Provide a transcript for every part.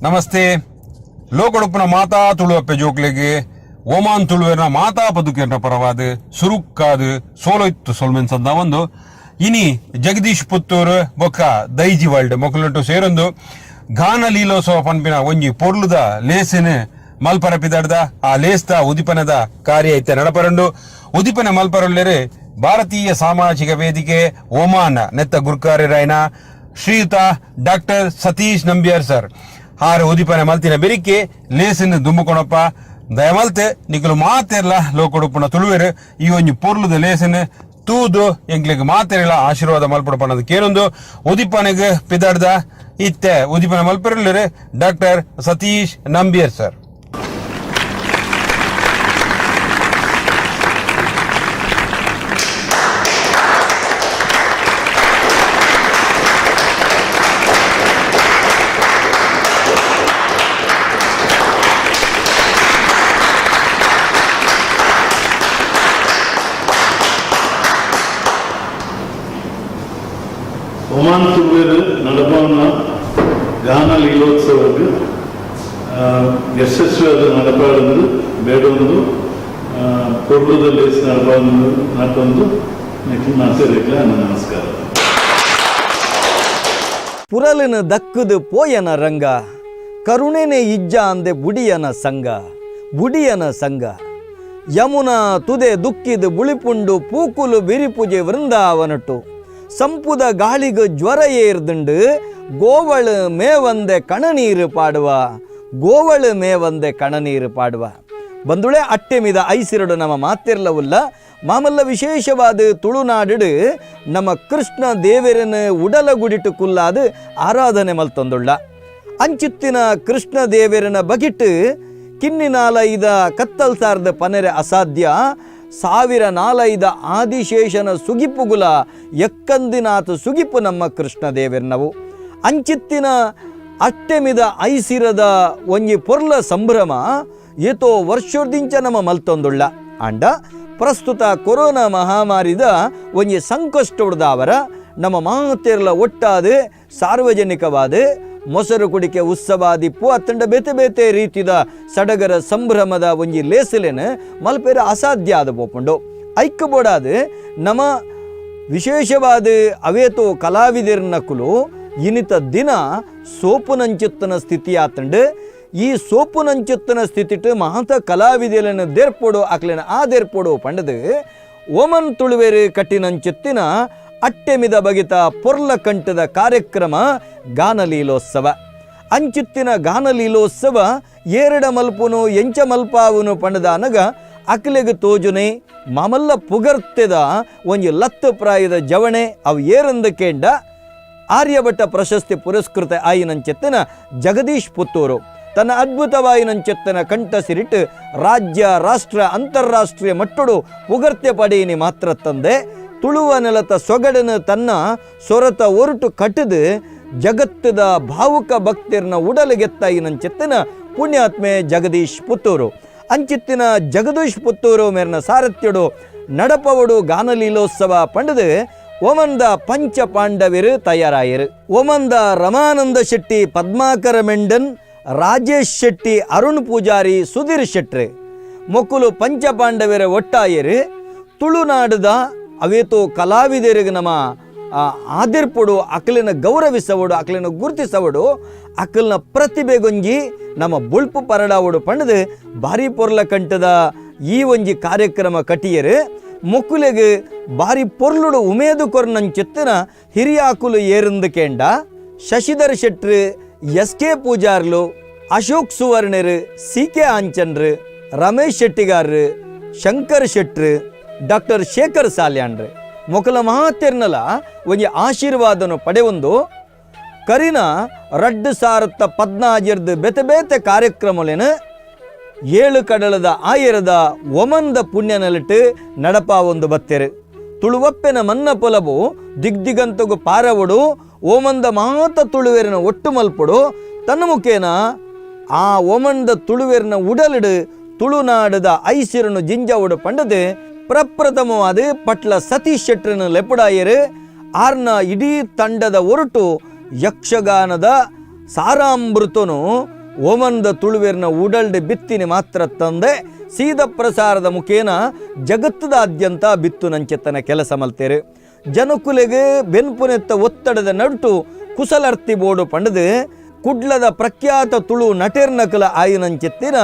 ನಮಸ್ತೆ. ಲೋಕಡುಪ್ಪನ ಮಾತಾ ತುಳುವಪ್ಪೆ ಜೋಕ್ಲೆಗೆ ಓಮಾನ್ ತುಳುವೆರ್ನ ಮಾತಾ ಪದುಕೆರ್ನ ಪರವಾದ ಸುರುಕ್ಕಾದು ಸೋಲೊಯ್ತು ಸೊಲ್ಮೆನ್ ಸಂದ ಒಂದು ಇನಿ ಜಗದೀಶ್ ಪುತ್ತೂರು ಬೊಕ್ಕ ದೈಜಿ ವರ್ಲ್ಡ್ ಮೊಕಲುಂಟು ಸೇರೊಂದು ಗಾನ ಲೀಲೋತ್ಸವ ಪನ್ಪಿನ ಒಂಜಿ ಪೊರ್ಲುದ ಲೇಸಿನ ಮಲ್ಪರಪಿದಡ್ದ ಆ ಲೇಸ್ದ ಉದಿಪನದ ಕಾರ್ಯ ಇತ್ತೆ ನಡಪರಂಡು. ಉದಿಪನ ಮಲ್ಪರಲ್ಲೇರು ಭಾರತೀಯ ಸಾಮಾಜಿಕ ವೇದಿಕೆ ಓಮಾನ್ ನೆತ್ತ ಗುರ್ಕಾರ್ಯರಾಯನ ಶ್ರೀಯುತ ಡಾಕ್ಟರ್ ಸತೀಶ್ ನಂಬಿಯಾರ್ ಸರ್ ಆರು ಉದಿಪನ ಮಲ್ತಿನ ಬೆರಿಕೆ ಲೇಸಿನ ದುಂಬುಕೊಣಪ್ಪ. ದಯಮಲ್ತೆ ನಿಕಲು ಮಾತೆರ್ಲ ಲೋಕೊಡುಪ್ಪುನ ತುಳುವೆರು ಈ ಒಂಜಿ ಪೊರ್ಲುದ ಲೇಸಿನ ತೂದು ಎಂಕ್ಲೆಗ್ ಮಾತೆರ್ಲ ಆಶೀರ್ವಾದ ಮಲ್ಪಡ ಪನ್ನದು ಕೇರೊಂದು ಉದಿಪನೆಗ್ ಪಿದಾಡ್ದ. ಇತ್ತೆ ಉದಿಪನ ಮಲ್ಪೆರ್ಲೆರ್ doctor Satish Nambiar sir. Oman ತುಳುವೆರ್ ನಡಪಾವುನ ಗಾನ ಲೀಲೋತ್ಸವಕ್ಕೆ ಯಶಸ್ವಿಯಾದ ನಡಪಾಡೊಂದು ಬೇಡೊಂದು ಪೊರ್ಲುದ ಲೇಸ್ ನಡಪಾಡೊಂದು ನಟೊಂದು ನೆಕ್ಸ್ಟ್ ಮಾತೆರೆಗ್ಲ ನಮಸ್ಕಾರ. ಪುರಲಿನ ದಕ್ಕುದು ಪೋಯನ ರಂಗ, ಕರುಣೆನೆ ಇಜ್ಜ ಅಂದೆ ಬುಡಿಯನ ಸಂಗ, ಬುಡಿಯನ ಸಂಗ. ಯಮುನಾ ತುದೆ ದುಕ್ಕಿದು ಬುಳಿಪುಂಡು ಪೂಕುಲು ಬಿರಿಪುಜೆ ವೃಂದಾವನಟು. ಸಂಪುದ ಗಾಳಿಗು ಜ್ವರ ಏರ್ದುಂಡು, ಗೋವಳು ಮೇವಂದೆ ಕಣನೀರು ಪಾಡುವ, ಗೋವಳು ಮೇವಂದೆ ಕಣನೀರು ಪಾಡುವ. ಬಂದುಳೆ ಅಟ್ಟೆಮಿದ ಐಸಿರಡು ನಮ್ಮ ಮಾತಿರ್ಲವುಲ್ಲ. ಮಾಮಲ್ಲ ವಿಶೇಷವಾದ ತುಳುನಾಡು ನಮ್ಮ ಕೃಷ್ಣ ದೇವರನ್ನು ಉಡಲ ಗುಡಿಟು ಕುಲ್ಲಾದು ಆರಾಧನೆ ಮಲ್ತೊಂದುಳ್ಳ. ಅಂಚಿತ್ತಿನ ಕೃಷ್ಣ ದೇವರನ ಬಗಿಟ್ಟು ಕಿನ್ನಿನಾಲೈದ ಕತ್ತಲ್ ಸಾರ್ದ ಪನೆರೆ ಅಸಾಧ್ಯ. ಸಾವಿರ ನಾಲೈದ ಆದಿಶೇಷನ ಸುಗಿಪುಗುಲ ಎಕ್ಕಂದಿನಾಥ ಸುಗಿಪು ನಮ್ಮ ಕೃಷ್ಣ ದೇವರ್ನವು. ಅಂಚಿತ್ತಿನ ಅಟ್ಟೆಮಿದ ಐಸಿರದ ಒಂಜಿ ಪೊರ್ಲ ಸಂಭ್ರಮ ಏತೋ ವರ್ಷೋರ್ದಿಂಚ ನಮ್ಮ ಮಲ್ತೊಂದುಳ್ಳ. ಆಂಡ ಪ್ರಸ್ತುತ ಕೊರೋನಾ ಮಹಾಮಾರಿದ ಒಂಜಿ ಸಂಕಷ್ಟುಡ್ದಾವರ ನಮ್ಮ ಮಾತೆರ್ಲ ಒಟ್ಟಾದ ಸಾರ್ವಜನಿಕವಾದ ಮೊಸರು ಕುಡಿಕೆ ಉತ್ಸವಾದಿಪ್ಪು ಅತ್ತಂಡ ಬೇತೆ ಬೇತೆ ರೀತಿದ ಸಡಗರ ಸಂಭ್ರಮದ ಒಂಜಿ ಲೇಸಲೇನು ಮಲ್ಪೇರ ಅಸಾಧ್ಯ ಆದ ಪೋಪುಂಡು. ಐಕ್ ಬೋಡಾದ ನಮ್ಮ ವಿಶೇಷವಾದ ಅವೇತೋ ಕಲಾವಿದರ್ನಕುಲು ಇನಿತ ದಿನ ಸೋಪುನಂಚಿತ್ತನ ಸ್ಥಿತಿ ಆತಂಡು. ಈ ಸೋಪುನಂಚಿತ್ತನ ಸ್ಥಿತಿಟ್ ಮಹಾತ ಕಲಾವಿದೆಲನ ದೇರ್ಪೊಡು, ಅಕ್ಲೆನ ಆ ದೇರ್ಪೊಡು ಪಂಡದು ಓಮನ್ ತುಳುವೇರು ಕಟ್ಟಿನಂಚಿತ್ತಿನ ಅಟ್ಟೆಮಿದ ಬಗಿತ ಪೊರ್ಲ ಕಂಠದ ಕಾರ್ಯಕ್ರಮ ಗಾನಲೀಲೋತ್ಸವ. ಅಂಚಿತ್ತಿನ ಗಾನಲೀಲೋತ್ಸವ ಏರಡ ಮಲ್ಪುನು ಎಂಚ ಮಲ್ಪಾವುನು ಪಂಡದಾನಗ ಅಕ್ಲೆಗ್ ತೋಜುನೆ ಮಾಮಲ್ಲ ಪುಗರ್ತೆದ ಒಂಜಿ ಲತ್ತು ಪ್ರಾಯದ ಜವಣೆ ಅವು ಏರಂದ ಕೇಂಡ ಆರ್ಯಭಟ್ಟ ಪ್ರಶಸ್ತಿ ಪುರಸ್ಕೃತ ಆಯಿನಂచెತ್ತನ ಜಗದೀಶ್ ಪುತ್ತೂರು ತನ್ನ ಅದ್ಭುತವಾಯಿನಂచెತ್ತನ ಕಂಠ ಸಿರಿಟ್ ರಾಜ್ಯ ರಾಷ್ಟ್ರ ಅಂತಾರಾಷ್ಟ್ರೀಯ ಮಟ್ಟಡು ಪುಗರ್ತೆ ಪಡೆಯಿನಿ ಮಾತ್ರ ತಂದೆ ತುಳುವ ನೆಲತ ಸೊಗಡನ ತನ್ನ ಸೊರತ ಒರಟು ಕಟ್ಟದು ಜಗತ್ತದ ಭಾವುಕ ಭಕ್ತಿರ್ನ ಉಡಲಿಗೆತ್ತಾಯಿನಂచెತ್ತನ ಪುಣ್ಯಾತ್ಮೆ ಜಗದೀಶ್ ಪುತ್ತೂರು. ಅಂಚಿತ್ತಿನ ಜಗದೀಶ್ ಪುತ್ತೂರು ಮೇರ್ನ ಸಾರಥ್ಯಡು ನಡಪವಡು ಗಾನಲೀಲೋತ್ಸವ ಪಂಡದು ಒಮಂದ ಪಂಚ ಪಾಂಡವಿರು ತಯಾರಾಯರು. ಒಮಂದ ರಮಾನಂದ ಶೆಟ್ಟಿ, ಪದ್ಮಾಕರ ಮೆಂಡನ್, ರಾಜೇಶ್ ಶೆಟ್ಟಿ, ಅರುಣ್ ಪೂಜಾರಿ, ಸುಧೀರ್ ಶೆಟ್ರು ಮೊಕ್ಕುಲು ಪಂಚ ಪಾಂಡವಿರ ಒಟ್ಟಾಯರು. ತುಳುನಾಡದ ಅವೇತೋ ಕಲಾವಿದರಿಗೆ ನಮ್ಮ ಆದಿರ್ಪೊಡು, ಅಕ್ಲಿನ ಗೌರವಿಸವಡು, ಅಕ್ಲಿನ ಗುರುತಿಸವಡು, ಅಕಲ್ನ ಪ್ರತಿಭೆಗೊಂಜಿ ನಮ್ಮ ಬುಳ್ಪು ಪರಡಾವಡು ಪಂಡದು ಭಾರಿ ಪೊರ್ಲ ಕಂಠದ ಈ ಒಂಜಿ ಕಾರ್ಯಕ್ರಮ ಕಟಿಯರು. ಮೊಕ್ಕುಲೆಗ್ ಬಾರಿ ಪೊರ್ಲುಡು ಉಮೇದು ಕೊರ್ನಂಚಿತ್ತಿನ ಹಿರಿಯಾಕುಲು ಏರಂದು ಕೇಂಡ ಶಶಿಧರ್ ಶೆಟ್ರು, ಎಸ್ ಕೆ ಪೂಜಾರ್ಲು, ಅಶೋಕ್ ಸುವರ್ಣರು, ಸಿ ಕೆ ಆಂಚನ್ರು, ರಮೇಶ್ ಶೆಟ್ಟಿಗಾರ್ರು, ಶಂಕರ್ ಶೆಟ್ರು, ಡಾಕ್ಟರ್ ಶೇಖರ್ ಸಾಲ್ಯಾನ್ರು ಮೊಕಲ ಮಹಾತೆರ್ನಲ ಒಂಜಿ ಆಶೀರ್ವಾದನು ಪಡೆವೊಂದು ಕರಿನ ರಡ್ಡು ಸಾರತ್ತ ಪದ್ನಾಜಿರ್ದು ಬೇತೆ ಬೇತೆ ಕಾರ್ಯಕ್ರಮಲೇನ ಏಳು ಕಡಲದ ಆಯಿರದ ಒಮಂದ ಪುಣ್ಯನಲಿಟ್ಟು ನಡಪ ಒಂದು ಬತ್ತೆರು. ತುಳುವಪ್ಪೆನ ಮನ್ನ ಪೊಲಬು ದಿಗ್ದಿಗಂತಗು ಪಾರವಡು, ಓಮಂದ ಮಾತ ತುಳುವೆರಿನ ಒಟ್ಟು ಮಲ್ಪೊಡು, ತನ್ನ ಮುಖೇನ ಆ ಓಮಂದ ತುಳುವೆರಿನ ಉಡಲಿಡು ತುಳುನಾಡದ ಐಸಿರನು ಜಿಂಜವುಡು ಪಂಡದು ಪ್ರಪ್ರಥಮವಾದ ಪಟ್ಲ ಸತೀಶ್ ಶೆಟ್ಟರನ್ನು ಲೆಪುಡಾಯರು. ಆರ್ನ ಇಡೀ ತಂಡದ ಒರಟು ಯಕ್ಷಗಾನದ ಸಾರಾಮೃತನು ಓಮನ್ದ ತುಳುವೆರ್ನ ಉಡಲ್ಡ್ ಬಿತ್ತಿನಿ ಮಾತ್ರ ತಂದೆ ಸೀದ ಪ್ರಸಾರದ ಮುಖೇನ ಜಗತ್ತದಾದ್ಯಂತ ಬಿತ್ತು ನಂಚೆತ್ತನ ಕೆಲಸ ಮಲ್ತೇರು. ಜನಕುಲೆಗೆ ಬೆನ್ಪುನೆತ್ತ ಒತ್ತಡದ ನಡುಟು ಕುಸಲರ್ತಿ ಬೋರ್ಡು ಪಂಡದು ಕುಡ್ಲದ ಪ್ರಖ್ಯಾತ ತುಳು ನಟೇರ್ನಕಲ ಆಯುನಂಚಿತ್ತಿನ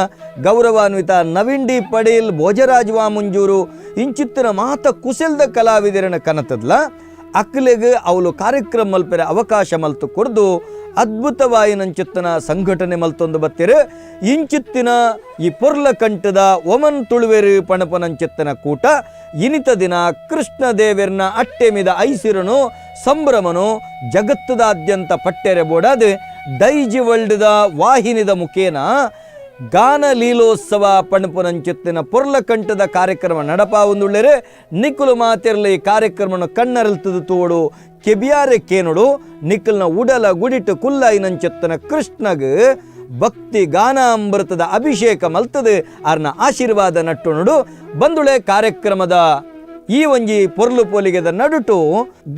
ಗೌರವಾನ್ವಿತ ನವೀನ್ ಡಿ ಪಡೇಲ್, ಭೋಜರಾಜ್ ವಾಮುಂಜೂರು ಇಂಚಿತ್ತಿನ ಮಾತ ಕುಸಲ್ದ ಕಲಾವಿದರನ ಕನತದ್ಲ ಅಕ್ಲೆಗ್ ಅವಳು ಕಾರ್ಯಕ್ರಮ ಮಲ್ಪೆರೆ ಅವಕಾಶ ಮಲ್ತು ಕೊರ್ದು ಅದ್ಭುತವಾಯಿನಂಚಿತ್ತನ ಸಂಘಟನೆ ಮಲ್ತೊಂದು ಬತ್ತಿರು. ಇಂಚಿತ್ತಿನ ಈ ಪೊರ್ಲ ಕಂಠದ ಒಮನ್ ತುಳುವೆರು ಪಣಪನಂಚಿತ್ತನ ಕೂಟ ಇನಿತ ದಿನ ಕೃಷ್ಣ ದೇವೆರ್ನ ಅಟ್ಟೆಮಿದ ಐಸಿರನು ಸಂಭ್ರಮನು ಜಗತ್ತದಾದ್ಯಂತ ಪಟ್ಟೆರೆ ಬೋಡಾದ ಡೈಜಿ ವರ್ಲ್ಡ್ದ ವಾಹಿನಿದ ಮುಖೇನ ಗಾನ ಲೀಲೋತ್ಸವ ಪಣಪುನಂಚಿತ್ತಿನ ಪೊರ್ಲ ಕಂಠದ ಕಾರ್ಯಕ್ರಮ ನಡಪಾವೊಂದುಳ್ಳೆರೆ. ನಿಕ್ಕುಲು ಮಾತಿರಲಿ ಕಾರ್ಯಕ್ರಮನ ಕಣ್ಣರಲ್ತದು ತೋಡು ಕೆಬಿಯಾರೆ ಕೇನುಡು ನಿಕ್ಕಲ್ನ ಉಡಲ ಗುಡಿಟ್ಟು ಕುಲ್ಲಾಯಿನಂಚಿತ್ತನ ಕೃಷ್ಣಗ್ ಭಕ್ತಿ ಗಾನಾಮೃತದ ಅಭಿಷೇಕ ಮಲ್ತದು ಅರ್ನ ಆಶೀರ್ವಾದ ನಟ್ಟುನುಡು. ಬಂದುಳೆ ಕಾರ್ಯಕ್ರಮದ ಈ ಒಂಜಿ ಪೊರ್ಲು ಪೋಲಿಗೆದ ನಡುಟು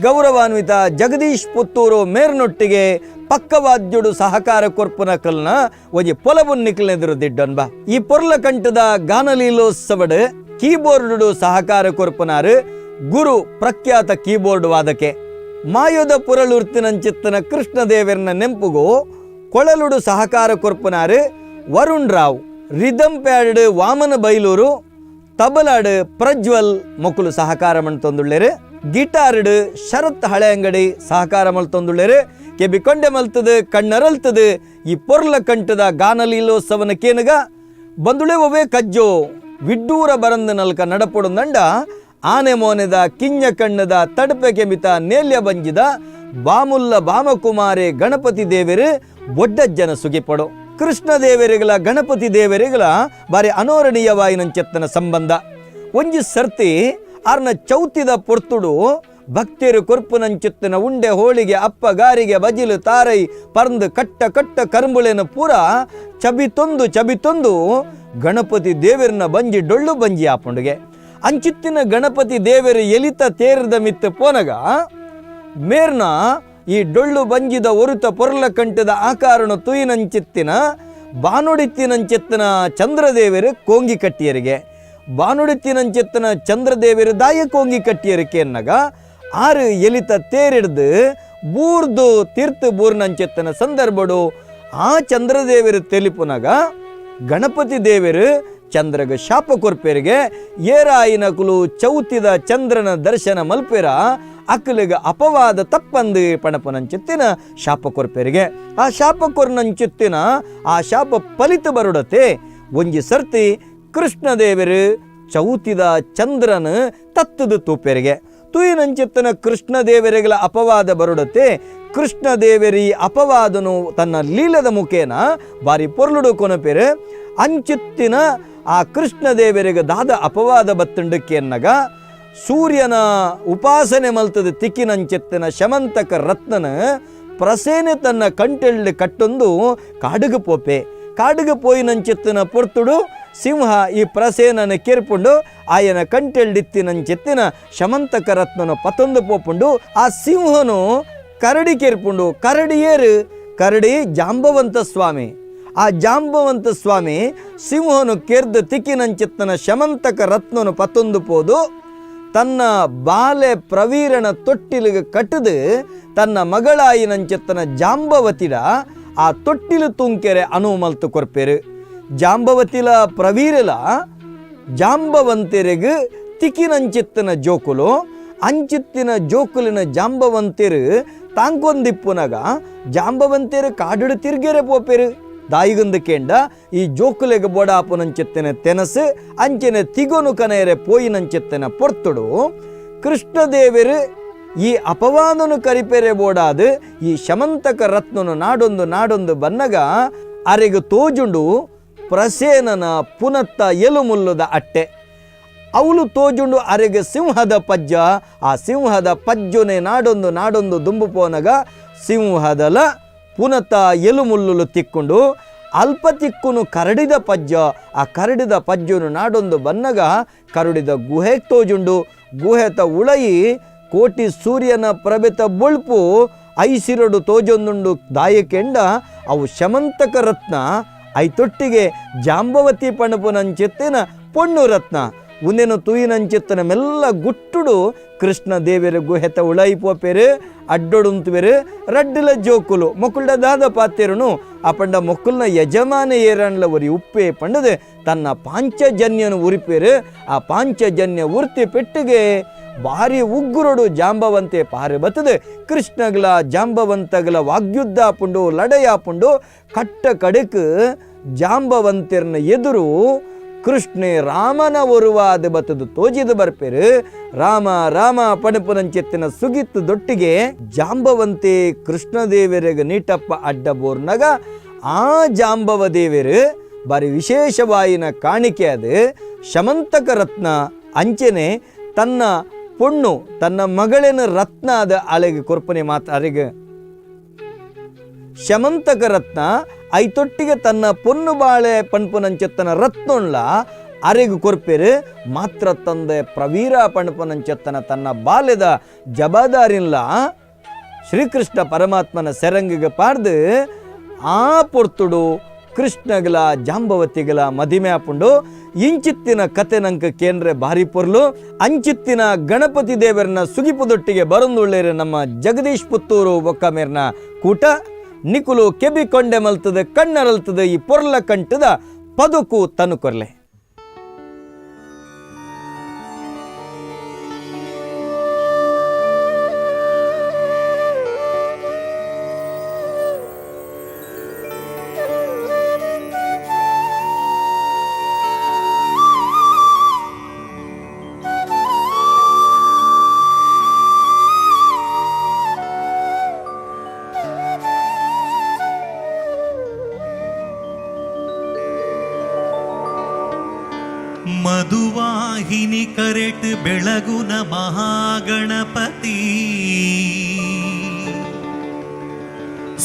ಗೌರವಾನ್ವಿತ ಜಗದೀಶ್ ಪುತ್ತೂರು ಮೇರ್ನೊಟ್ಟಿಗೆ ಪಕ್ಕವಾದ್ಯುಡು ಸಹಕಾರ ಕೊರ್ಪುನ ಕಲ್ನ ಒಂಜಿ ಪೊಲಬುನ್ ನಿಕ್ಲೆದುರು ದಿಡ್ಡನ್ಬ. ಈ ಪೊರ್ಲ ಕಂಠದ ಗಾನಲೀಲೋತ್ಸವಡ್ ಕೀಬೋರ್ಡು ಸಹಕಾರ ಕೊರ್ಪುನಾರು ಗುರು ಪ್ರಖ್ಯಾತ ಕೀಬೋರ್ಡ್ ವಾದಕೆ ಮಾಯೋದ ಪುರಳುರ್ತಿನಂಚಿತ್ತನ ಕೃಷ್ಣದೇವರ್ನ ನೆಂಪುಗು ಕೊಳಲುಡು ಸಹಕಾರ ಕೊರ್ಪುನಾರು ವರುಣ್ ರಾವ್, ರಿದಮ್ ಪ್ಯಾಡ್ ವಾಮನ ಬೈಲೂರು, ತಬಲಾಡು ಪ್ರಜ್ವಲ್ ಮೊಕ್ಕಲು ಸಹಕಾರ ಮಣ್ತೊಂದುಳ್ಳೇರು, ಗಿಟಾರ್ಡು ಶರತ್ ಹಳೆಯಂಗಡಿ ಸಹಕಾರ ಮಲ್ತೊಂದುಳ್ಳೇರು. ಕೆಬಿ ಕೊಂಡೆ ಮಲ್ತದು ಕಣ್ಣರಲ್ತದು ಈ ಪೊರ್ಲ ಕಂಠದ ಗಾನಲೀಲೋತ್ಸವನ ಕೇನುಗ ಬಂದುಳೆ ಒವೇ ಕಜ್ಜೋ ವಿಡ್ಡೂರ ಬರಂದ ನಲ್ಕ ನಡಪೊಡುಂದಂಡ ಆನೆ ಮೋನೆದ ಕಿಂಜ ಕಣ್ಣದ ತಡಪೆ ಕೆಮಿತ ನೇಲ್ಯ ಬಂಜಿದ ಬಾಮುಲ್ಲ ಬಾಮಕುಮಾರೆ ಗಣಪತಿ ದೇವರು ಬೊಡ್ಡಜ್ಜನ ಸುಗಿಪಡು. ಕೃಷ್ಣ ದೇವರಿಗಳ ಗಣಪತಿ ದೇವರಿಗಳ ಬಾರಿ ಅನೋರಣೀಯವಾಯಿನಂచెತ್ತನ ಸಂಬಂಧ. ಒಂಜಿ ಸರ್ತಿ ಆರ್ನ ಚೌತಿದ ಪೊರ್ತುಡು ಭಕ್ತಿರು ಕೊರ್ಪುನಂಚಿತ್ತನ ಉಂಡೆ ಹೋಳಿಗೆ ಅಪ್ಪ ಗಾರಿಗೆ ಬಜಿಲು ತಾರೈ ಪರ್ಂದು ಕಟ್ಟ ಕಟ್ಟ ಕರುಂಬುಳೆನ ಪೂರ ಚಬಿತೊಂದು ಚಬಿತೊಂದು ಗಣಪತಿ ದೇವರನ್ನ ಬಂಜಿ ಡೊಳ್ಳು ಬಂಜಿ ಆಪುಂಡುಗೆ. ಅಂಚಿತ್ತಿನ ಗಣಪತಿ ದೇವರು ಎಲಿತ ತೇರದ ಮಿತ್ತ ಪೋನಗ ಮೇರ್ನ ಈ ಡೊಳ್ಳು ಬಂಜಿದ ಒರುತ ಪೊರ್ಲ ಕಂಠದ ಆಕಾರನು ತುಯಿನಂಚಿತ್ತಿನ ಬಾನುಡಿತ್ತಿನಂಚಿತ್ತನ ಚಂದ್ರದೇವರು ಕೋಂಗಿ ಕಟ್ಟಿಯರಿಗೆ. ಬಾನುಡಿತ್ತಿನಂಚಿತ್ತನ ಚಂದ್ರದೇವರು ದಾಯ ಕೋಂಗಿ ಕಟ್ಟಿಯರಿಗೆ ಎನ್ನಗ ಆರು ಎಲಿತ ತೇರಿಡ್ದು ಬೂರ್ದು ತೀರ್ಥ ಬೂರ್ನಂಚಿತ್ತನ ಸಂದರ್ಭಡು ಆ ಚಂದ್ರದೇವರು ತೆಲಿಪುನಗ ಗಣಪತಿ ದೇವರು ಚಂದ್ರಗ ಶಾಪ ಕೊರ್ಪೇರಿಗೆ ಏರಾಯಿನ ಕುಲು ಚೌತಿದ ಚಂದ್ರನ ದರ್ಶನ ಮಲ್ಪೇರ ಅಕ್ಕಲಿಗ ಅಪವಾದ ತಪ್ಪಂದು ಪಣಪನಂಚಿತ್ತಿನ ಶಾಪ ಕೊರ್ಪೇರಿಗೆ. ಆ ಶಾಪ ಕೊರ್ನಂಚಿತ್ತಿನ ಆ ಶಾಪ ಫಲಿತ ಬರುಡತೆ ಒಂಜಿ ಸರ್ತಿ ಕೃಷ್ಣದೇವರು ಚೌತಿದ ಚಂದ್ರನ ತತ್ತದು ತೂಪೆರಿಗೆ. ತುಯಿನಂಚಿತ್ತನ ಕೃಷ್ಣದೇವರಿಗಳ ಅಪವಾದ ಬರುಡತೆ ಕೃಷ್ಣದೇವರಿ ಅಪವಾದನು ತನ್ನ ಲೀಲದ ಮುಖೇನ ಬಾರಿ ಪೊರ್ಲುಡು ಕೊನಪೇರು. ಅಂಚಿತ್ತಿನ ಆ ಕೃಷ್ಣದೇವರಿಗೆ ದಾದ ಅಪವಾದ ಬತ್ತುಂಡಕ್ಕೆ ಎನ್ನಗ ಸೂರ್ಯನ ಉಪಾಸನೆ ಮಲ್ತದ ತಿಕ್ಕಿನಂಚಿತ್ತಿನ ಶಮಂತಕ ರತ್ನನ ಪ್ರಸೇನೆ ತನ್ನ ಕಂಟೆಳ್ಳಿ ಕಟ್ಟೊಂದು ಕಾಡುಗು ಪೋಪೆ. ಕಾಡುಗು ಪೋಯಿನಂಚಿತ್ತಿನ ಪೊರ್ತುಡು ಸಿಂಹ ಈ ಪ್ರಸೇನನ ಕೇರ್ಪುಂಡು ಆಯನ ಕಂಟೆಳ್ಳಿತ್ತಿನಂಚಿತ್ತಿನ ಶಮಂತಕ ರತ್ನನ ಪತೊಂದು ಪೋಪುಂಡು. ಆ ಸಿಂಹನು ಕರಡಿ ಕೇರ್ಪುಂಡು. ಕರಡಿಯೇರು ಕರಡಿ ಜಾಂಬವಂತ ಸ್ವಾಮಿ. ಆ ಜಾಂಬವಂತ ಸ್ವಾಮಿ ಸಿಂಹನು ಕೆರ್ದು ತಿಕ್ಕಿನಂಚಿತ್ತನ ಶಮಂತಕ ರತ್ನನು ಪತ್ತೊಂದು ಪೋದು ತನ್ನ ಬಾಲೆ ಪ್ರವೀರನ ತೊಟ್ಟಿಲಿಗೆ ಕಟ್ಟದು ತನ್ನ ಮಗಳಾಯಿನಂಚಿತ್ತನ ಜಾಂಬವತಿಡ ಆ ತೊಟ್ಟಿಲು ತುಂಕೆರೆ ಅನುವು ಮಲ್ತು ಕೊರ್ಪೇರು. ಜಾಂಬವತಿಲ ಪ್ರವೀರಲ ಜಾಂಬವಂತೆರೆಗ್ ತಿಕ್ಕಿನಂಚಿತ್ತನ ಜೋಕುಲು ಅಂಚಿತ್ತಿನ ಜೋಕುಲಿನ ಜಾಂಬವಂತೆರು ತಾಂಕೊಂದಿಪ್ಪುನಗ ಜಾಂಬವಂತೆರು ಕಾಡುಡು ತಿರ್ಗೆರೆ ಪೋಪೇರು. ದಾಯಿಗಂದು ಕೇಂಡ ಈ ಜೋಕುಲೆಗ್ ಬೋಡಾಪುನಂಚಿತ್ತಿನ ತೆನಸು ಅಂಚಿನ ತಿಗೊನು ಕನೆಯರೆ ಪೋಯಿನಂಚಿತ್ತಿನ ಪೊರ್ತುಡು ಕೃಷ್ಣದೇವರು ಈ ಅಪವಾದನು ಕರಿಪೆರೆ ಬೋಡಾದು ಈ ಶಮಂತಕ ರತ್ನನು ನಾಡೊಂದು ನಾಡೊಂದು ಬನ್ನಗ ಅರೆಗು ತೋಜುಂಡು ಪ್ರಸೇನನ ಪುನತ್ತ ಎಲುಮುಲ್ಲುದ ಅಟ್ಟೆ. ಅವಳು ತೋಜುಂಡು ಅರೆಗೆ ಸಿಂಹದ ಪಜ್ಜ. ಆ ಸಿಂಹದ ಪಜ್ಜುನೆ ನಾಡೊಂದು ನಾಡೊಂದು ದುಂಬು ಪೋನಗ ಸಿಂಹದಲ ಪುನತ ಎಲುಮುಲ್ಲುಲು ತಿಕ್ಕೊಂಡು ಅಲ್ಪ ತಿಕ್ಕುನು ಕರಡಿದ ಪಜ್ಜ. ಆ ಕರಡಿದ ಪಜ್ಜುನು ನಾಡೊಂದು ಬನ್ನಗ ಕರಡಿದ ಗುಹೆ ತೋಜುಂಡು. ಗುಹೆತ ಉಳಯಿ ಕೋಟಿ ಸೂರ್ಯನ ಪ್ರಭೆತ ಬೊಳ್ಪು ಐಸಿರಡು ತೋಜೊಂದುಂಡು ದಾಯಕೆಂಡ ಅವು ಶಮಂತಕ ರತ್ನ ಐತೊಟ್ಟಿಗೆ ಜಾಂಬವತಿ ಪಣಪುನಂಚಿತ್ತಿನ ಪೊಣ್ಣು ರತ್ನ ಉಂದೆನು ತೂಯಿನಂಚಿತ್ತನ ಮೆಲ್ಲ ಗುಟ್ಟುಡು ಕೃಷ್ಣ ದೇವೆರ ಗುಹೆತ ಉಳೈಪೋಪೆರು ಅಡ್ಡೊಡುಂತುವೆರು ರಡ್ಡಿಲ ಜೋಕುಲು ಮೊಕ್ಕುಲ್ಡ ದಾದ ಪಾತೆರುನು ಅಪಂಡ ಮೊಕ್ಕುಲ್ನ ಯಜಮಾನ ಏರನ್ಲ ಒರಿ ಉಪ್ಪೆ ಪಂಡದು ತನ್ನ ಪಾಂಚಜನ್ಯನು ಉರಿಪೇರು. ಆ ಪಾಂಚಜನ್ಯ ಉರ್ತಿ ಪೆಟ್ಟಿಗೆ ಭಾರಿ ಉಗ್ರುಡು ಜಾಂಬವಂತೆ ಪಾರೆ ಬತ್ತದು ಕೃಷ್ಣಗ್ಲ ಜಾಂಬವಂತಗ್ಲ ವಾಗ್ಯುದ್ಧ ಪುಂಡು ಲಡಯ ಪುಂಡು ಕಟ್ಟ ಕಡೆಕ್ ಜಾಂಬವಂತಿರ್ನ ಎದುರು ಕೃಷ್ಣೆ ರಾಮನ ಒರುವಾದ ಬತ್ತದು ತೋಜಿದ ಬರ್ಪೇರು. ರಾಮ ರಾಮ ಪಣಪುನಂಚೆತ್ತಿನ ಸುಗಿತ್ತು ದೊಟ್ಟಿಗೆ ಜಾಂಬವಂತೆ ಕೃಷ್ಣದೇವರಿಗೆ ನೀಟಪ್ಪ ಅಡ್ಡ ಬೋರ್ನಗ ಆ ಜಾಂಬವ ದೇವರು ಬಾರಿ ವಿಶೇಷವಾಯಿನ ಕಾಣಿಕೆ ಅದು ಶಮಂತಕ ರತ್ನ ಅಂಚೆನೆ ತನ್ನ ಪೊಣ್ಣು ತನ್ನ ಮಗಳಿನ ರತ್ನ ಅದ ಅಲೆಗೆ ಕೊರ್ಪನೆ ಮಾತು ಅರೆಗೆ ಶಮಂತಕ ರತ್ನ ಐತೊಟ್ಟಿಗೆ ತನ್ನ ಪೊನ್ನು ಬಾಳೆ ಪಣ್ಪುನಂಚೆತ್ತನ ರತ್ನೊಳ್ಳ ಅರೆಗು ಕೊರ್ಪೇರು. ಮಾತ್ರ ತಂದೆ ಪ್ರವೀರ ಪಣ್ಪುನಂಚೆತ್ತನ ತನ್ನ ಬಾಲ್ಯದ ಜಬಾದಾರಿಲ್ಲ ಶ್ರೀಕೃಷ್ಣ ಪರಮಾತ್ಮನ ಸೆರಂಗಿಗೆ ಪಾಡ್ದು ಆ ಪೊರ್ತುಡು ಕೃಷ್ಣಗಲ ಜಾಂಬವತಿಗಲ ಮದಿಮೆ ಆಪುಂಡು. ಇಂಚಿತ್ತಿನ ಕತೆ ನಂಕ ಕೇಂದ್ರ ಭಾರಿ ಪೊರ್ಲು. ಅಂಚಿತ್ತಿನ ಗಣಪತಿ ದೇವರನ್ನ ಸುಗಿಪುದೊಟ್ಟಿಗೆ ಬರಂದುಳ್ಳೇರು ನಮ್ಮ ಜಗದೀಶ್ ಪುತ್ತೂರು ಬೊಕ್ಕಮೇರ್ನ ಕೂಟ. ನಿಕುಲು ಕೆಬಿ ಕೊಂಡೆ ಮಲ್ತದ ಕಣ್ಣರಲ್ತದ ಈ ಪೊರ್ಲ ಕಂಟದ ಪದುಕು ತನು ಕೊರ್ಲೆ. ಮಧುವಾಹಿನಿ ಕರೆಟ್ ಬೆಳಗುನ ಮಹಾಗಣಪತಿ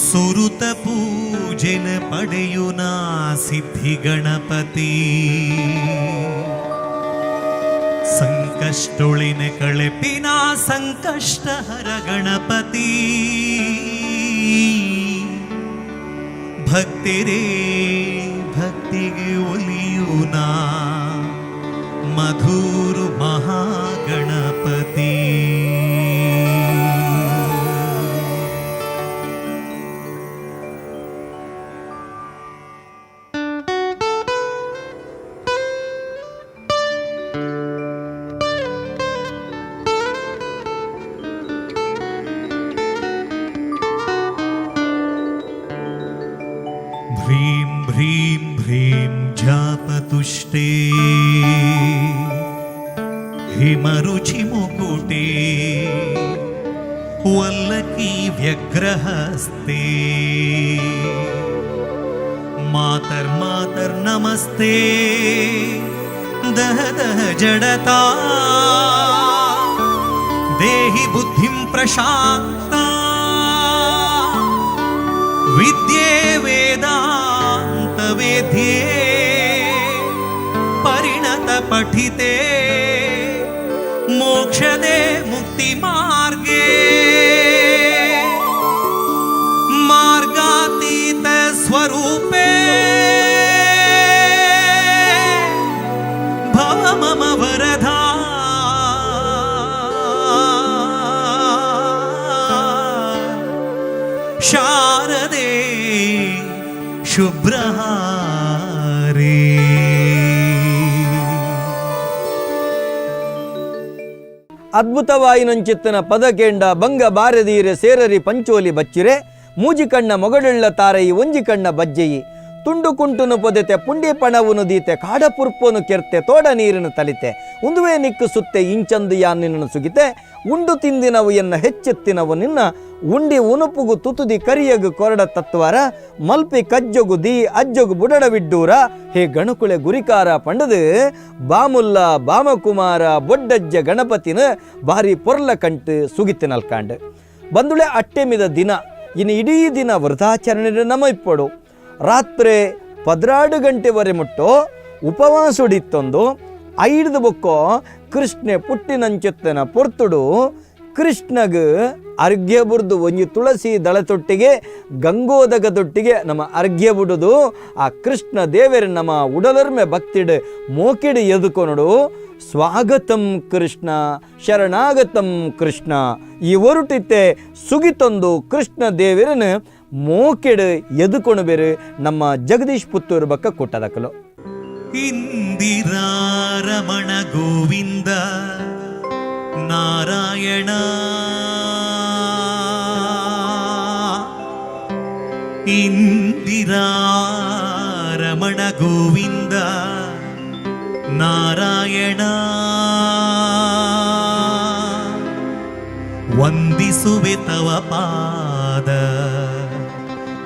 ಸುರುತ ಪೂಜೆನ ಪಡೆಯುನ ಸಿದ್ಧಿ ಗಣಪತಿ ಸಂಕಷ್ಟೊಳಿನ ಕಳೆಪಿನ ಸಂಕಷ್ಟ ಹರ ಗಣಪತಿ ಭಕ್ತಿರೇ ಭಕ್ತಿಗೆ ಒಲಿಯುನಾ ಮಧುರು ಮಹಾಗಣಪತಿ. ಭ್ರೀಂ ಭ್ರೀಂ ಭ್ರೀಂ ಜಾಪತುಷ್ಟೇ ಹಿಮರುಚಿಮುಕುಟೇ ವಲ್ಲಕಿ ವ್ಯಗ್ರಹಸ್ತೆ ಮಾತರ್ ಮಾತರ್ ನಮಸ್ತೆ ದಹ ದಹ ಜಡತಾ ದೇಹಿ ಬುದ್ಧಿಂ ಪ್ರಶಾಂತ ವಿದ್ಯೆ ವೇದಾಂತ ವೇದ್ಯೆ ಪರಿಣತ ಪಠಿತೆ ಮೋಕ್ಷದೆ ಮುಕ್ತಿ ಮಾರ್ಗೆ ಮಾರ್ಗಾತೀತ ಸ್ವರೂಪೇ ಭವ ಮಮ ವರದಾ. ಶಾರದೆ ಶುಭ್ರಹಾರೇ. ಅದ್ಭುತವಾಯಿನಂಚಿತ್ತನ ಪದಕೇಂಡ ಬಂಗ ಬಾರದೀರೆ ಸೇರರಿ ಪಂಚೋಲಿ ಬಚ್ಚಿರೆ ಮೂಜಿ ಕಣ್ಣ ಮೊಗಡೆಳ್ಳ ತಾರಯಿ ಒಂಜಿ ಕಣ್ಣ ಬಜ್ಜೆಯಿ ತುಂಡು ಕುಂಟುನು ಪೊದೆತೆ ಪುಂಡಿ ಪಣವುನು ದೀತೆ ಕಾಡಪುರ್ಪೋನು ಕೆರ್ತೆ ತೋಡ ನೀರಿನ ತಲಿತೆ ಉಂದುವೇ ನಿಕ್ಕು ಸುತ್ತೆ ಇಂಚಂದು ಯಾನ್ ಸುಗಿತೆ ಉಂಡು ತಿಂದಿನವು ಎನ್ನ ಹೆಚ್ಚೆತ್ತಿನವು ನಿನ್ನ ಉಂಡಿ ಉನುಪುಗು ತುತುದಿ ಕರಿಯಗು ಕೊರಡ ತತ್ವಾರ ಮಲ್ಪಿ ಕಜ್ಜೊಗು the ಅಜ್ಜೊಗು ಬುಡಡವಿಡ್ಡೂರ ಹೇ ಗಣಕುಳೆ ಗುರಿಕಾರ ಪಂಡದು ಬಾಮುಲ್ಲ ಬಾಮಕುಮಾರ ಬೊಡ್ಡಜ್ಜ ಗಣಪತಿನ ಭಾರಿ ಪೊರ್ಲ ಕಂಟು ಸುಗಿತ್ತಿನಲ್ಕಾಂಡು ಬಂದುಳೆ ಅಟ್ಟೆಮಿದ ದಿನ ಇನ್ನು ಇಡೀ ದಿನ ವ್ರತಾಚರಣೆ ನಮ ಇಪ್ಪಡು ರಾತ್ರಿ 12 ಗಂಟೆವರೆ ಮುಟ್ಟೋ ಉಪವಾಸುಡಿತ್ತೊಂದು ಐದು ಬೊಕ್ಕೋ ಕೃಷ್ಣೆ ಪುಟ್ಟಿನಂಚೆತ್ತನ ಪೊರ್ತುಡು ಕೃಷ್ಣಗ್ ಅರ್ಘ್ಯ ಬುಡ್ದು ಒಂಜಿ ತುಳಸಿ ದಳತೊಟ್ಟಿಗೆ ಗಂಗೋದಕ ತೊಟ್ಟಿಗೆ ನಮ್ಮ ಅರ್ಘ್ಯ ಬುಡುದು ಆ ಕೃಷ್ಣ ದೇವರ ನಮ್ಮ ಉಡಲರ್ಮೆ ಭಕ್ತಿಡು ಮೋಕಿಡು ಎದುಕೊನಡು ಸ್ವಾಗತಂ ಕೃಷ್ಣ ಶರಣಾಗತಂ ಕೃಷ್ಣ ಈ ಒರುಟಿತ್ತೆ ಸುಗಿತೊಂದು ಕೃಷ್ಣ ದೇವರನ್ನು ಮೋಕೆಡು ಎದುಕೊನು ಬೇರೆ ನಮ್ಮ ಜಗದೀಶ್ ಪುತ್ತೂರು ಬಕ್ಕ ಕೊಟ್ಟದಕಲು. ಇಂದಿರಾರಮಣ ಗೋವಿಂದ ನಾರಾಯಣ ಇಂದಿರಾರಮಣ ಗೋವಿಂದ ನಾರಾಯಣ ವಂದಿಸುವೆ ತವ ಪಾದ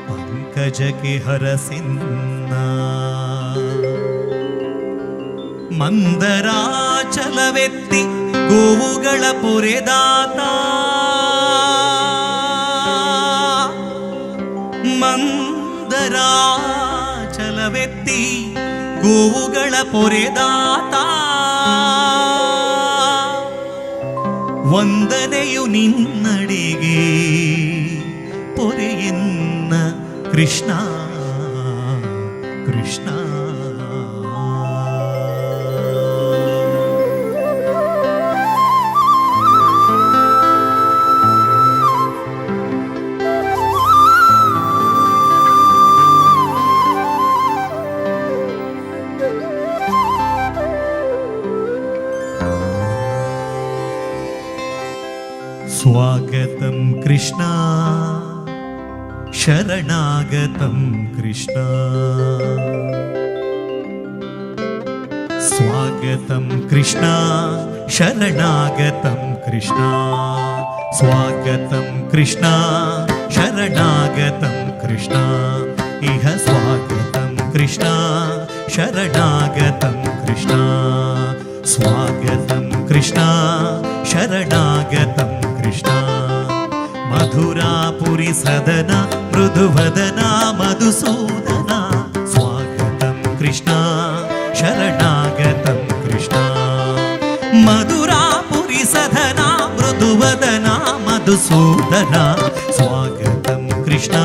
ಪಂಕಜಕ್ಕೆ ಹರಸಿನ್ನ ಮಂದರಾಚಲವೆತ್ತಿ ಗೋವುಗಳ ಪೊರೆದಾತ ಮಂದರಾಚಲವೆತ್ತಿ ಗೋವುಗಳ ಪೊರೆದಾತ ವಂದನೆಯು ನಿನ್ನಡಿಗೆ ಪೊರೆಯನ್ನ ಕೃಷ್ಣ ಕೃಷ್ಣ. स्वागतं कृष्णा शरणागतं कृष्णा स्वागतं कृष्णा शरणागतं कृष्णा स्वागतं कृष्णा शरणागतं कृष्णा इह स्वागतं कृष्णा शरणागतं कृष्णा स्वागतं कृष्णा शरणागतं कृष्णा मधुरापुरी सदना मृदुवदना मधुसूदना स्वागतं कृष्णा शरणागतं कृष्णा मधुरापुरी सदना मृदुवदना मधुसूदना स्वागतं कृष्णा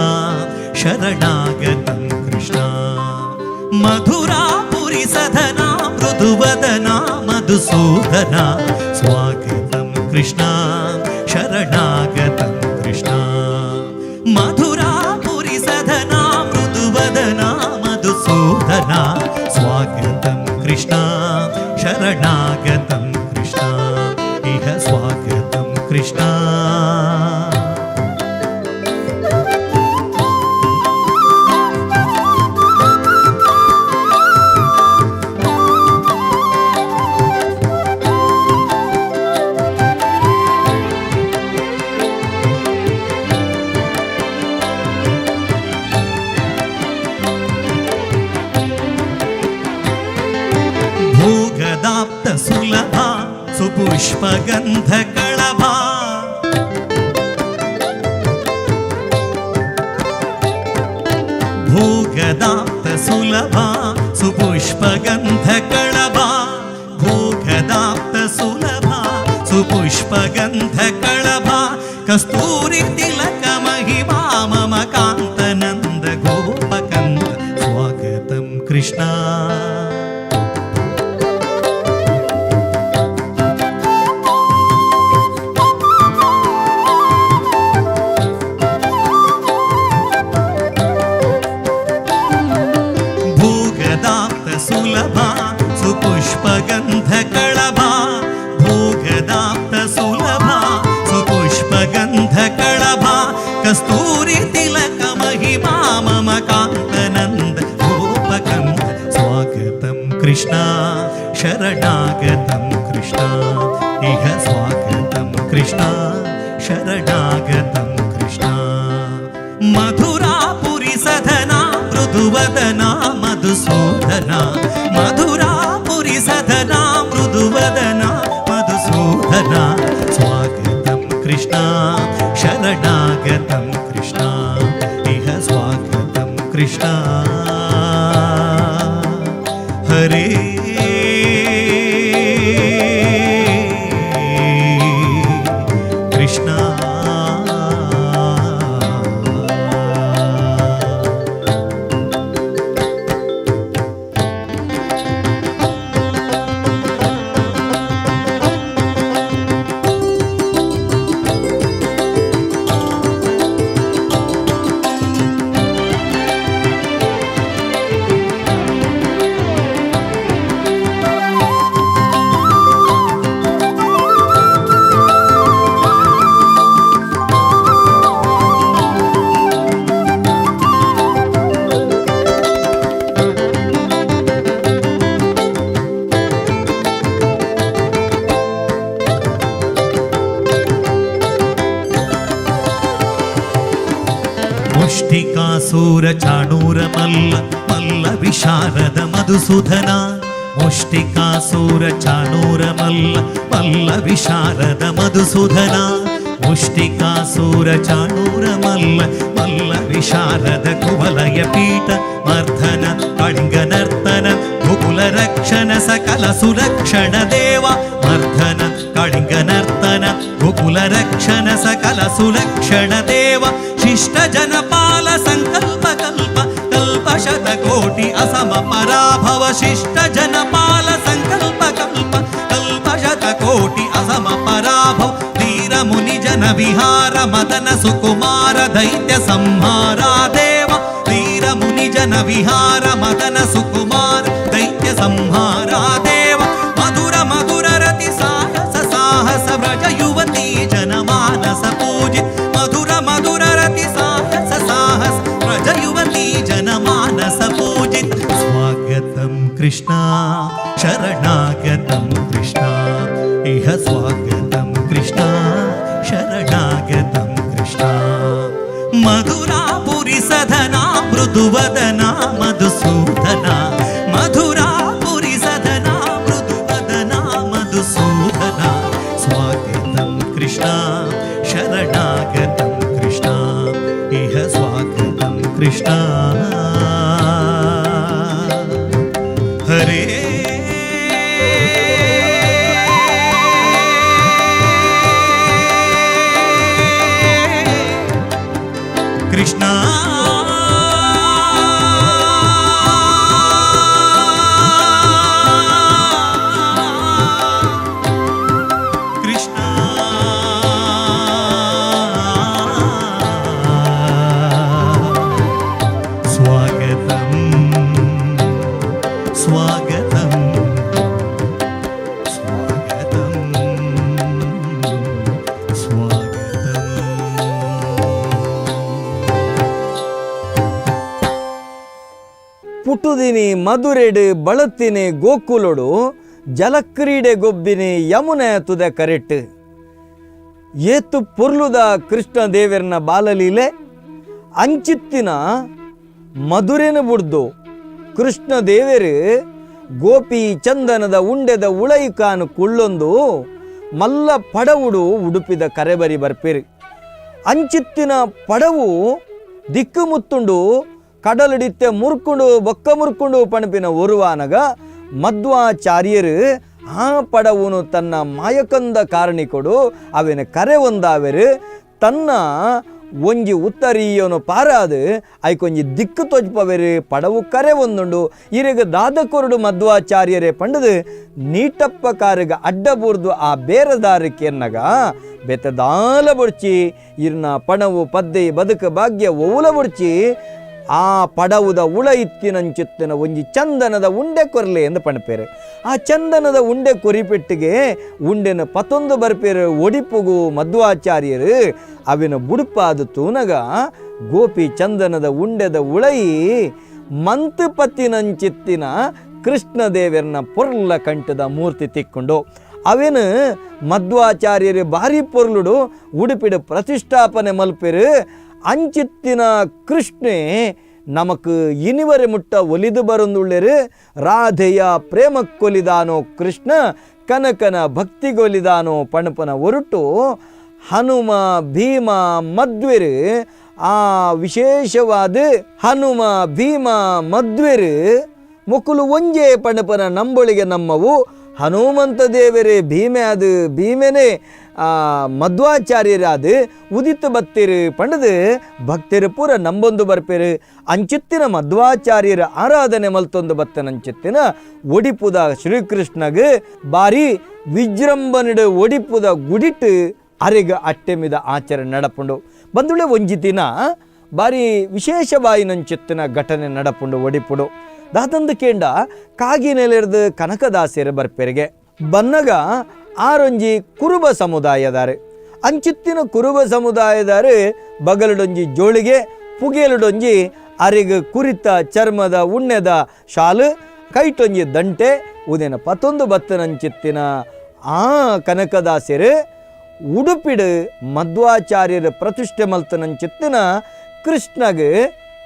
शरणागतं कृष्णा मधुरापुरी सदना मृदुवदना मधुसूदना स्वागतं कृष्णा शरणागतं कृष्णा मधुरापुरी सदना मृदुवदना मधुसूदना स्वागतं कृष्णा शरणागतं कृष्णा इह स्वागतं कृष्णा. भोगदाप्त सुलभा सुपुष्पगन्ध कळभा भोगदाप्त सुलभा सुपुष्पगन्ध कळभा भोगदाप्त सुलभा सुपुष्पगन्ध कळभा कस्तूरी तिलक महिमा मम कान्तनन्द गोपकन्द स्वागतं कृष्णा. भोगदाप्त सुलभा सुपुष्पगन्ध कळभा भोगदाप्त सुलभा सुपुष्पगन्ध कळभा कस्तूरी तिलक महिमा मम कान्तनन्द गोपकन्द स्वागतं कृष्णा शरणागतं कृष्णा इह स्वागतं कृष्णा शरणागतं कृष्णा मधुरापुरी सदना मृदुवदना मधुसूदना मधुरापुरी सदना मृदुवदना मधुसूदना स्वागतं कृष्णा शरणागतं कृष्णा इह स्वागतं कृष्णा हरे Krishna. Mushtikasura Chanura Malla Malla Visharada Madhusudana Mushtikasura Chanura Malla Malla Visharada Madhusudana Mushtikasura Chanura Malla Malla Visharada ಕುವಲಯ ಪೀಠ ಮರ್ಧನ ಕಳಿಂಗ ನರ್ತನ ಗೋಕುಲ ರಕ್ಷಣ ಸಕಲ ಸುರಕ್ಷಣ ದೇವ ಮರ್ಧನ ಕಳಿಂಗ ನರ್ತನ ಗೋಕುಲ ರಕ್ಷಣ ಸಕಲ ಸುಲಕ್ಷಣ ದೇವ ಶಿಷ್ಟ ಜನಪಾಲ ಸಂಕಲ್ಪ ಕಲ್ಪ ಕಲ್ಪ ಶತಕೋಟಿ ಅಸಮ ಪರಾಭವ ಶಿಷ್ಟ ಜನಪಾಲ ಸಂಕಲ್ಪ ಕಲ್ಪ ಕಲ್ಪ ಶತಕೋಟಿ ಅಸಮ ಪರಾಭವ ವೀರ ಮುನಿ ಜನ ವಿಹಾರ ಮದನ ಸುಕುಮಾರ ದೈತ್ಯ ಸಂಹಾರ ದೇವ ವೀರ ಮುನಿ ಜನ ವಿಹಾರ ಮದನ ಸುಕುಮಾರ ದೈತ್ಯ ಸಂಹಾರ ದೇವ ಮಧುರ ಮಧುರ ರತಿ ಸಾಹಸ ಸಾಹಸ ವ್ರಜ ಯುವತಿ ಜನ ಮಾನಸ ಪೂಜಿತ ಮಧುರ ಮಧುರ ರತಿ ಸಾಹಸ ಸಾಹಸ ವ್ರಜ ಯುವತಿ ಜನ ಮಾನಸ ಪೂಜಿತ ಸ್ವಾಗತಂ ಕೃಷ್ಣ ಶರಣಾಗತಂ ಕೃಷ್ಣ ಇಹ ಸ್ವಾಗತಂ ಕೃಷ್ಣ ಶರಣಾಗತಂ ಕೃಷ್ಣ ಮಧುರಾಪುರಿ ಸದನಾ ಮೃದುವದನ ಮಧುಸೂದನ ಮಧುರಾಪುರಿ ಸದನಾ ಮೃದುವದನ ಮಧುಸೂದನ ಸ್ವಾಗತಂ ಕೃಷ್ಣ ಶರಣಾಗತಂ ಕೃಷ್ಣ ಇಹ ಸ್ವಾಗತಂ ಕೃಷ್ಣ ಹರೇ. ಕೃಷ್ಣ ಕೃಷ್ಣ ಸ್ವಾಗತಂ ಸ್ವಾಗತಂ ಸ್ವಾಗತಂ ಸ್ವಾಗತಂ. ಪುಟುದಿನಿ ಮಧುರೆಡು ಬಳತ್ತಿನಿ ಗೋಕುಲೊಡು ಜಲಕ್ರೀಡೆ ಗೊಬ್ಬಿನಿ ಯಮುನೆ ತುದೆ ಕರೆಟ್ ಏತು ಪೊರ್ಲುದ ಕೃಷ್ಣ ದೇವರನ ಬಾಲಲೀಲೆ ಅಂಚಿತ್ತಿನ ಮಧುರೆನ ಬುಡ್ದು ಕೃಷ್ಣ ದೇವರು ಗೋಪಿ ಚಂದನದ ಉಂಡೆದ ಉಳೈಕಾನು ಕುಳ್ಳೊಂದು ಮಲ್ಲ ಪಡವುಡು ಉಡುಪಿದ ಕರೆಬರಿ ಬರ್ಪೇರು. ಅಂಚಿತ್ತಿನ ಪಡವು ದಿಕ್ಕು ಮುತ್ತುಂಡು ಕಡಲಡಿತ್ತೆ ಮುರ್ಕುಂಡು ಬೊಕ್ಕ ಮುರ್ಕುಂಡು ಪಣಪಿನ ಒರುವಾನಗ ಮಧ್ವಾಚಾರ್ಯರು ಆ ಪಡವುನು ತನ್ನ ಮಾಯಕಂದ ಕಾರಣಿಕೊಡು ಅವೆನ ಕರೆ ಒಂದಾವೆರು ತನ್ನ ಒಂಜಿ ಉತ್ತರೀಯನು ಪಾರಾದು ಐಕೊಂಜಿ ದಿಕ್ಕು ತೊಜ್ಪವೆರು ಪಡವು ಕರೆ ಒಂದುಂಡು ಇರೆಗ ದಾದಕೊರಡು ಮಧ್ವಾಚಾರ್ಯರೇ ಪಂಡದು ನೀಟಪ್ಪ ಕಾರುಗ ಅಡ್ಡಬೂರ್ದು ಆ ಬೇರದಾರಕ್ಕೆ ಎನ್ನಗ ಬೆತ್ತದಾಲ ಬುಡ್ಚಿ ಇರ್ನ ಪಣವು ಪದ್ದೆ ಬದುಕು ಭಾಗ್ಯ ಒವುಲ ಬುಡ್ಚಿ ಆ ಪಡವುದ ಉಳ ಇತ್ತಿನಂಚಿತ್ತಿನ ಒಂಜಿ ಚಂದನದ ಉಂಡೆ ಕೊರ್ಲೆ ಎಂದು ಪಣಪೇರು. ಆ ಚಂದನದ ಉಂಡೆ ಕೊರಿಪೆಟ್ಟಿಗೆ ಉಂಡೆನ ಪತೊಂದು ಬರ್ಪೇರು ಒಡಿಪುಗು ಮಧ್ವಾಚಾರ್ಯರು ಅವಿನ ಬುಡುಪಾದ ತೂನಗ ಗೋಪಿ ಚಂದನದ ಉಂಡೆದ ಉಳೈ ಮಂತು ಪತ್ತಿನಂಚಿತ್ತಿನ ಕೃಷ್ಣ ದೇವರನ ಪೊರ್ಲ ಕಂಠದ ಮೂರ್ತಿ ತಿಕ್ಕೊಂಡು ಅವೇನು ಮಧ್ವಾಚಾರ್ಯರು ಭಾರಿ ಪೊರ್ಲುಡು ಉಡುಪಿಡು ಪ್ರತಿಷ್ಠಾಪನೆ ಮಲ್ಪೆರು. ಅಂಚಿತ್ತಿನ ಕೃಷ್ಣೆ ನಮಕ್ ಇನಿವರೆ ಮುಟ್ಟ ಒಲಿದು ಬರಂದುಳ್ಳೆರು ರಾಧೆಯ ಪ್ರೇಮಕ್ಕೊಲಿದಾನೋ ಕೃಷ್ಣ ಕನಕನ ಭಕ್ತಿಗೊಲಿದಾನೋ ಪಣಪನ ಒರಟು ಹನುಮ ಭೀಮ ಮಧ್ವೆರು ಆ ವಿಶೇಷವಾದ ಹನುಮ ಭೀಮ ಮಧ್ವೆರು ಮೊಕುಲು ಒಂಜೆ ಪಣಪನ ನಂಬೊಳಿಗೆ ನಮ್ಮವು ಹನುಮಂತ ದೇವರೇ ಭೀಮೆ ಅದು ಭೀಮೆನೇ ಮಧ್ವಾಚಾರ್ಯರಾದ ಉದಿತ ಬತ್ತಿರು ಪಂಡದು ಭಕ್ತರು ಪೂರ ನಂಬೊಂದು ಬರ್ಪೇರು. ಅಂಚಿತ್ತಿನ ಮಧ್ವಾಚಾರ್ಯರ ಆರಾಧನೆ ಮಲ್ತೊಂದು ಬತ್ತನಂಚಿತ್ತಿನ ಒಡಿಪುದ ಶ್ರೀಕೃಷ್ಣಗ್ ಬಾರಿ ವಿಜೃಂಭಣಿಡು ಒಡಿಪುದ ಗುಡಿಟ್ಟು ಅರೆಗ ಅಟ್ಟೆಮಿದ ಆಚರಣೆ ನಡಪುಂಡು. ಬಂದುಳೆ ಒಂಜಿ ದಿನ ಬಾರಿ ವಿಶೇಷ ಬಾಯಿನಂಚಿತ್ತಿನ ಘಟನೆ ನಡಪುಂಡು ಒಡಿಪುಡು. ದಾತಂದು ಕೇಂಡ ಕಾಗಿನೆಲೆರ್ದು ಕನಕದಾಸರ ಬರ್ಪೆರಿಗೆ ಬನ್ನಗ ಆರೊಂಜಿ ಕುರುಬ ಸಮುದಾಯದಾರೆ ಅಂಚಿತ್ತಿನ ಕುರುಬ ಸಮುದಾಯದಾರೆ ಬಗಲುಡೊಂಜಿ ಜೋಳಿಗೆ ಪುಗೆಲುಡೊಂಜಿ ಅರೆಗ್ ಕುರಿತ ಚರ್ಮದ ಉಣ್ಣೆದ ಶಾಲು ಕೈಟೊಂಜಿ ದಂಟೆ ಉದೇನ ಪತ್ತೊಂದು ಬತ್ತನಂಚಿತ್ತಿನ ಆ ಕನಕದಾಸರು ಉಡುಪಿಡು ಮಧ್ವಾಚಾರ್ಯರ ಪ್ರತಿಷ್ಠೆ ಮಲ್ತನಂಚಿತ್ತಿನ ಕೃಷ್ಣಗ್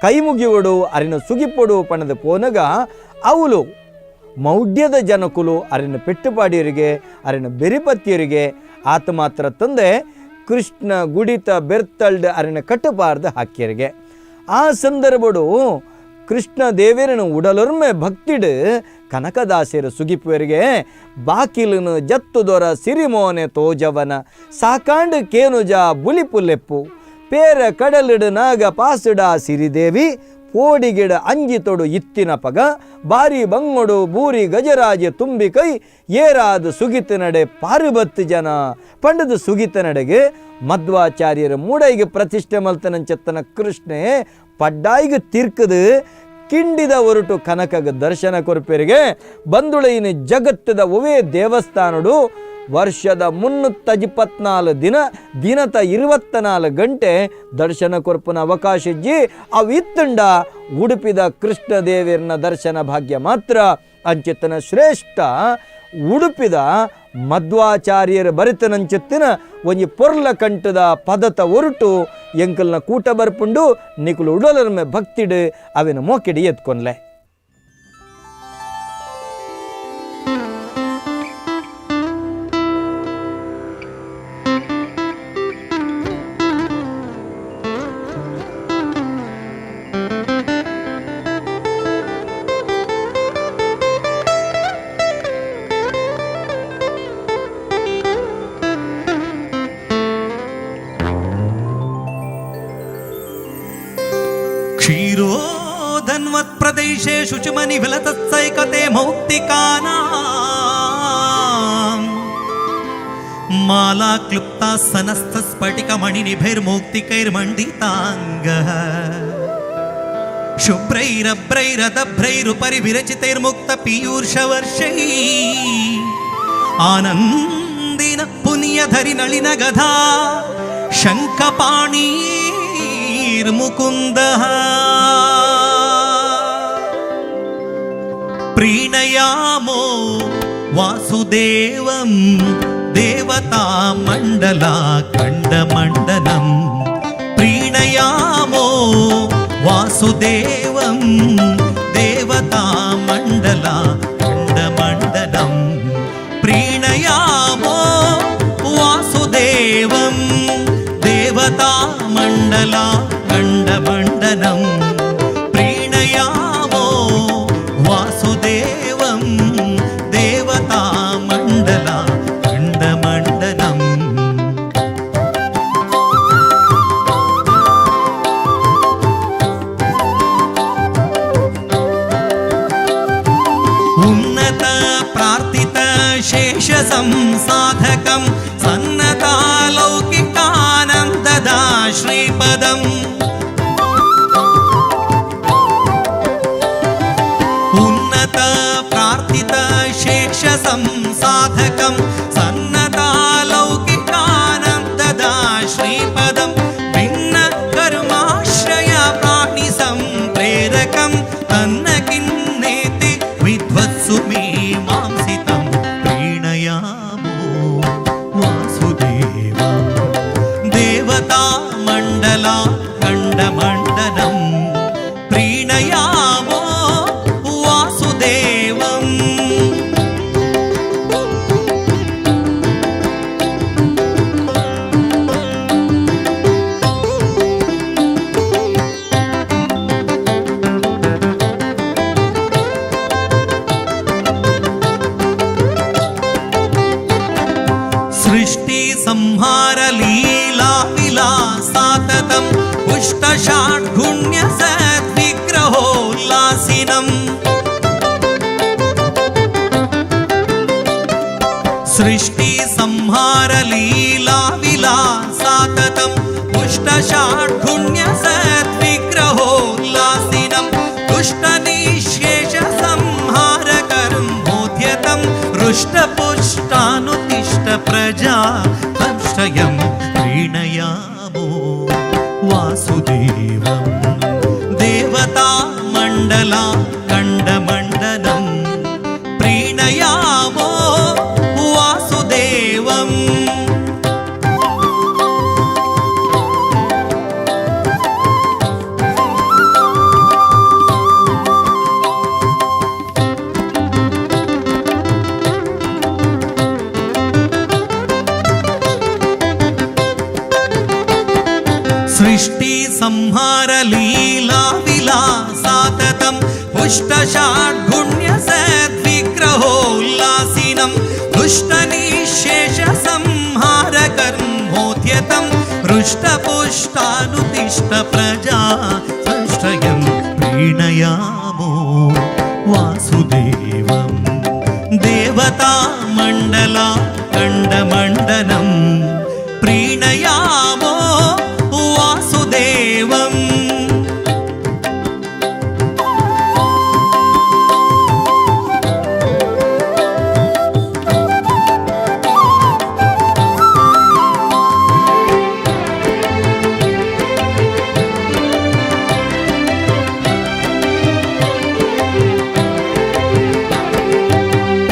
ಕೈ ಮುಗಿಯೋಡು ಅರಿನ ಸುಗಿಪೊಡು ಪಣದ ಪೋನಗ ಅವಳು ಮೌಢ್ಯದ ಜನಕುಲು ಅರಿನ ಪೆಟ್ಟುಪಾಡಿಯರಿಗೆ ಅರಿನ ಬೆರಿಪತ್ತಿಯರಿಗೆ ಆತ ಮಾತ್ರ ತಂದೆ ಕೃಷ್ಣ ಗುಡಿತ ಬೆರ್ತಲ್ಡ್ ಅರಿನ ಕಟ್ಟುಪಾರ್ದು ಹಾಕ್ಯರಿಗೆ. ಆ ಸಂದರ್ಭಡು ಕೃಷ್ಣ ದೇವೇರನ ಉಡಲೊರ್ಮೆ ಭಕ್ತಿಡು ಕನಕದಾಸರ ಸುಗಿಪುವರಿಗೆ ಬಾಕಿಲನು ಜತ್ತು ದೊರ ಸಿರಿಮೋನೆ ತೋಜವನ ಸಾಕಾಂಡು ಕೇನುಜ ಬುಲಿಪುಲೆಪ್ಪು ಪೇರ ಕಡಲಿಡು ನಾಗ ಪಾಸುಡ ಸಿರಿದೇವಿ ಪೋಡಿಗಿಡ ಅಂಜಿ ತೊಡು ಇತ್ತಿನ ಪಗ ಬಾರಿ ಬಂಗೊಡು ಬೂರಿ ಗಜರಾಜ ತುಂಬಿ ಕೈ ಏರಾದ ಸುಗಿತ ನಡೆ ಪಾರುಬತ್ತು ಜನ ಪಂಡದ ಸುಗಿತ ನಡೆಗೆ ಮಧ್ವಾಚಾರ್ಯರ ಮೂಡೈಗೆ ಪ್ರತಿಷ್ಠೆ ಮಲ್ತನಂచెತ್ತನ ಕೃಷ್ಣೆ ಪಡ್ಡಾಯಿಗೆ ತಿರ್ಕದು ಕಿಂಡಿದ ಒರಟು ಕನಕಗ ದರ್ಶನ ಕೊರ್ಪೆರಿಗೆ ಬಂದುಳೆಯಿನ ಜಗತ್ತದ ಒವೇ ದೇವಸ್ಥಾನಡು ವರ್ಷದ 324 ದಿನ ದಿನತ 24 ಗಂಟೆ ದರ್ಶನ ಕೊರ್ಪುನ ಅವಕಾಶ ಇಜ್ಜಿ ಅವು ಇತ್ತಂಡ ಉಡುಪಿದ ಕೃಷ್ಣ ದೇವಿಯರ್ನ ದರ್ಶನ ಭಾಗ್ಯ ಮಾತ್ರ ಅಂಚಿತನ ಶ್ರೇಷ್ಠ ಉಡುಪಿದ ಮಧ್ವಾಚಾರ್ಯರ ಬರಿತನಂಚಿತ್ತಿನ ಒಂಜಿ ಪೊರ್ಲ ಕಂಠದ ಪದತ ಒರಟು ಎಂಕಲ್ನ ಕೂಟ ಬರ್ಪುಂಡು ನಿಕುಲು ಉಡಲರ್ಮೆ ಭಕ್ತಿಡು ಅವಿನ ಮೋಕಿಡಿ ಎತ್ಕೊನ್ಲೆ. क्षीरोधन्वत्प्रदेशे शुचिमनिविलतत्सैकते मौक्तिकानां मालाक्लुप्ता सनस्थस्फटिकमणिनिभैर्मौक्तिकैर्मण्डिताङ्गः शुभ्रैरभ्रैरदभ्रैरुपरि विरचितैर्मुक्तपीयूषवर्षैः आनन्दिन पुण्यधरिनलिनगधा शङ्खपाणीर्मुकुन्दः प्रीणयामो वासुदेवं देवतामण्डलाखण्डमण्डनं प्रीणयामो वासुदेवं देवतामण्डलाखण्डमण्डनं प्रीणयामो वासुदेवं देवतामण्डलाखण्डमण्डनं प्रीणयामो वासुदेवं देवतामण्डलाखण्डमण्डनम्. उन्नत प्रार्थित शेष संसाधकं सन्नतालौकिकानन्ददा श्रीपदम् उन्नत प्रार्थित शेष संसाधकं सन्नतालौकिकानन्ददा श्रीपदं भिन्न कर्माश्रय प्राणि सम्प्रेरकं तन्न किन्नेति विद्वत्सु मीमांसितं प्रीणयामो वासुदेवं देवतामण्डलाखण्डमण्डनं प्रीणयामो वासुदेवम्. सृष्टि संहार लीला विलासाततं पुष्टषाड्गुण्य सद्विग्रहोल्लासिनम् सृष्टि संहार लीला विलासाततं पुष्टषाड्गुण्य सद्विग्रहोल्लासिनं दुष्टनिःशेष संहार कर्मोद्यतं रुष्टपुष्टानुतिष्ठ प्रजा संश्रयं प्रीणयामो वासुदेवं देवतामण्डलाखण्डमण्डनं प्रीणयामो वासुदेवम्. ಸೃಷ್ಟಿ ಸಂಹಾರ ಲೀಲಾ ವಿಲಾಸಾತತಂ ಪುಷ್ಟ ಷಾಡ್ಗುಣ್ಯ ಸದ್ವಿಗ್ರಹೋಲ್ಲಾಸಿನಂ ದುಷ್ಟ ನಿಶೇಷ ಸಂಹಾರ ಕರ್ಮೋದ್ಯತಂ ಹೃಷ್ಟಪುಷ್ಟಾನುತಿಷ್ಠ ಪ್ರಜಾ ಸಂಶ್ರಯಂ ಪ್ರೀಣಯಾಮೋ ವಾಸುದೇವಂ ದೇವತಾ ಮಂಡಲ ಕಂಡಮಂಡನಂ ಪ್ರೀಣಯಾಮೋ ವಾಸುದೇವಂ.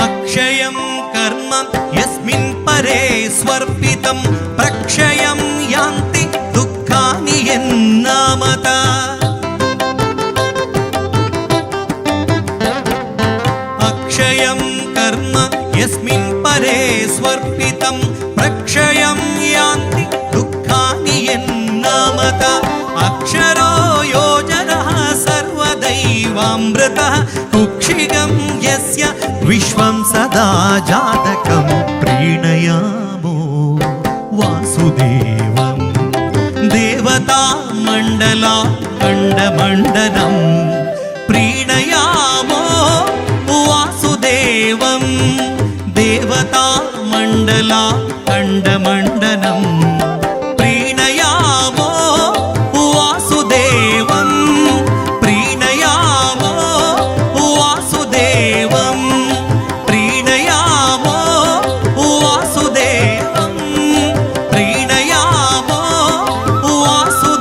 अक्षयं कर्म यस्मिन् परे स्वर्पितं प्रक्षयं यान्ति दुःखानि यन्नामत। अक्षयं कर्म यस्मिन् परे स्वर्पितं प्रक्षयं यान्ति दुःखानि यन्नामत। अक्षरो योजनः सर्वदैवामृतः कुक्षिगं यस्य विश्वं सदा जातकं प्रीणयामो वासुदेवं देवतामण्डला खण्डमण्डनं प्रीणयामो वासुदेवं देवतामण्डला खण्डमण्डनं प्रीणयामो वासुदेवं प्रीणयामो वासुदेवं प्रीणयामो वासुदेवं प्रीणयामो वासुदेवम्।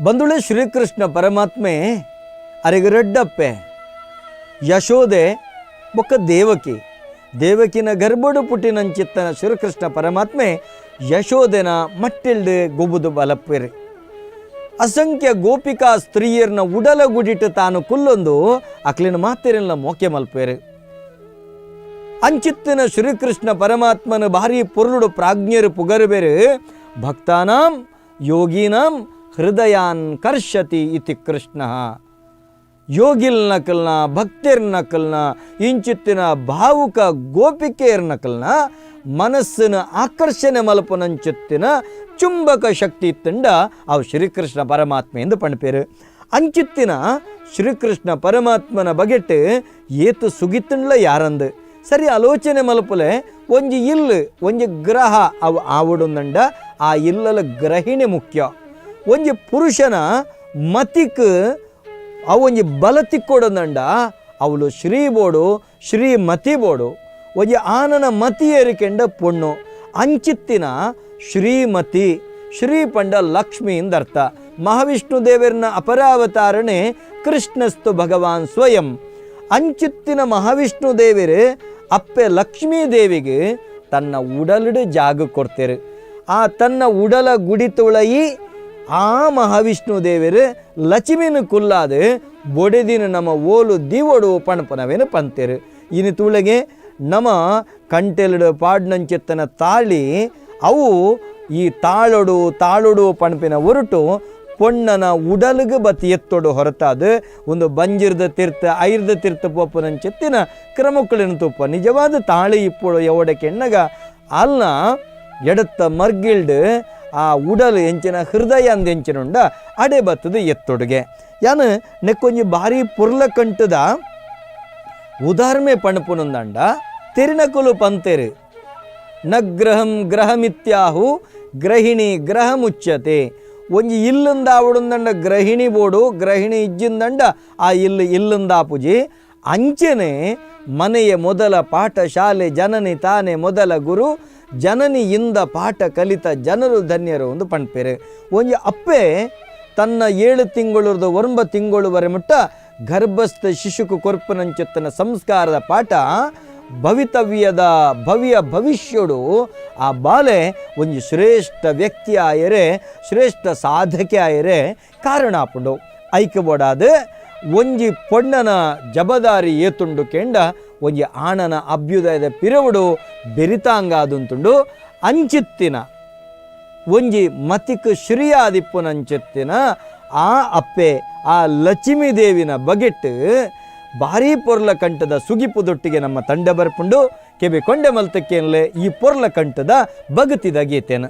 ಬಂದುಳೆ ಶ್ರೀಕೃಷ್ಣ ಪರಮಾತ್ಮೆ ಅರೆಗೆ ರಡ್ಡಪ್ಪೆ ಯಶೋದೆ ಬೊಕ್ಕ ದೇವಕಿ, ದೇವಕಿನ ಗರ್ಭಡು ಪುಟ್ಟಿನಂಚಿತ್ತನ ಶ್ರೀಕೃಷ್ಣ ಪರಮಾತ್ಮೆ ಯಶೋದೆನ ಮಟ್ಟಿಲ್ಡು ಗೊಬುದು ಬಲಪ್ಪೆರು. ಅಸಂಖ್ಯ ಗೋಪಿಕಾ ಸ್ತ್ರೀಯರ್ನ ಉಡಲ ಗುಡಿಟ್ಟು ತಾನು ಕುಲ್ಲೊಂದು ಅಕ್ಲಿನ ಮಾತಿರಲ್ಲ ಮೋಕೆ ಮಲ್ಪೇರು. ಅಂಚಿತ್ತಿನ ಶ್ರೀಕೃಷ್ಣ ಪರಮಾತ್ಮನ ಭಾರಿ ಪೊರುಳು ಪ್ರಾಜ್ಞರು ಪುಗರುಬೇರು. ಭಕ್ತಾನಾಂ ಯೋಗಿನಾಂ ಹೃದಯಾನ್ ಕರ್ಷತಿ ಇತಿ ಕೃಷ್ಣ. ಯೋಗಿಲ್ ನಕಲ್ನ ಭಕ್ತಿರ್ ನಕಲ್ನ ಇಂಚಿತ್ತಿನ ಭಾವುಕ ಗೋಪಿಕೆಯರ್ ನಕಲ್ನ ಮನಸ್ಸಿನ ಆಕರ್ಷಣೆ ಮಲಪನಂಚಿತ್ತಿನ ಚುಂಬಕ ಶಕ್ತಿ ಇತ್ತಂಡ ಅವು ಶ್ರೀಕೃಷ್ಣ ಪರಮಾತ್ಮ ಎಂದು ಪಣಪೇರು. ಅಂಚಿತ್ತಿನ ಶ್ರೀಕೃಷ್ಣ ಪರಮಾತ್ಮನ ಬಗೆಟ್ ಏತು ಸುಗಿತ್ತಂಡ್ಲ ಯಾರಂದು ಸರಿ ಆಲೋಚನೆ ಮಲಪುಲೆ. ಒಂಜಿ ಇಲ್ಲು ಒಂಜಿ ಗ್ರಹ ಅವು ಆವಡುಂದಂಡ ಆ ಇಲ್ಲಲ ಗ್ರಹಿಣಿ ಮುಖ್ಯ. ಒಂಜಿ ಪುರುಷನ ಮತಿಕ್ ಅವು ಒಂಜಿ ಬಲ ತಿಕ್ಕೊಡಂದಂಡ ಅವಳು ಶ್ರೀ ಬೋಡು ಶ್ರೀಮತಿ ಬೋಡು. ಒಂಜಿ ಆನನ ಮತಿ ಏರಿಕೆಂಡ ಪೊಣ್ಣು ಅಂಚಿತ್ತಿನ ಶ್ರೀಮತಿ ಶ್ರೀ ಪಂಡ ಲಕ್ಷ್ಮಿ ಎಂದರ್ಥ. ಮಹಾವಿಷ್ಣು ದೇವರನ ಅಪರಾವತಾರಣೆ ಕೃಷ್ಣಸ್ತು ಭಗವಾನ್ ಸ್ವಯಂ. ಅಂಚಿತ್ತಿನ ಮಹಾವಿಷ್ಣು ದೇವರು ಅಪ್ಪೆ ಲಕ್ಷ್ಮೀ ದೇವಿಗೆ ತನ್ನ ಉಡಲಿಡು ಜಾಗ ಕೊಡ್ತೇರು. ಆ ತನ್ನ ಉಡಲ ಗುಡಿ ತುಳಯಿ ಆ ಮಹಾವಿಷ್ಣು ದೇವರು ಲಕ್ಷ್ಮಿನ ಕುಲ್ಲಾದು ಬೊಡೆದಿನ ನಮ್ಮ ಓಲು ದಿವಡು ಪಣಪನವೇನು ಪಂತೇರು. ಇನ್ನು ತುಳಗೆ ನಮ್ಮ ಕಂಟೆಲಡು ಪಾಡ್ನಂಚಿತ್ತನ ತಾಳಿ ಅವು ಈ ತಾಳೊಡು ತಾಳೊಡು ಪಣಪಿನ ಒರಟು ಪೊಣ್ಣನ ಉಡಲಿಗೆ ಬತ್ತಿ ಎತ್ತೊಡು ಹೊರತಾದ ಒಂದು ಬಂಜಿರ್ದ ತೀರ್ಥ ಐರ್ದ ತೀರ್ಥ ಪೋಪನಂచెತ್ತಿನ ಕ್ರಮಕ್ಕಳಿನ ತುಪ್ಪ ನಿಜವಾದ ತಾಳಿ ಇಪ್ಪೊಡು ಎವಡಕ್ಕೆ ಎಣ್ಣಗ ಅಲ್ನ ಎಡತ್ತ ಮರ್ಗಿಲ್ಡ್ ಆ ಉಡಲು ಎಂಚಿನ ಹೃದಯ ಅಂದ ಎಂಚಿನುಂಡ ಅಡೆ ಬತ್ತದ ಎತ್ತೊಡುಗೆ. ಯಾನು ನೆಕ್ಕೊಂಜಿ ಭಾರಿ ಪುರ್ಲ ಕಂಟದ ಉದಾಹರಣೆ ಪಣಪುನಂದಂಡ ತೆರಿನಕುಲು ಪಂತೆರು ನಗ್ರಹಂ ಗ್ರಹಮಿತ್ಯಾಹು ಗ್ರಹಿಣಿ ಗ್ರಹ ಮುಚ್ಚತೆ. ಒಂಜಿ ಇಲ್ಲಂದ ಆವಡುಂದಂಡ ಗ್ರಹಿಣಿ ಬೋಡು ಗ್ರಹಿಣಿ ಇಜ್ಜಿಂದಂಡ ಆ ಇಲ್ಲು ಇಲ್ಲಂದಾಪುಜಿ. ಅಂಚೆನೆ ಮನೆಯ ಮೊದಲ ಪಾಠಶಾಲೆ ಜನನಿ ತಾನೇ ಮೊದಲ ಗುರು, ಜನನಿಯಿಂದ ಪಾಠ ಕಲಿತ ಜನರು ಧನ್ಯರು ಒಂದು ಪಣ್ಪೇರು. ಒಂಜಿ ಅಪ್ಪೆ ತನ್ನ 7 ತಿಂಗಳದ 9 ತಿಂಗಳುವರೆ ಮುಟ್ಟ ಗರ್ಭಸ್ಥ ಶಿಶುಕು ಕೊರ್ಪನಂಚೆತ್ತನ ಸಂಸ್ಕಾರದ ಪಾಠ ಭವಿತವ್ಯದ ಭವ್ಯ ಭವಿಷ್ಯಡು ಆ ಬಾಲೆ ಒಂಜಿ ಶ್ರೇಷ್ಠ ವ್ಯಕ್ತಿ ಆಯರೆ ಶ್ರೇಷ್ಠ ಸಾಧಕೆ ಆಯರೆ ಕಾರಣ ಆಪುಂಡು. ಐಕ್ಯಬೋಡಾದ ಒಂಜಿ ಪೊಣ್ಣನ ಜಬದಾರಿ ಏತುಂಡು ಕೆಂಡ ಒಂಜಿ ಆಣನ ಅಭ್ಯುದಯದ ಪಿರವುಡು ಬೆರಿತಾಂಗಾದುಂತುಂಡು ಅಂಚಿತ್ತಿನ ಒಂಜಿ ಮತಿಕ್ ಶ್ರೀಯಾದಿಪ್ಪುನಂಚಿತ್ತಿನ ಆ ಅಪ್ಪೆ ಆ ಲಕ್ಷ್ಮೀ ದೇವಿನ ಬಗೆಟ್ ಭಾರೀ ಪೊರ್ಲ ಕಂಠದ ಸುಗಿಪುದೊಟ್ಟಿಗೆ ನಮ್ಮ ತಂಡ ಬರ್ಪುಂಡು ಕೆಬೆ ಕೊಂಡೆ ಮಲ್ತಕ್ಕೇನ್ಲೆ ಈ ಪೊರ್ಲ ಕಂಠದ ಬಗತಿದ ಗೀತೆನ.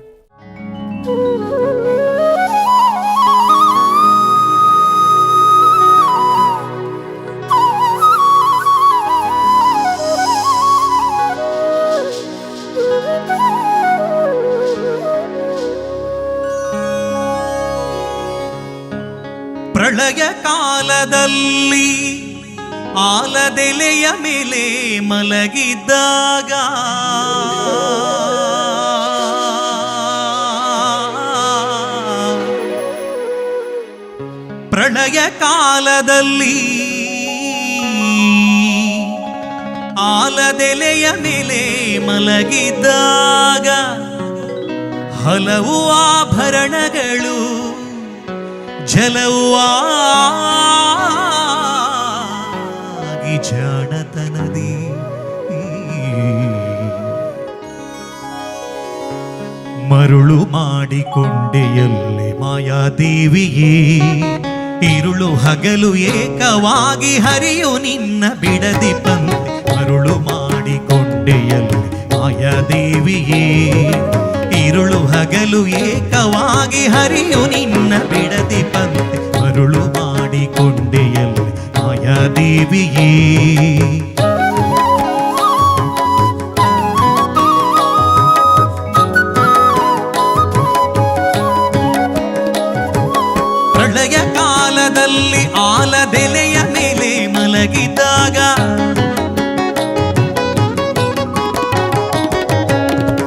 ಪ್ರಳಯ ಕಾಲದಲ್ಲಿ ಆಲದೆಲೆಯ ಮೇಲೆ ಮಲಗಿದ್ದಾಗ ಪ್ರಳಯ ಕಾಲದಲ್ಲಿ ಆಲದೆಲೆಯ ಮೇಲೆ ಮಲಗಿದ್ದಾಗ ಹಲವು ಆಭರಣಗಳು ಜಲವು ಆಗಿ ಜಾಣತನದಿ ಮರುಳು ಮಾಡಿಕೊಂಡೆಯಲ್ಲಿ ಮಾಯಾದೇವಿಯೇ, ಇರುಳು ಹಗಲು ಏಕವಾಗಿ ಹರಿಯು ನಿನ್ನ ಬಿಡದಿ ಪಂತೆ. ಮರುಳು ಮಾಡಿಕೊಂಡೆಯಲ್ಲಿ ಮಾಯಾದೇವಿಯೇ, ಇರುಳು ಹಗಲು ಏಕವಾಗಿ ಹರಿಯು ನಿನ್ನ ಬಿಡದಿ ಪಂತೆ. ಮರುಳು ಮಾಡಿಕೊಂಡೆಯಲ್ಲಿ ಮಾಯಾದೇವಿಯೇ. ಪ್ರಳಯ ಕಾಲದಲ್ಲಿ ಆಲದೆಲೆಯ ಮೇಲೆ ಮಲಗಿದ್ದಾಗ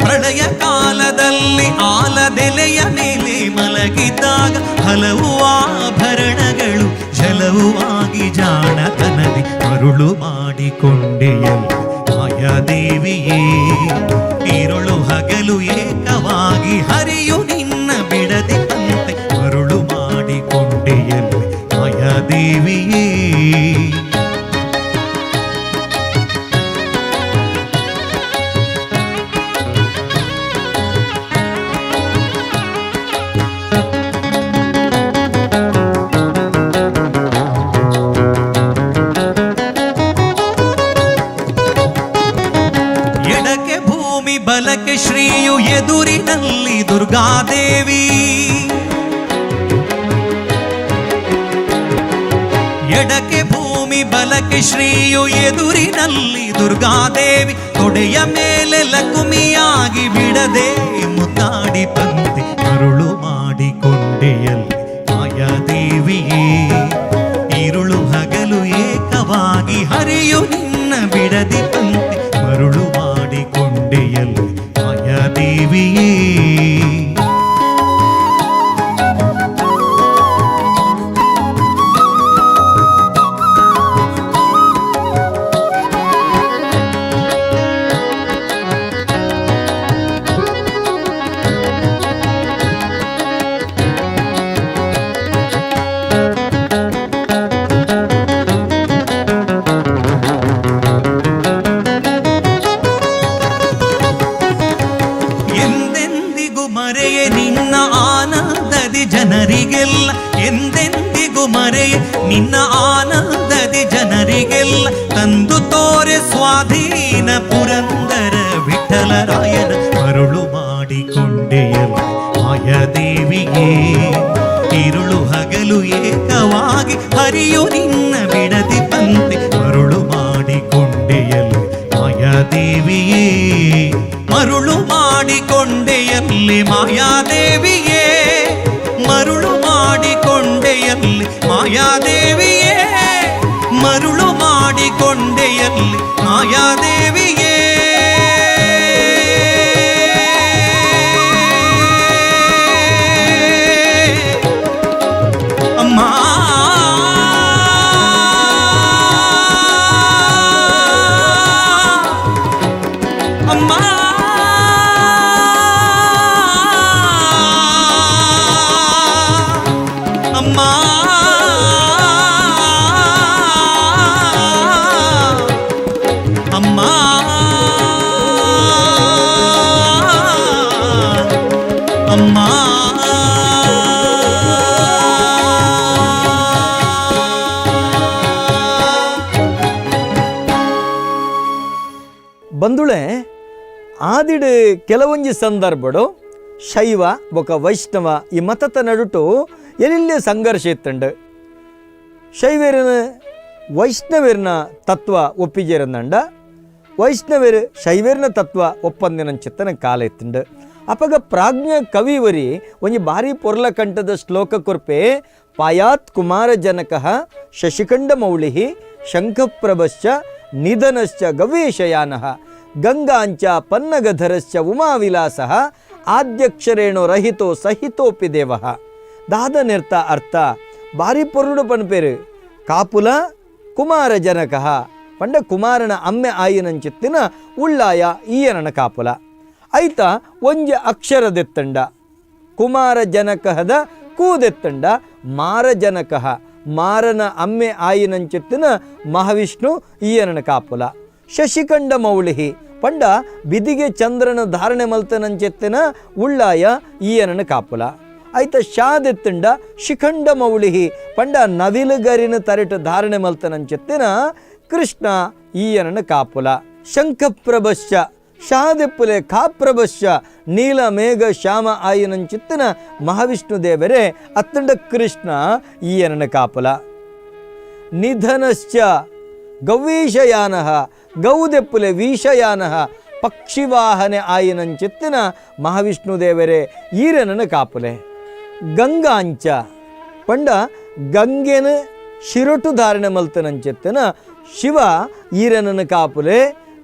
ಪ್ರಳಯ ಕಾಲದಲ್ಲಿ ಆಲದೆಲೆಯ ಮೇಲೆ ಮಲಗಿದ್ದಾಗ ಹಲವು ಆಭರಣಗಳು ಜಲವು ಆಗಿ ಜಾಣತನದಿ ಮರುಳು ಮಾಡಿಕೊಂಡೆಯಲ್ಲಿ ಮಾಯಾದೇವಿಯೇ, ಇರುಳು ಹಗಲು ಏಕವಾಗಿ ಹರಿಯು ನಿನ್ನ ಬಿಡದಿ ಪಂತೆ. ಮರುಳು ಮಾಡಿಕೊಂಡೆಯಲ್ಲಿ ಮಾಯಾದೇವಿಯೇ. ಎಡಕ್ಕೆ ಭೂಮಿ ಬಲಕ್ಕೆ ಶ್ರೀಯು ಎದುರಿನಲ್ಲಿ ದುರ್ಗಾದೇವಿ, ಎಡಕ್ಕೆ ಭೂಮಿ ಬಲಕ್ಕೆ ಶ್ರೀಯು ಎದುರಿನಲ್ಲಿ ದುರ್ಗಾದೇವಿ, ತೊಡೆಯ ಮೇಲೆ ಲಕುಮಿಯಾಗಿ ಬಿಡದೆ ಮುತ್ತಾಡಿ ಪಂತೆ. ಮರುಳು ಮಾಡಿಕೊಂಡೆಯಲ್ಲಿ ಮಾಯಾದೇವಿಯೇ, ಇರುಳು ಹಗಲು ಏಕವಾಗಿ ಹರಿಯು ನಿನ್ನ ಬಿಡದಿ ಪಂತೆ. ಮರುಳು ಮಾಡಿಕೊಂಡೆಯಲ್ಲಿ ಮಾಯಾದೇವಿಯೇ. ಎಂದೆಂದಿಗೂ ಮರೆಯೆ ನಿನ್ನ ಆನಂದದಿ ಜನರಿಗೆಲ್ಲ, ಎಂದೆಂದಿಗೂ ಮರೆಯೆ ನಿನ್ನ ಆನಂದದಿ ಜನರಿಗೆಲ್ಲ, ತಂದು ತೋರೆ ಸ್ವಾಧೀನ ಪುರಂದರ ವಿಠಲರಾಯನ. ಮರುಳು ಮಾಡಿಕೊಂಡೆಯಲ್ಲ ಮಾಯಾದೇವಿಯೇ, ಇರುಳು ಹಗಲು ಏಕವಾಗಿ ಹರಿಯು ನಿನ್ನ ಬಿಡದಿ ಪಂತೆ. ಮರುಳು ಮಾಡಿಕೊಂಡೆಯಲ್ಲಿ ಮಾಯಾದೇವಿಯೇ, ಮರುಳು ಮಾಡಿಕೊಂಡೆಯಲ್ಲಿ ಮಾಯಾದೇವಿಯೇ, ಮರುಳು ಮಾಡಿಕೊಂಡೆಯಲ್ಲಿ ಮಾಯಾದೇವಿಯೇ, ಮರುಳು ಮಾಡಿಕೊಂಡೆಯಲ್ಲಿ ಮಾಯಾದೇವಿಯೇ. ಅಮ್ಮ ಅಮ್ಮ ಅಮ್ಮ ಬಂದುಳೆ ಆದಿಡು ಕೆಲವೊಂಜಿ ಸಂದರ್ಭಡು ಶೈವ ಬೊಕ ವೈಷ್ಣವ ಈ ಮತತ ನಡುಟು ಎಲ್ಲಿ ಸಂಘರ್ಷ ಇತ್ತಂಡು. ಶೈವೇರಿನ ವೈಷ್ಣವೇರಿನ ತತ್ವ ಒಪ್ಪಿಗೆರಂದಂಡ, ವೈಷ್ಣವೇರು ಶೈವೇರಿನ ತತ್ವ ಒಪ್ಪಂದಿನಂಚಿತ್ತನ ಕಾಲ ಇತ್ತಂಡು. ಅಪಗ ಪ್ರಾಜ್ಞ ಕವಿವರಿ ಒಂಜಿ ಭಾರಿ ಪೊರ್ಲ ಕಂಠದ ಶ್ಲೋಕ ಕೊರ್ಪೆ. ಪಾಯಾತ್ ಕುಮಾರ ಜನಕಃ ಶಶಿಖಂಡ ಮೌಳಿಹಿ ಶಂಖಪ್ರಭಶ್ಚ ನಿಧನಶ್ಚ ಗವೇಶಯಾನಃ ಗಂಗಾಂಚ ಪನ್ನಗಧರಶ್ಚ ಉಮಾವಿಲಾಸಃ ಆದ್ಯಕ್ಷರೇಣೋ ರಹಿತೋ ಸಹಿತೋಪಿ ದೇವಃ. ದಾದ ನಿರ್ತ ಅರ್ಥ ಭಾರಿ ಪೊರುಡು ಪನ್ಪೇರು. ಕಾಪುಲ ಕುಮಾರ ಜನಕಃ ಪಂಡ ಕುಮಾರನ ಅಮ್ಮೆ ಆಯಿನಂಚಿತ್ತಿನ ಉಳ್ಳಾಯ ಈಯನನ ಕಾಪುಲ. ಐತ ಒಂಜಿ ಅಕ್ಷರದೆತ್ತಂಡ ಕುಮಾರ ಜನಕಹದ ಕೂದೆತ್ತಂಡ ಮಾರ ಜನಕಃ ಮಾರನ ಅಮ್ಮೆ ಆಯಿನಂಚಿತ್ತಿನ ಮಹಾವಿಷ್ಣು ಈಯನನ ಕಾಪುಲ. ಶಶಿಖಂಡ ಮೌಳಿಹಿ ಪಂಡ ಬಿದಿಗೆ ಚಂದ್ರನ ಧಾರಣೆ ಮಲ್ತನಂಚೆತ್ತಿನ ಉಳ್ಳಾಯ ಈಯನನ ಕಾಪುಲ. ಐತ ಶಾದೆತ್ತಂಡ ಶಿಖಂಡ ಮೌಳಿಹಿ ಪಂಡ ನವಿಲುಗರಿನ ತರಿಟ ಧಾರಣೆ ಮಲ್ತನಂಚೆತ್ತಿನ ಕೃಷ್ಣ ಈಯನನ ಕಾಪುಲ. ಶಂಖಪ್ರಭಶ್ಚ ಶಾದೆಪ್ಪುಲೆ ಕಾಪ್ರಭಶ್ಚ ನೀಲ ಮೇಘ ಶ್ಯಾಮ ಆಯಿನಂಚಿತ್ತಿನ ಮಹಾವಿಷ್ಣು ದೇವರೇ ಅತ್ತಂಡ ಕೃಷ್ಣ ಈಯನನ ಕಾಪುಲ. ನಿಧನಶ್ಚ ಗೌವೀಶಯಾನಃ ಗೌದೆಪ್ಪುಲೆ ವೀಶಯಾನಃ ಪಕ್ಷಿವಾಹನೆ ಆಯಿನಂಚಿತ್ತಿನ ಮಹಾವಿಷ್ಣು ದೇವರೇ ಈರನನ ಕಾಪುಲೆ. ಗಂಗಾಂಚ ಪಂಡ ಗಂಗೆನ ಶಿರಟು ಧಾರಣೆ ಮಲ್ತನಂಚಿತ್ತಿನ ಶಿವ ಈರನನ ಕಾಪುಲೆ.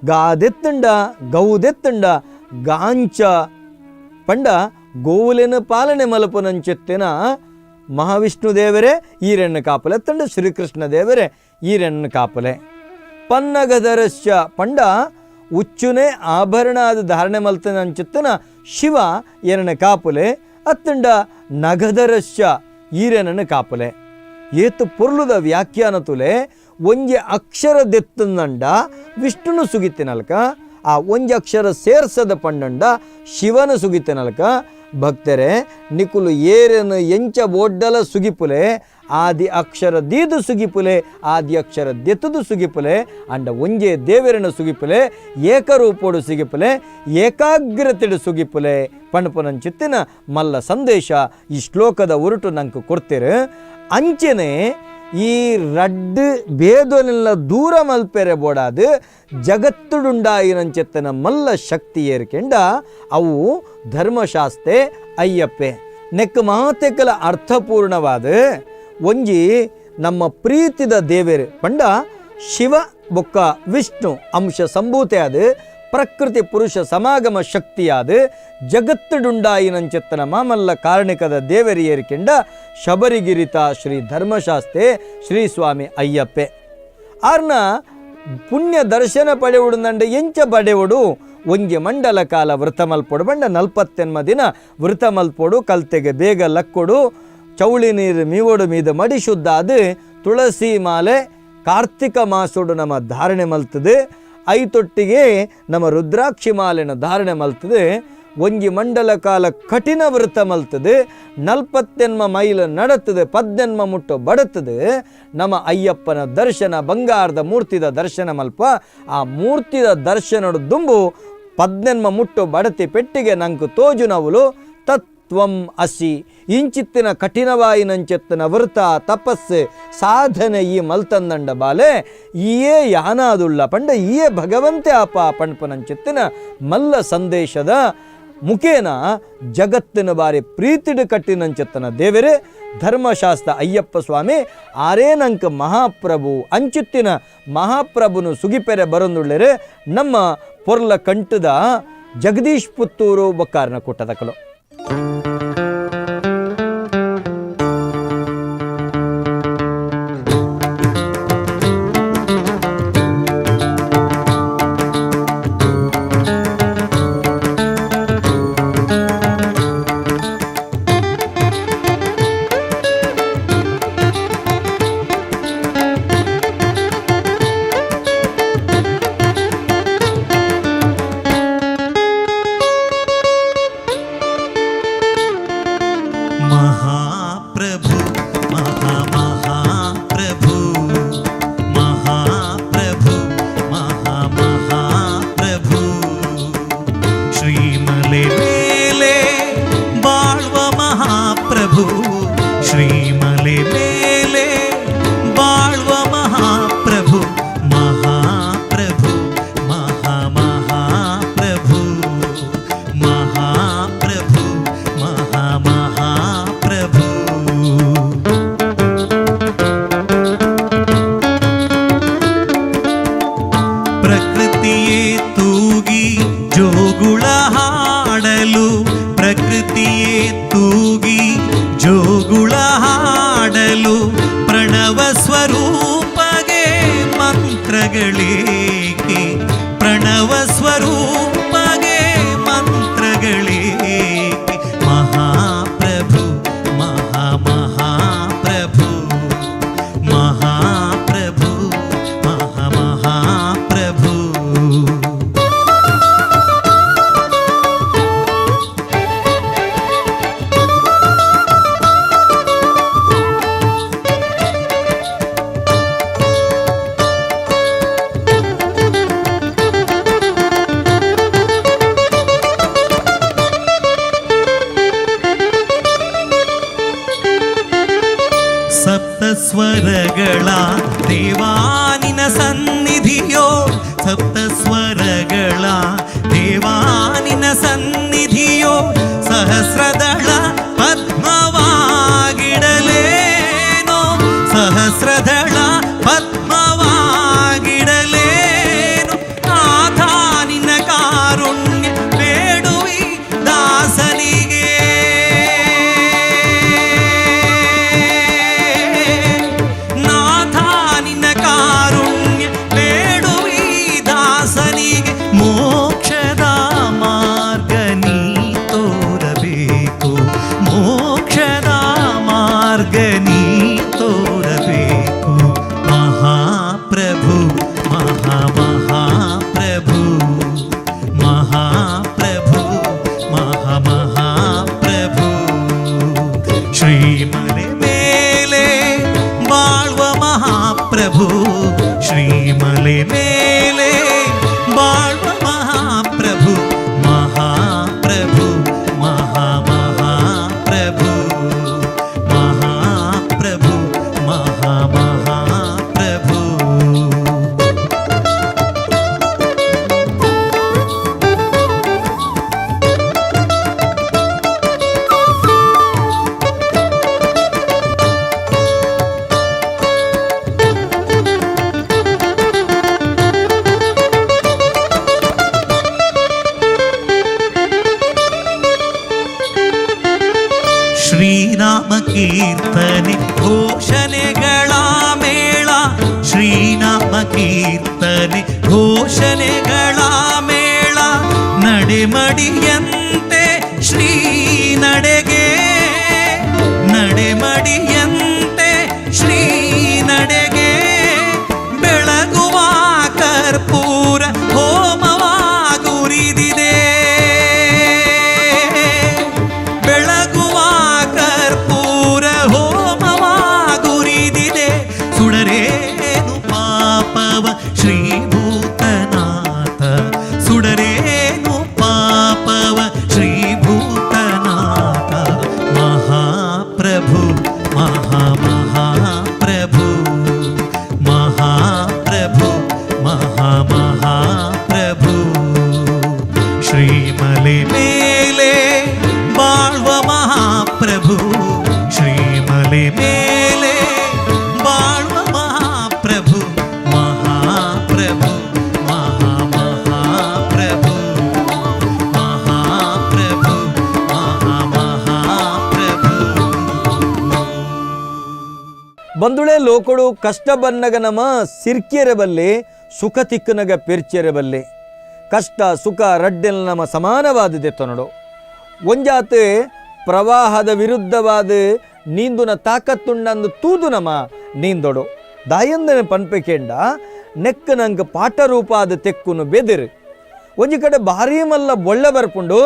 ಗಾದೆತ್ತಂಡ ಗೌದೆತ್ತಂಡ ಗಾಂಚ ಪಂಡ ಗೋವುಲೆನ ಪಾಲನೆ ಮಲಪುನಂಚೆತ್ತಿನ ಮಹಾವಿಷ್ಣು ದೇವರೇ ಈರಣ್ಣ ಕಾಪುಲೆ ತಂಡ ಶ್ರೀಕೃಷ್ಣ ದೇವರೇ ಈರಣ್ಣ ಕಾಪುಲೆ. ಪನ್ನಗಧರಶ್ಚ ಪಂಡ ಉಚ್ಚುನೆ ಆಭರಣ ಆದ ಧಾರಣೆ ಮಲ್ತನಂಚಿತ್ತನ ಶಿವ ಏನನ ಕಾಪುಲೆ. ಅತ್ತಂಡ ನಗಧರಶ್ಚ ಈರನನ ಕಾಪುಲೆ. ಏತು ಪೊರ್ಲುದ ವ್ಯಾಖ್ಯಾನ ತುಲೆ. ಒಂಜಿ ಅಕ್ಷರ ದೆತ್ತಂದಂಡ ವಿಷ್ಣುನು ಸುಗಿತ್ತಿನಲ್ಕ, ಆ ಒಂಜಿ ಅಕ್ಷರ ಸೇರ್ಸದ ಪಂಡಂಡ ಶಿವನ ಸುಗಿತ್ತಿನಲ್ಕ. ಭಕ್ತರೆ ನಿಕುಲು ಏರನು ಎಂಚ ಬೋಡ್ಡಲ ಸುಗಿಪುಲೆ, ಆದಿ ಅಕ್ಷರ ದೀದು ಸುಗಿಪುಲೆ, ಆದಿ ಅಕ್ಷರ ದೆತ್ತದು ಸುಗಿಪುಲೆ, ಅಂಡ ಒಂಜೆ ದೇವರನ ಸುಗಿಪುಲೆ, ಏಕರೂಪೋಡು ಸುಗಿಪುಲೆ, ಏಕಾಗ್ರತೆಡು ಸುಗಿಪುಲೆ ಪಣಪುನಂಚಿತ್ತಿನ ಮಲ್ಲ ಸಂದೇಶ ಈ ಶ್ಲೋಕದ ಉರುಟು ನಂಗೆ ಕೊಡ್ತೀರು. ಅಂಚೆನೆ ಈ ರಡ್ಡು ಭೇದನೆಲ್ಲ ದೂರ ಮಲ್ಪೆರೆ ಬೋಡಾದು ಜಗತ್ತುಡುಂಡಾಯಿನಂಚೆತ್ತನ ಮಲ್ಲ ಶಕ್ತಿ ಏರ್ಕೆಂಡ ಅವು ಧರ್ಮಶಾಸ್ತೆ ಅಯ್ಯಪ್ಪೆ. ನೆಕ್ ಮಾತೆಕಲ ಅರ್ಥಪೂರ್ಣವಾದ ಒಂಜಿ ನಮ್ಮ ಪ್ರೀತಿದ ದೇವೇರು ಪಂಡ ಶಿವ ಬೊಕ್ಕ ವಿಷ್ಣು ಅಂಶ ಸಂಭೂತೆ ಅದು ಪ್ರಕೃತಿ ಪುರುಷ ಸಮಾಗಮ ಶಕ್ತಿಯಾದ ಜಗತ್ತುಡುಂಡಾಯಿನಂಚೆತ್ತನ ಮಾಮಲ್ಲ ಕಾರಣಿಕದ ದೇವರಿಯೇರ್ಕೆಂಡ ಶಬರಿಗಿರಿತ ಶ್ರೀ ಧರ್ಮಶಾಸ್ತೆ ಶ್ರೀ ಸ್ವಾಮಿ ಅಯ್ಯಪ್ಪೆ. ಆರ್ನ ಪುಣ್ಯ ದರ್ಶನ ಪಡೆವುಡು ನಂಡ ಎಂಚ ಪಡೆವುಡು ಒಂಜಿ ಮಂಡಲ ಕಾಲ ವೃತ ಮಲ್ಪೊಡು ಬಂಡ ನಲ್ಪತ್ತೆನ್ಮ ದಿನ ವೃತ ಮಲ್ಪೊಡು, ಕಲ್ತೆಗೆ ಬೇಗ ಲಕ್ಕೊಡು, ಚೌಳಿ ನೀರು ಮೀವೊಡು ಮೀದ ಮಡಿ ಶುದ್ಧ ಅದು ತುಳಸಿ ಮಾಲೆ ಕಾರ್ತಿಕ ಮಾಸೋಡು ನಮ್ಮ ಧಾರಣೆ ಮಲ್ತದೆ. ಐತೊಟ್ಟಿಗೆ ನಮ್ಮ ರುದ್ರಾಕ್ಷಿ ಮಾಲೆನ ಧಾರಣೆ ಮಲ್ತದೆ. ಒಂಜಿ ಮಂಡಲ ಕಾಲ ಕಠಿಣ ವೃತ ಮಲ್ತದೆ. ನಲ್ಪತ್ತೆನ್ಮ ಮೈಲ ನಡತದೆ, ಪದ್ದೆನ್ಮ ಮುಟ್ಟು ಬಡತದೆ. ನಮ್ಮ ಅಯ್ಯಪ್ಪನ ದರ್ಶನ ಬಂಗಾರದ ಮೂರ್ತಿದ ದರ್ಶನ ಮಲ್ಪ. ಆ ಮೂರ್ತಿದ ದರ್ಶನಡು ದುಂಬು ಪದ್ನೆನ್ಮ ಮುಟ್ಟು ಬಡತಿ ಪೆಟ್ಟಿಗೆ ನಂಕು ತೋಜುನವುಲು ತತ್ವಂ ಅಸಿ. ಇಂಚಿತ್ತಿನ ಕಠಿಣವಾಯಿನಂచెತ್ತನ ವೃತ ತಪಸ್ಸು ಸಾಧನೆ ಈ ಮಲ್ತಂದಂಡ ಬಾಲೆ ಈಯೇ ಯಾನಾದುಳ್ಳ ಪಂಡ ಈಯೇ ಭಗವಂತೆ ಆಪ ಪಣ್ಪನಂಚಿತ್ತಿನ ಮಲ್ಲ ಸಂದೇಶದ ಮುಖೇನ ಜಗತ್ತಿನ ಬಾರಿ ಪ್ರೀತಿಡು ಕಟ್ಟಿನಂచెತ್ತನ ದೇವರೇ ಧರ್ಮಶಾಸ್ತ್ರ ಅಯ್ಯಪ್ಪ ಸ್ವಾಮಿ ಆರೇನಂಕ ಮಹಾಪ್ರಭು ಅಂಚಿತ್ತಿನ ಮಹಾಪ್ರಭುನು ಸುಗಿಪೆರೆ ಬರೊಂದುಳ್ಳೆರೆ ನಮ್ಮ ಪೊರ್ಲ ಕಂಠದ ಜಗದೀಶ್ ಪುತ್ತೂರು ಬೊಕ್ಕಾರನ ಕೂಟದಕಲು. ಪ್ರಕೃತಿಯೇ ತೂಗಿ ಜೋಗುಳ ಹಾಡಲು, ಪ್ರಕೃತಿಯೇ ತೂಗಿ ಜೋಗುಳ ಹಾಡಲು, ಪ್ರಣವ ಸ್ವರೂಪಗೆ ಮಂತ್ರಗಳೇಕೆ, ಪ್ರಣವ ಸ್ವರೂಪಗೆ ಮಂತ್ರಗಳೇಕೆ. ಮಹಾಪ್ರಭು ಮಹಾ ಮಹಾಪ್ರಭು, ಮಹಾಪ್ರಭು ಮಹಾ ಮಹಾಪ್ರಭು. ಸಪ್ತಸ್ವರಗಳ ದೇವಾನಿನ ಸನ್ನಿಧಿಯೋ, ಸಪ್ತಸ್ವರಗಳ ದೇವಾನಿನ ಸನ್ನಿಧಿಯೋ, ಸಹಸ್ರದಳ ಪದ್ಮವಾಗಿಡಲೇನೋ, ಸಹಸ್ರದಳ ಪದ್ಮವಾಗಿಡಲೇನು. ನಾಥ ನಿನ್ನ ಕಾರುಣ್ಯ ಬೇಡುವಿ ದಾಸನಿಗೆ, ನಾಥ ನಿನ್ನ ಕಾರುಣ್ಯ ಬೇಡುವಿ ದಾಸನಿಗೆ. ಮೋಕ್ಷದ ಮಾರ್ಗ ನೀ ತೋರಬೇಕು, ಮೋಕ್ಷದ ಮಾರ್ಗ ನೀ ತೋರಬೇಕು. ಮಹಾಪ್ರಭು ಮಹಾ ಮಹಾಪ್ರಭು, ಮಹಾಪ್ರಭು ಮಹಾ ಮಹಾಪ್ರಭು. ಶ್ರೀಮಲೆ ಮೇಲೆ ಬಾಳುವ ಮಹಾಪ್ರಭು, ಶ್ರೀಮಲೆ ಮೇಲೆ ಬಾಳುವ ಮಹಾಪ್ರಭು, ಮಹಾಪ್ರಭು ಮಹಾ ಮಹಾಪ್ರಭು, ಮಹಾಪ್ರಭು ಮಹಾ ಮಹಾಪ್ರಭು. ಶ್ರೀರಾಮ ಕೀರ್ತನೆ ಘೋಷಣೆಗಳ ಮೇಳ, ಶ್ರೀರಾಮ ಕೀರ್ತನೆ ಘೋಷಣೆಗಳ ಮೇಳ, ನಡೆಮಡಿಯಂತೆ ಶ್ರೀ ನಡೆಗೆ, ನಡೆಮಡಿಯಂತೆ ಶ್ರೀ ನಡೆಗೆ, ಬೆಳಗುವ ಕರ್ಪೂರ ಹೋಮವಾಗುರಿದಿದೆ, ಬೆಳಗುವ ಕರ್ಪೂರ ಹೋಮವಾಗುರಿದಿದೆ. ಸುಡರೇನು ಪಾಪವ ಶ್ರೀಭೂತನಾಥ, ಸುಡರೇನು ಪಾಪವ ಶ್ರೀಭೂತನಾಥ. ಮಹಾಪ್ರಭು ಮಹಾ ಮಹಾಪ್ರಭು, ಮಹಾಪ್ರಭು ಮಹಾ ಮಹಾಪ್ರಭು. ಶ್ರೀಮಲೆ ಮೇಲೆ ಬಾಳುವ ಮಹಾಪ್ರಭು, ಶ್ರೀಮಲೆ ಮೇಲೆ ಬಾಳುವ ಮಹಾಪ್ರಭು, ಮಹಾಪ್ರಭು ಮಹಾ ಮಹಾಪ್ರಭು, ಮಹಾಪ್ರಭು ಮಹಾ ಮಹಾಪ್ರಭು. ಬಂದುಳೆ ಲೋಕಡು ಕಷ್ಟ ಬನ್ನಗ ನಮ ಸಿರ್ಕಿಯರೆ ಬಲ್ಲೆ, ಸುಖ ತಿಕ್ಕನಗ ಪೆರ್ಚಿಯರೆ ಬಲ್ಲೆ. ಕಷ್ಟ ಸುಖ ರಡ್ಡೆಲ್ ನಮ ಸಮಾನವಾದದೆ ತೊನಡು. ಒಂಜಾತೆ ಪ್ರವಾಹದ ವಿರುದ್ಧವಾದ ನೀಂದುನ ತಾಕತ್ತುಂಡಂದು ತೂದು ನಮ ನೀಂದೊಡು. ದಾಯಂದನೆ ಪನ್ಪೆಕೆಂಡ ನೆಕ್ಕ ನಂಗೆ ಪಾಠ ರೂಪಾದ ತೆಕ್ಕುನು ಬೆದಿರು. ಒಂಜಿ ಕಡೆ ಭಾರೀ ಮಲ್ಲ ಬೊಳ್ಳ ಬರ್ಪುಂಡು.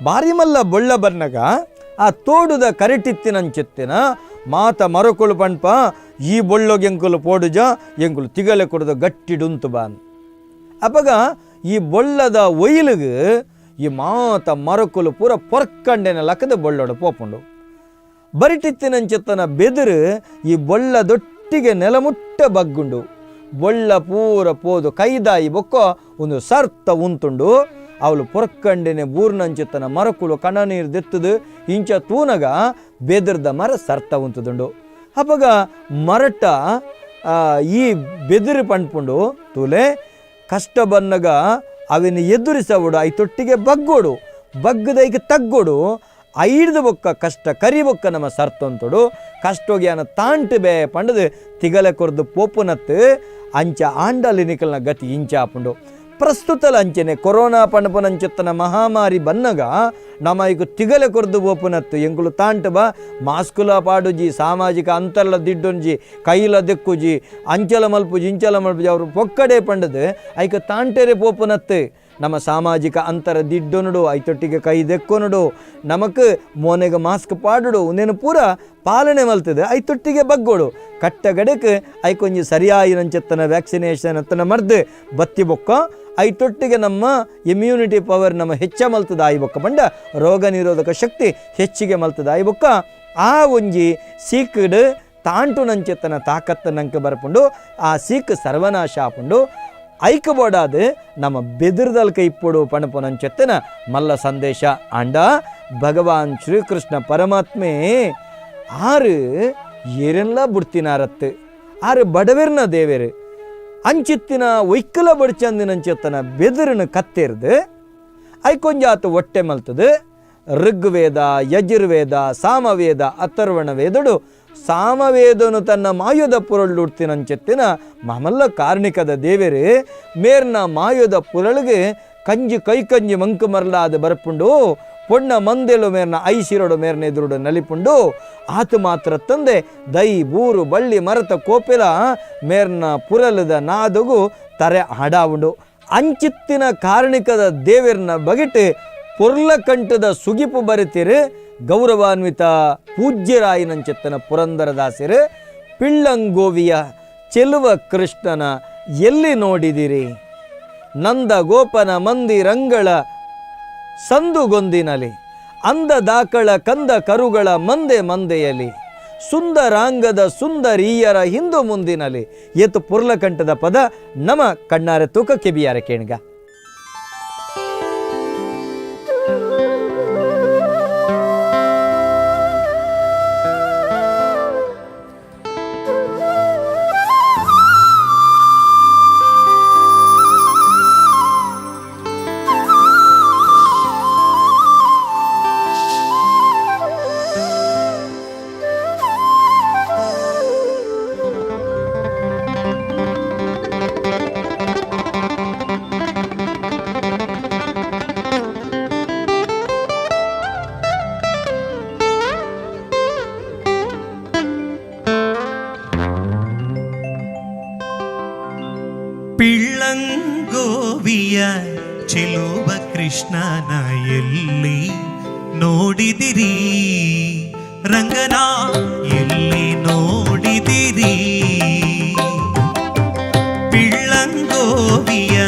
ಭಾರಿ ಮಲ್ಲ ಬೊಳ್ಳ ಬರ್ನಗ ಆ ತೋಡುದ ಕರಿಟಿತ್ತಿನಂಚೆತ್ತಿನ ಮಾತ ಮರಕೊಳು ಪಣ್ಪ ಈ ಬೊಳ್ಳೊಗೆ ಎಂಕುಲು ಪೋಡುಜ ಎಂಕುಲು ತಿಗಲೆ ಕೊಡುದ ಗಟ್ಟಿಡುಂತು ಬಾನ್. ಅಪಗ ಈ ಬೊಳ್ಳದ ಒಯ್ಲಿಗೆ ಈ ಮಾತ ಮರಕುಲು ಪೂರ ಪೊರ್ಕಂಡೆನ ಲಕ್ಕದ ಬೊಳ್ಳೋಡು ಪೋಪುಂಡು. ಬರಿಟಿತ್ತಿನಂಚೆತ್ತನ ಬೆದರು ಈ ಬೊಳ್ಳದೊಟ್ಟಿಗೆ ನೆಲಮುಟ್ಟ ಬಗ್ಗುಂಡು. ಬೊಳ್ಳ ಪೂರ ಪೋದು ಕೈದಾಯಿ ಬೊಕ್ಕ ಒಂದು ಸರ್ತ ಉಂತುಂಡು. ಅವಳು ಪೊರ್ಕಂಡೆನೆ ಬೂರ್ನಂಚೆತ್ತನ ಮರಕುಲು ಕಣ ನೀರು ದೆತ್ತದು ಇಂಚ ತೂನಗ ಬೆದರ್ದ ಮರ ಸರ್ತ ಉಂತುದುಂಡು. ಅಪಗ ಮರಟ ಈ ಬೆದರು ಪಣ್ಪುಂಡು ತೂಲೆ ಕಷ್ಟ ಬನ್ನಗ ಅವಿನ ಎದುರಿಸವಡು ಐತೊಟ್ಟಿಗೆ ಬಗ್ಗೋಡು ಬಗ್ಗದೈಗೆ ತಗ್ಗೋಡು ಐಡ್ದು ಬೊಕ್ಕ ಕಷ್ಟ ಕರಿಬೊಕ್ಕ ನಮ್ಮ ಸರ್ತೊಂತೊಡು ಕಷ್ಟೋಗ್ಯಾನ ತಾಂಟು ಬೇ ಪಂಡದು ತಿಗಲೆ ಕೊರ್ದು ಪೋಪುನತ್ತು ಅಂಚ ಆಂಡಲಿ ನಿಕಲ್ನ ಗತಿ ಇಂಚಾಪುಂಡು. ಪ್ರಸ್ತುತಲ ಅಂಚನೆ ಕೊರೋನಾ ಪಣಪನಂಚೆತ್ತನ ಮಹಾಮಾರಿ ಬನ್ನಗ ನಮ ಈಗ ತಿಗಲೆ ಕೊರ್ದು ಪೋಪುನತ್ತು ಎಂಕುಲು ತಾಂಟು ಬಾ ಮಾಸ್ಕುಲ ಪಾಡುಜಿ ಸಾಮಾಜಿಕ ಅಂತರ್ಲ ದಿಡ್ಡೊಂಜಿ ಕೈಲ ದೆಕ್ಕುಜಿ ಅಂಚಲ ಮಲ್ಪುಜಿ ಇಂಚಲ ಮಲ್ಪುಜಿ ಅವರು ಪೊಕ್ಕಡೆ ಪಂಡದು ಐಕ ತಾಂಟೆರೆ ಪೋಪುನತ್ತು. ನಮ್ಮ ಸಾಮಾಜಿಕ ಅಂತರ ದಿಡ್ಡೊನುಡು ಐತೊಟ್ಟಿಗೆ ಕೈ ದೆಕ್ಕೊನುಡು ನಮಕ್ ಮೋನೆಗೆ ಮಾಸ್ಕ್ ಪಾಡುಡು ಉಂದೇನು ಪೂರ ಪಾಲನೆ ಮಲ್ತದೆ ಐತೊಟ್ಟಿಗೆ ಬಗ್ಗೋಡು ಕಟ್ಟಗಡಕ್ಕೆ ಐಕೊಂಜಿ ಸರಿಯಾಯಿನಂಚೆತ್ತನ ವ್ಯಾಕ್ಸಿನೇಷನ್ ಅತ್ತನ ಮರ್ದು ಬತ್ತಿ ಬೊಕ್ಕ ಐತೊಟ್ಟಿಗೆ ನಮ್ಮ ಇಮ್ಯುನಿಟಿ ಪವರ್ ನಮ್ಮ ಹೆಚ್ಚ ಮಲ್ತದ ಆಯಿ ಬೊಕ್ಕ ಪಂಡ ರೋಗ ನಿರೋಧಕ ಶಕ್ತಿ ಹೆಚ್ಚಿಗೆ ಮಲ್ತದ ಆಯಿ ಬೊಕ್ಕ ಆ ಒಂಜಿ ಸೀಕ್ಡ್ ತಾಂಟುನಂಚೆತ್ತನ ತಾಕತ್ತ ನಂಕ ಬರ್ಪುಂಡು ಆ ಸೀಕ್ ಸರ್ವನಾಶ ಆಪುಂಡು. ಐಕಬೋಡಾದ ನಮ್ಮ ಬೆದರ್ದಲ್ಕ ಇಪ್ಪುಡು ಪಣಪುನಂಚೆತ್ತನ ಮಲ್ಲ ಸಂದೇಶ. ಆಂಡ ಭಗವಾನ್ ಶ್ರೀಕೃಷ್ಣ ಪರಮಾತ್ಮೆ ಆರು ಏರೆಲ್ಲ ಬುಡ್ತಿನಾರತ್ತು ಆರು ಬಡವೆರ್ನ ದೇವೆರು ಅಂಚಿತ್ತಿನ ಒಯ್ಕಲ ಬಡ್ಚಂದಿನಂಚೆತ್ತನ ಬೆದರನ ಕತ್ತೆರ್ದು ಐಕೊಂಜಾತು ಒಟ್ಟೆ ಮಲ್ತದು ಋಗ್ವೇದ ಯಜುರ್ವೇದ ಸಾಮವೇದ ಅಥರ್ವಣ ವೇದಡು ಸಾಮವೇದನು ತನ್ನ ಮಾಯುದ ಪುರಳುಡ್ತಿನಂಚೆತ್ತಿನ ಮಾಮಲ್ಲ ಕಾರ್ಣಿಕದ ದೇವೆರು ಮೇರ್ನ ಮಾಯುದ ಪುರಳಿಗೆ ಕಂಜಿ ಕೈ ಕಂಜಿ ಮಂಕು ಮರಲಾದ ಬರಪುಂಡು ಪೊಣ್ಣ ಮಂದೆಳು ಮೇರ್ನ ಐಸಿರೋಡು ಮೇರ್ನ ಎದುರುಡು ನಲಿಪುಂಡು ಆತು ಮಾತ್ರ ತಂದೆ ದೈ ಬೂರು ಬಳ್ಳಿ ಮರತ ಕೋಪಿಲ ಮೇರ್ನ ಪುರಲದ ನಾದಗು ತರೆ ಹಾಡಾವುಂಡು. ಅಂಚಿತ್ತಿನ ಕಾರ್ಣಿಕದ ದೇವೆರ್ನ ಬಗೆಟ್ ಪೊರ್ಲಕಂಠದ ಸುಗಿಪು ಬರಿತಿರು ಗೌರವಾನ್ವಿತ ಪೂಜ್ಯರಾಯಿನಂచెತ್ತನ ಪುರಂದರದಾಸರು ಪಿಳ್ಳಂಗೋವಿಯ ಚೆಲುವ ಕೃಷ್ಣನ ಎಲ್ಲಿ ನೋಡಿದಿರಿ ನಂದ ಗೋಪನ ಮಂದಿರಂಗಳ ಸಂದುಗೊಂದಿನಲಿ ಅಂದ ದಾಕಳ ಕಂದ ಕರುಗಳ ಮಂದೆ ಮಂದೆಯಲಿ ಸುಂದರಾಂಗದ ಸುಂದರೀಯರ ಹಿಂದು ಮುಂದಿನಲಿ ಏತು ಪುರ್ಲಕಂಠದ ಪದ ನಮ ಕಣ್ಣಾರೆ ತೂಕ ಕೆಬಿಯಾರೆ ಕೇಣ್ಗ. ಪಿಳ್ಳಂಗೋವಿಯ ಚೆಲುವ ಕೃಷ್ಣನ ಎಲ್ಲಿ ನೋಡಿದಿರಿ ರಂಗನ ಎಲ್ಲಿ ನೋಡಿದಿರಿ ಪಿಳ್ಳಂಗೋವಿಯ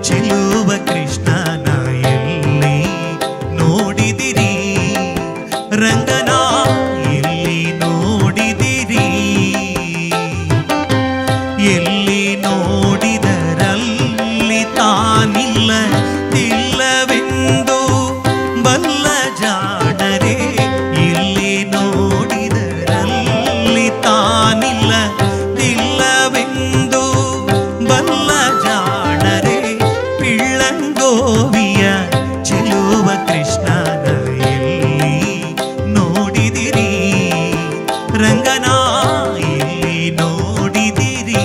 ಚೆಲುವ ಕೃಷ್ಣನ ಎಲ್ಲಿ ನೋಡಿದಿರಿ ರಂಗನ ಎಲ್ಲಿ ನೋಡಿದಿರಿ ಎಲ್ಲಿ ನೋಡಿದರಲ್ಲಿ ತಾನಿಲ್ಲ ತಿಲ್ಲವೆಂದು ಬಲ್ಲ ಜಾಣರೇ ಎಲ್ಲಿ ನೋಡಿದರಲ್ಲಿ ತಾನಿಲ್ಲ ತಿಲ್ಲವೆಂದು ಬಲ್ಲ ಜಾಣರೇ ಪಿಳ್ಳಂಗೋವಿಯ ಚೆಲುವ ಕೃಷ್ಣನ ಎಲ್ಲಿ ನೋಡಿದಿರಿ ರಂಗನ ಎಲ್ಲಿ ನೋಡಿದಿರಿ.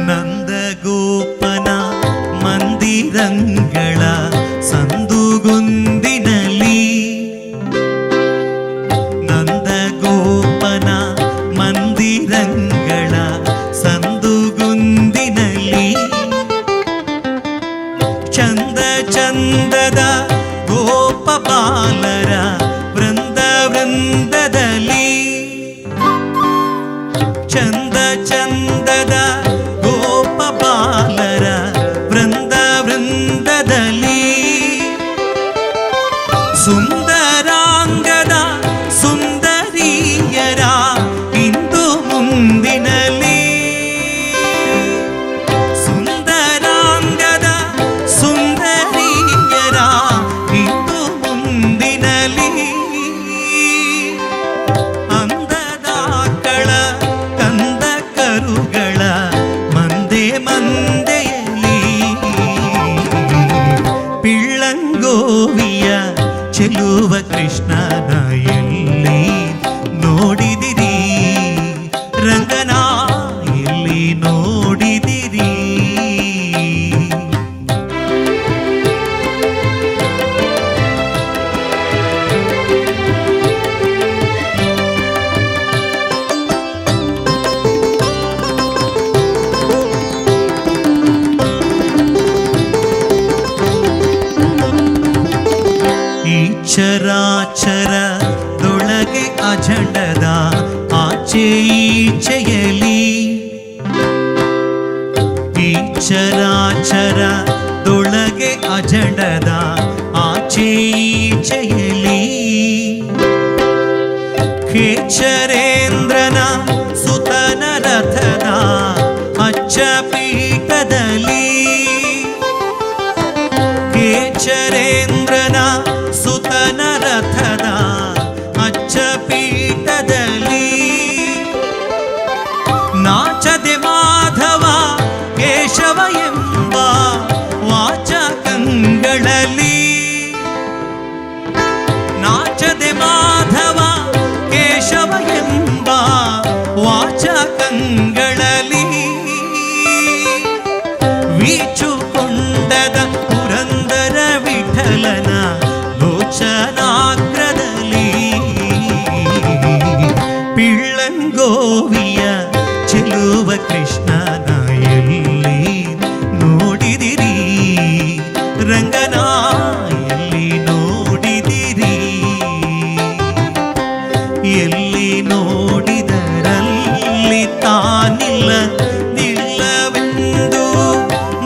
ನಂದಗೋಪನ ಮಂದಿರಂಗಳ ಸಂದುಗೊಂದಿನಲಿ ನಂದಗೋಪನ ಮಂದಿರಂಗಳ ಸಂದುಗೊಂದಿನಲಿ ಚಂದ ಚಂದದ ಗೋಪ ಬಾಲರ ವೃಂದ ವೃಂದದಲ್ಲಿ ಚಂದ ಚಂದದ ಗೋಪ ಬಾಲರ ವೃಂದ ವೃಂದ ಚರಾಚರ ದೊಳಗೆ ಅಜಂಡದ ಆಚೆ ಈಚೆಯಲಿ, ಈ ಚರಾಚರ ದೊಳಗೆ ಅಜಂಡದ ಆಚೆ ಈಚೆಯಲಿ, ಖೇಚರೇಂದ್ರನ ಸುತನ ರಥದ ಅಚ್ಚ ಪೀಠದಲ್ಲಿ, ಕೇಚರೇಂದ್ರನ ಸುತನ ರಥದ ಅಚ್ಚ ಪೀಠದಲ್ಲಿ, ನಾಚದೆ ಮಾಧವ ಕೇಶವ ಎಂಬ ವಾಚಕಂಗಳಲ್ಲಿ, ನಾಚದೆ ಮಾಧವ ಕೇಶವ ಎಂಬ ವಾಚಕಂಗಳಲ್ಲಿ, ವೀಚುಕೊಂಡದ ಪುರಂದರ ವಿಠಲನ ಲೋಚನಾಗ್ರದಲ್ಲಿ, ಪಿಳ್ಳಂಗೋವಿಯ ಚೆಲುವ ಕೃಷ್ಣನ ಎಲ್ಲಿ ನೋಡಿದಿರಿ, ರಂಗನ ಎಲ್ಲಿ ನೋಡಿದಿರಿ, ಎಲ್ಲಿ ನೋಡಿದರಲ್ಲಿ ತಾನಿಲ್ಲ ನಿಲ್ಲವೆಂದು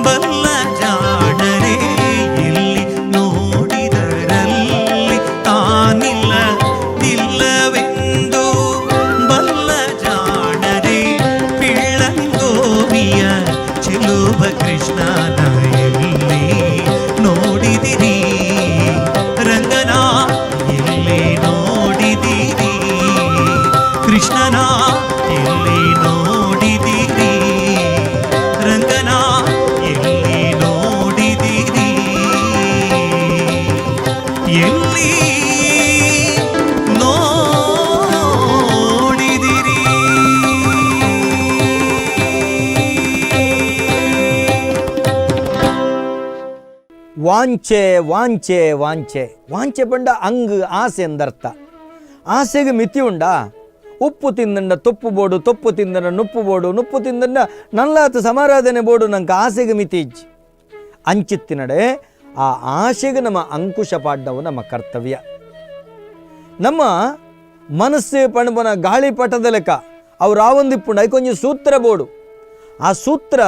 ಬಲ್ಲ ಜಾಣರೇ, ಎಲ್ಲಿ ನೋಡಿದರಲ್ಲಿ ತಾನಿಲ್ಲ ನಿಲ್ಲವೆಂದು ಬಲ್ಲ ಜಾಣರೇ, ಪಿಳ್ಳಂಗೋವಿಯ ಚೆಲುವ ಕೃಷ್ಣನ ಎಲ್ಲಿ ನೋಡಿದಿರಿ, ರಂಗನ ಎಲ್ಲಿ ನೋಡಿದಿರಿ, ಕೃಷ್ಣನ ಎಲ್ಲಿ ನೋಡಿದಿರಿ, ರಂಗನ ಎಲ್ಲಿ ನೋಡಿದಿರಿ, ಎಲ್ಲಿ ನೋಡಿದಿರಿ. ವಾಂಚೆ ವಾಂಚೆ ವಾಂಚೆ ವಾಂಚೆ ಪಂಡ ಅಂಗ್ ಆಸೆ ಎಂದರ್ಥ. ಆಸೆಗೆ ಮಿತಿ ಉಂಡಾ? ಉಪ್ಪು ತಿಂದಂಡ ತೊಪ್ಪು ಬೋಡು, ತೊಪ್ಪು ತಿಂದಂಡ ನುಪ್ಪು ಬೋಡು, ನುಪ್ಪು ತಿಂದಂಡ ನಲ್ಲಾತ ಸಮಾರಾಧನೆ ಬೋಡು, ನಂಗೆ ಆಸೆಗೆ ಮಿತಿ ಇಜ್ಜಿ. ಅಂಚಿತ್ತಿನಡೆ ಆ ಆಸೆಗೆ ನಮ್ಮ ಅಂಕುಶ ಪಾಡ್ನವು ನಮ್ಮ ಕರ್ತವ್ಯ. ನಮ್ಮ ಮನಸ್ಸು ಪಣಪನ ಗಾಳಿಪಟದ ಲೆಕ್ಕ ಅವ್ರು ಆವೊಂದಿಪ್ಪುಂಡು, ಐಕೊಂಜಿ ಸೂತ್ರ ಬೋಡು. ಆ ಸೂತ್ರ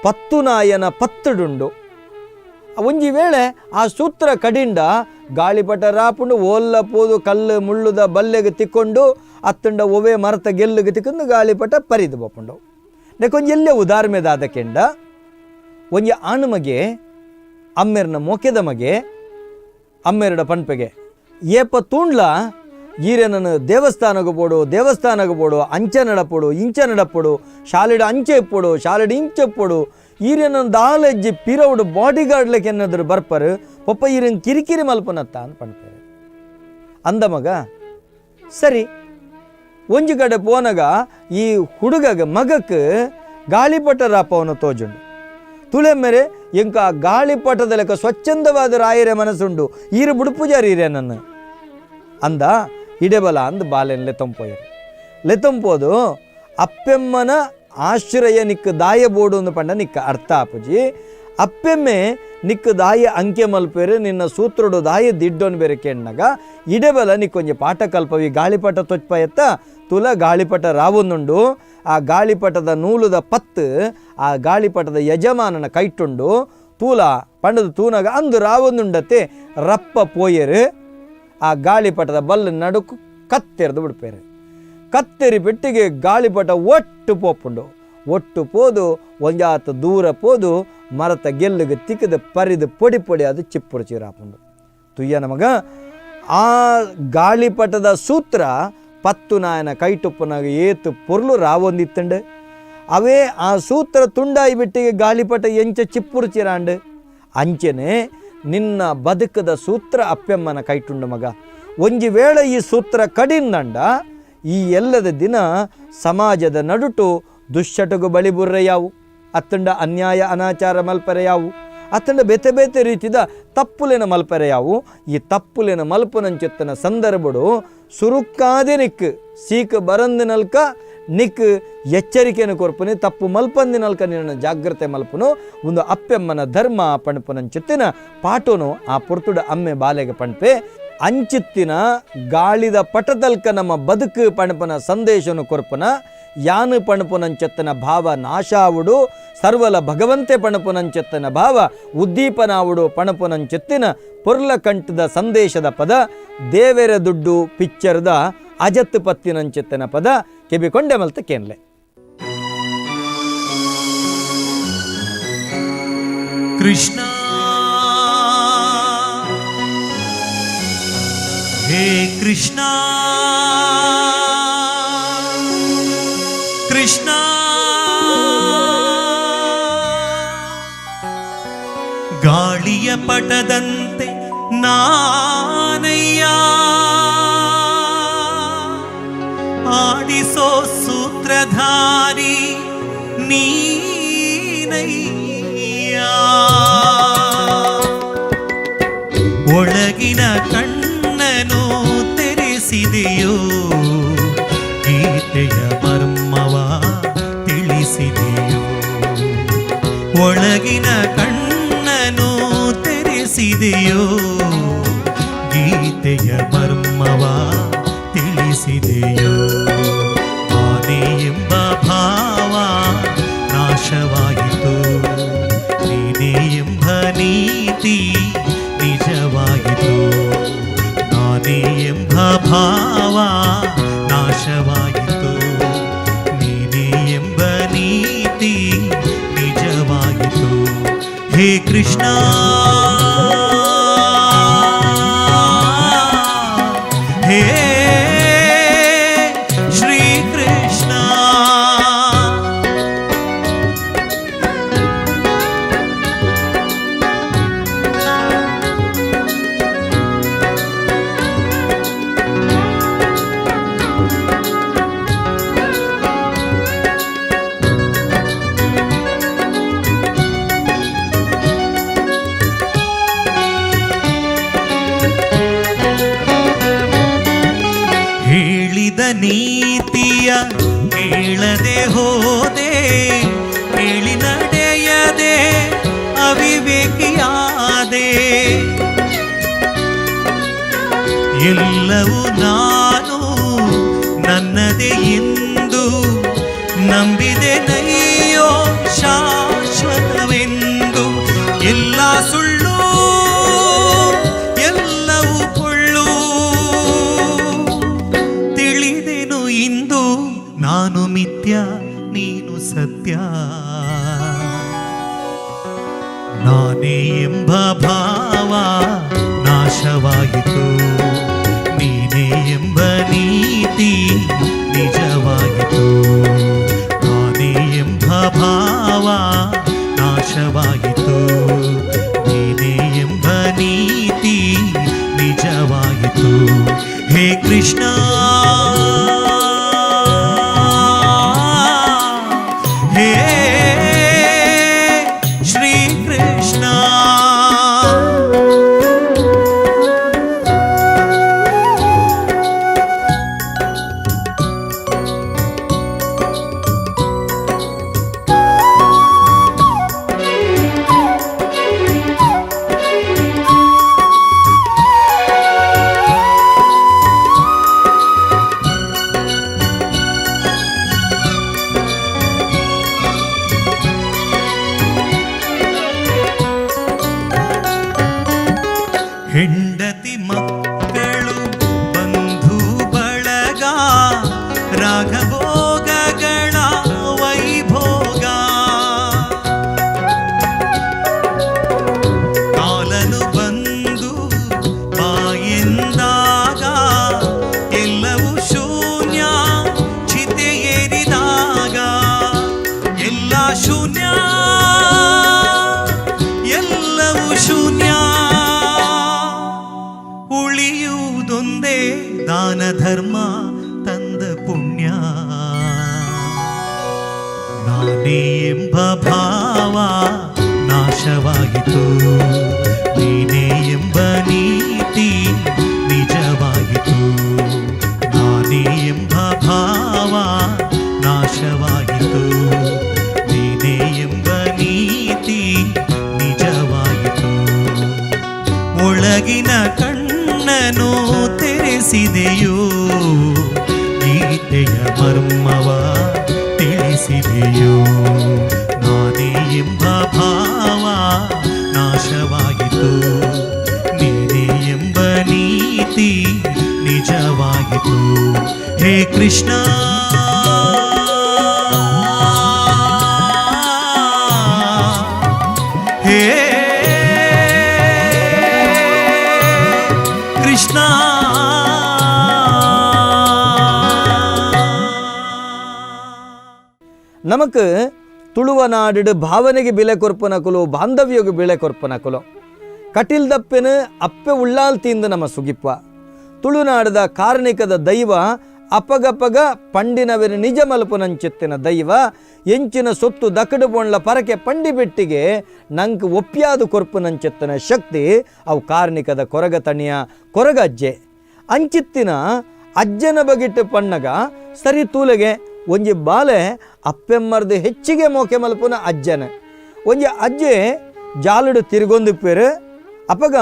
ಪತ್ತುನಾಯನ ಪತ್ತುಡುಂಡು. ಒಂಜಿ ವೇಳೆ ಆ ಸೂತ್ರ ಕಡಿಂಡ ಗಾಳಿಪಟ ರಾಪುಂಡು ಓಲ್ಲ ಪೋದು ಕಲ್ಲು ಮುಳ್ಳುದ ಬಲ್ಲೆಗೆ ತಿಕ್ಕೊಂಡು ಅತ್ತಂಡ ಒವೆ ಮರತ ಗೆಲ್ಲುಗೆ ತಿಕ್ಕೊಂಡು ಗಾಳಿಪಟ ಪರಿದು ಬಪ್ಪುಂಡು. ನೆಕೊಂಜಿ ಎಲ್ಲೇ ಉದಾಹರಣೆದಾದ ಕೆಂಡ, ಒಂಜಿ ಆಣುಮಗೆ ಅಮ್ಮೆರ್ನ ಮೊಕೆದ ಮಗೆ ಅಮ್ಮೆರಡ ಪನ್ಪೆಗೆ ಏಪ ತೂಂಡ್ಲ ಈರೆನನ್ನು ದೇವಸ್ಥಾನಕ್ಕೆ ಬೋಡು, ದೇವಸ್ಥಾನಕ್ಕೆ ಬೋಡು, ಅಂಚೆ ನಡಪೊಡು, ಇಂಚೆ ನಡಪೊಡು, ಶಾಲೆಡ್ ಅಂಚೆ ಇಪ್ಪೊಡು, ಶಾಲೆಡ್ ಇಂಚೆ ಇಪ್ಪೊಡು, ಈರೆನನ್ನು ದಾಲೆಜ್ಜಿ ಪಿರವುಡು ಬಾಡಿ ಗಾರ್ಡ್ಲೆಕ್ ಎನ್ನದ್ರು ಬರ್ಪರು ಪೊಪ್ಪ ಈರೆನ್ ಕಿರಿಕಿರಿ ಮಲ್ಪನತ್ತ ಅಂತ ಪನ್ಪೆರು. ಅಂದ ಮಗ ಸರಿ ಒಂಜಿ ಕಡೆ ಪೋನಗ ಈ ಹುಡುಗಗ ಮಗಕ್ಕೆ ಗಾಳಿಪಟ ರಾಪವನು ತೋಜುಂಡು. ತುಳೆ ಮೇರೆ ಎಂಕ ಗಾಳಿಪಟದ ಲೆಕ್ಕ ಸ್ವಚ್ಛಂದವಾದ ರಾಯರೆ ಮನಸ್ಸುಂಡು, ಈರು ಬುಡುಪುಜಾರಿ ಈರೆ ನನ್ನ ಅಂದ ಇಡೆಬಲ ಅಂದ್ ಬಾಲೆನ್ ಲೆತ್ತೊಂಪೋಯರು. ಲೆತ್ತೊಂಪೋದು ಅಪ್ಪೆಮ್ಮನ ಆಶ್ರಯ ನಿಕ್ಕ ದಾಯ ಬೋಡು ಅಂದು ಪಂಡ ನಿಕ್ಕ ಅರ್ಥ ಆಪುಜಿ. ಅಪ್ಪೆಮ್ಮೆ ನಿಕ್ಕ ದಾಯ ಅಂಕೆ ಮಲ್ಪೇರು ನಿನ್ನ ಸೂತ್ರಡು ದಾಯ ದಿಡ್ಡೋನ್ ಬೇರೆ ಕೆಣ್ಣಗ ಇಡೆಬಲ ನಿಕ್ಕೊಂಜಿ ಪಾಠ ಕಲ್ಪವಿ ಗಾಳಿಪಟ ತೊಚ್ಪಯತ್ತ ತುಲ ಗಾಳಿಪಟ ರಾವೊಂದುಂಡು. ಆ ಗಾಳಿಪಟದ ನೂಲುದ ಪತ್ತು ಆ ಗಾಳಿಪಟದ ಯಜಮಾನನ ಕೈಟುಂಡು. ತೂಲ ಪಂಡದ ತೂನಗ ಅಂದು ರಾವೊಂದುಂಡತೆ ರಪ್ಪ ಪೋಯರು ಆ ಗಾಳಿಪಟದ ಬಲ್ಲು ನಡುಕು ಕತ್ತೆರೆದು ಬಿಡ್ಪೇರು. ಕತ್ತೆರಿ ಪೆಟ್ಟಿಗೆ ಗಾಳಿಪಟ ಒಟ್ಟು ಪೋಪುಂಡು. ಒಟ್ಟು ಪೋದು ಒಂಜಾತ ದೂರ ಪೋದು ಮರತ ಗೆಲ್ಲುಗೆ ತಿಕ್ಕದ ಪರಿದು ಪೊಡಿ ಪೊಡಿ ಅದು ಚಿಪ್ಪುರು ಚೀರಾಪುಂಡು. ತುಯ್ಯ ನಮಗ ಆ ಗಾಳಿಪಟದ ಸೂತ್ರ ಪತ್ತು ನಾಯನ ಕೈಟುಪ್ಪನಾಗ ಏತು ಪೊರ್ಲು ರಾವೊಂದಿತ್ತಂಡು. ಅವೇ ಆ ಸೂತ್ರ ತುಂಡಾಯಿ ಬಿಟ್ಟಿಗೆ ಗಾಳಿಪಟ ಎಂಚ ಚಿಪ್ಪುರು ಚಿರಾಂಡು. ಅಂಚೆನೆ ನಿನ್ನ ಬದುಕದ ಸೂತ್ರ ಅಪ್ಪೆಮ್ಮನ ಕೈಟುಂಡು ಮಗ. ಒಂಜಿ ವೇಳೆ ಈ ಸೂತ್ರ ಕಡಿಂದಂಡ ಈ ಎಲ್ಲದ ದಿನ ಸಮಾಜದ ನಡುಟು ದುಶ್ಚಟಗು ಬಳಿ ಬುರ್ರೆ ಯಾವು, ಅತ್ತಂಡ ಅನ್ಯಾಯ ಅನಾಚಾರ ಮಲ್ಪರೆ ಯಾವು, ಅತ್ತಂಡ ಬೇತೆ ಬೇತೆ ರೀತಿದ ತಪ್ಪುಲೆನ ಮಲ್ಪರೆ ಯಾವು. ಈ ತಪ್ಪುಲೆನ ಮಲ್ಪುನಂಚೆತ್ತನ ಸಂದರ್ಭಡು ಸುರುಕ್ಕಾದೆ ನಿಕ್ಕು ಸೀಕ ಬರಂದಿನಲ್ಕ ನಿಕ್ ಎಚ್ಚರಿಕೆಯನ್ನು ಕೊರ್ಪುನಿ ತಪ್ಪು ಮಲ್ಪಂದಿನಲ್ಕ ನಿನ್ನ ಜಾಗ್ರತೆ ಮಲ್ಪುನು ಒಂದು ಅಪ್ಪೆಮ್ಮನ ಧರ್ಮ ಪಣಪುನಂಚಿತ್ತಿನ ಪಾಟೋನು ಆ ಪೊರ್ತುಡು ಅಮ್ಮೆ ಬಾಲೆಗೆ ಪಣ್ಪೆ ಅಂಚಿತ್ತಿನ ಗಾಳಿದ ಪಟದಲ್ಕ ನಮ್ಮ ಬದುಕು ಪಣಪನ ಸಂದೇಶನು ಕೊರ್ಪುನ ಯಾನು ಪಣಪುನಂಚೆತ್ತನ ಭಾವ ನಾಶಾವುಡು ಸರ್ವಲ ಭಗವಂತೆ ಪಣಪುನಂಚೆತ್ತನ ಭಾವ ಉದ್ದೀಪನಾವುಡು ಪಣಪುನಂಚೆತ್ತಿನ ಪೊರ್ಲ ಕಂಠದ ಸಂದೇಶದ ಪದ ದೇವೆರ ದುಡ್ಡು ಪಿಕ್ಚರ್ದ ಅಜತ್ತು ಪತ್ತಿನಂಚೆತ್ತನ ಪದ ಕೆಬಿಕೊಂಡೆ ಮಲ್ತ ಕೇನ್ಲೆ. ಕೃಷ್ಣ ಹೇ ಕೃಷ್ಣ ಕೃಷ್ಣ ಗಾಳಿಯ ಪಟದಂತೆ ನಾನಯ್ಯ ಆಡಿಸೋ ಸೂತ್ರಧಾರಿ ನೀನಯ್ಯ ಒಳಗಿನ ಕಣ್ಣನು ತೆರೆಸಿದೆಯೋ ಗೀತೆಯ ಮರ್ಮವ ತಿಳಿಸಿದೆಯೋ ಒಳಗಿನ ಕಣ್ಣನು ತೆರೆಸಿದೆಯೋ ಗೀತೆಯ ಮರ್ಮವ ತಿಳಿಸಿದೆಯೋ ಆನೆ ಎಂಬ ಭಾವ ನಾಶವಾಯಿತು ನೀನೇ ಎಂಬ ನೀತಿ ನಿಜವಾಯಿತು ನಾನೇ ಎಂಬ ಭಾವ ನಾಶವಾಯಿತು ನೀನೇ ಎಂಬ ನೀತಿ ನಿಜವಾಯಿತು ಹೇ ಕೃಷ್ಣ ಹೇ ಶ್ರೀ ಕೃಷ್ಣ. ಹೇಳಿದ ನೀತಿಯ ಕೇಳದೆ ಹೋದೆ, ಕೇಳಿ ನಡೆಯದೆ ಅವಿವೇಕಿಯಾದೆ. ಎಲ್ಲವೂ ನಾನು ನನ್ನದೇ ಎಂದು ನಂಬಿದೆ ನಯ್ಯೋ ಶಾಶ್ವತವೆಂದು. ಎಲ್ಲ ಸುಳ್ಳು, ಎಲ್ಲವೂ ಪೊಳ್ಳು, ತಿಳಿದೆನು ಇಂದು ನಾನು ಮಿಥ್ಯ, ನೀನು ಸತ್ಯ. ನಾನೇ ಎಂಬ ಭಾವ ನಾಶವಾಯಿತು, ನೀನೇ ಎಂಬ ನೀತಿ ನಿಜವಾಯಿತು. ನಾನೇ ಎಂಬ ಭಾವ ನಾಶವಾಯಿತು, ನೀನೇ ಎಂಬ ನೀತಿ ನಿಜವಾಯಿತು. ಹೇ ಕೃಷ್ಣ, ಹೇ ಶ್ರೀ ಕೃಷ್ಣ. ಹೆಂಡತಿ ಮಕ್ಕಳು ಬಂಧು ಬಳಗ ರಾಘಭೋಗಗಳ ವೈಭೋಗ, ಕಾಲನು ಬಂದು ಬಾಯೆಂದಾಗ ಎಲ್ಲವೂ ಶೂನ್ಯ ಚಿತೆಯೇರಿದಾಗ. ಎಲ್ಲ ಶೂನ್ಯ, ಎಲ್ಲವೂ ಶೂನ್ಯ, ಉಳಿಯುವುದೊಂದೇ ದಾನ ಧರ್ಮ ತಂದ ಪುಣ್ಯ. ನಾನೇ ಎಂಬ ಭಾವ ನಾಶವಾಯಿತು, ನೀನೇ ಎಂಬ ನೀತಿ ನಿಜವಾಯಿತು. ನಾನೇ ಎಂಬ ಭಾವ ತಿಳಿಸಿದೆಯೋ, ಗೀತೆಯ ಮರ್ಮವ ತಿಳಿಸಿದೆಯೋ. ನಾನೇ ಎಂಬ ಭಾವ ನಾಶವಾಯಿತು, ನೀನೇ ಎಂಬ ನೀತಿ ನಿಜವಾಯಿತು. ಹೇ ಕೃಷ್ಣ, ಹೇ ಕೃಷ್ಣ. ನಮಕ್ ತುಳುವನಾಡು ಭಾವನೆಗೆ ಬಿಲೆ ಕೊರ್ಪನಕುಲು, ಬಾಂಧವ್ಯಗೆ ಬಿಲೆ ಕೊರ್ಪನಕುಲು. ಕಟಿಲ್ ದಪ್ಪೆನು ಅಪ್ಪೆ ಉಳ್ಳಾಲ್ ತಿಂದು ನಮ್ಮ ಸುಗಿಪ್ಪ. ತುಳುನಾಡದ ಕಾರ್ಣಿಕದ ದೈವ ಅಪಗಪಗ ಪಂಡಿನವೆರ ನಿಜ ಮಲ್ಪುನಂಚಿತ್ತಿನ ದೈವ ಎಂಚಿನ ಸೊತ್ತು ದಕಡು ಬೋಂಡ್ಲ ಪರಕೆ ಪಂಡಿ ಬೆಟ್ಟಿಗೆ ನಂಕ್ ಒಪ್ಪ್ಯಾದು ಕೊರ್ಪುನಂಚಿತ್ತಿನ ಶಕ್ತಿ ಅವು ಕಾರ್ಣಿಕದ ಕೊರಗ ತಣಿಯ ಕೊರಗ ಅಜ್ಜೆ. ಅಂಚಿತ್ತಿನ ಅಜ್ಜನ ಬಗಿಟ್ಟು ಪಣ್ಣಗ ಸರಿ ತೂಲೆಗೆ ಒಂಜಿ ಬಾಲೆ ಅಪ್ಪೆಮ್ಮರ್ದು ಹೆಚ್ಚಿಗೆ ಮೋಕೆ ಮಲ್ಪುನ ಅಜ್ಜನ. ಒಂಜಿ ಅಜ್ಜೆ ಜಾಲುಡು ತಿರುಗೊಂದಿಪ್ಪೇರು ಅಪಗ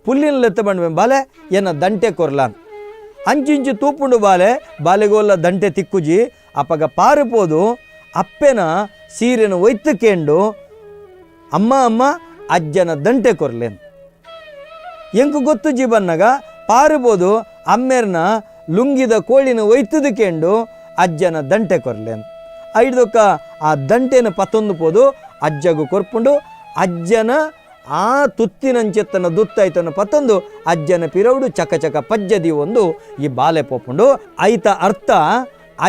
ಪುಲ್ಲಿನ ಲೆತ್ತ ಬಂಡ್ವೆ ಬಾಲೆ ಎನ್ನ ದಂಟೆ ಕೊರ್ಲಾನ್. ಅಂಚಿಂಚು ತೂಪುಂಡು ಬಾಲೆ ಬಾಲೆಗೋಲ್ಲ ದಂಟೆ ತಿಕ್ಕುಜಿ. ಅಪಗ ಪಾರುಪೋದು ಅಪ್ಪೆನ ಸೀರೆನ ಒಯ್ತುಕೇಂಡು ಅಮ್ಮ ಅಮ್ಮ ಅಜ್ಜನ ದಂಟೆ ಕೊರ್ಲೇನ್. ಎಂಕು ಗೊತ್ತು ಜೀವನ್ನಗ ಪಾರುಬೋದು ಅಮ್ಮೆರ್ನ ಲುಂಗಿದ ಕೋಳಿನ ಒಯ್ತುದುಕೆಂಡು ಅಜ್ಜನ ದಂಟೆ ಕೊರ್ಲೇನ್. ಐಡ್ದೊಕ್ಕ ಆ ದಂಟೆನ ಪತ್ತೊಂದು ಪೋದು ಅಜ್ಜಗು ಕೊರ್ಪುಂಡು ಅಜ್ಜನ ಆ ತುತ್ತಿನಂಚೆತ್ತನ ದುತ್ತೈತನ ಪತ್ತೊಂದು ಅಜ್ಜನ ಪಿರೌಡು ಚಕ ಚಕ ಪಜ್ಜದಿ ಒಂದು ಈ ಬಾಲೆ ಪೋಪುಂಡು. ಐತ ಅರ್ಥ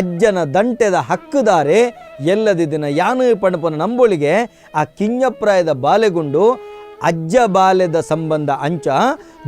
ಅಜ್ಜನ ದಂಟೆದ ಹಕ್ಕುದಾರೆ ಎಲ್ಲದಿದಿನ ಯಾನು ಪಣಪನ ನಂಬೊಳಿಗೆ ಆ ಕಿಂಜಪ್ರಾಯದ ಬಾಲೆಗುಂಡು ಅಜ್ಜ ಬಾಲೆದ ಸಂಬಂಧ ಅಂಚ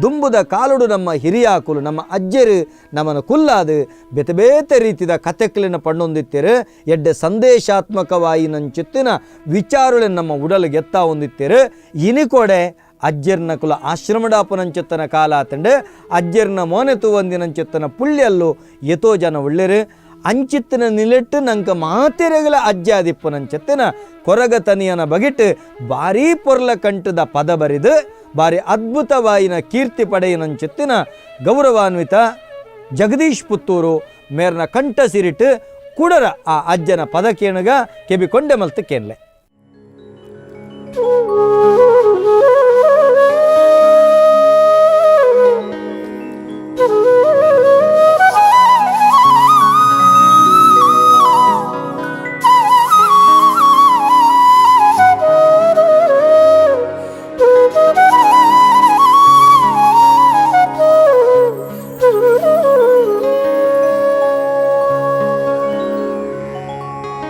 ದುಂಬುದ ಕಾಲುಡು ನಮ್ಮ ಹಿರಿಯಾಕುಲು ನಮ್ಮ ಅಜ್ಜರು ನಮ್ಮನ ಕುಲ್ಲಾದು ಬೇತೆ ಬೇತೆ ರೀತಿದ ಕತೆಕ್ಲಿನ ಪಣ್ಣೊಂದಿತ್ತೇರು ಎಡ್ಡೆ ಸಂದೇಶಾತ್ಮಕವಾಯಿನಂಚಿತ್ತಿನ ವಿಚಾರಳೆ ನಮ್ಮ ಉಡಲಿಗೆ ಎತ್ತಾ ಹೊಂದಿತ್ತೇರು. ಇನಿಕೊಡೆ ಅಜ್ಜರ್ನ ಕುಲ ಆಶ್ರಮಡಾಪನಂಚಿತ್ತನ ಕಾಲ ಆತಂಡು ಅಜ್ಜರ್ನ ಮೋನೆ ತೂವಂದಿನಂಚಿತ್ತನ ಪುಳ್ಳಿಯಲ್ಲು ಎತೋ ಜನ ಒಳ್ಳೆರು ಅಂಚಿತ್ತಿನ ನಿಲೆಟ್ಟು ನಂಕ ಮಾತೆರೆಗಲ ಅಜ್ಜಾದಿಪ್ಪನಂಚತ್ತಿನ ಕೊರಗತನಿಯನ ಬಗೆಟ್ ಭಾರೀ ಪೊರ್ಲ ಕಂಠದ ಪದ ಬರಿದು ಭಾರಿ ಅದ್ಭುತವಾಯಿನ ಕೀರ್ತಿ ಪಡೆಯಿನಂಚಿತ್ತಿನ ಗೌರವಾನ್ವಿತ ಜಗದೀಶ್ ಪುತ್ತೂರು ಮೇರ್ನ ಕಂಠ ಸಿರಿಟ್ಟು ಕುಡರ ಆ ಅಜ್ಜನ ಪದ ಕೇಣಗ ಕೆಬಿ ಕೊಂಡೆ ಮಲ್ತು ಕೇನ್ಲೆ.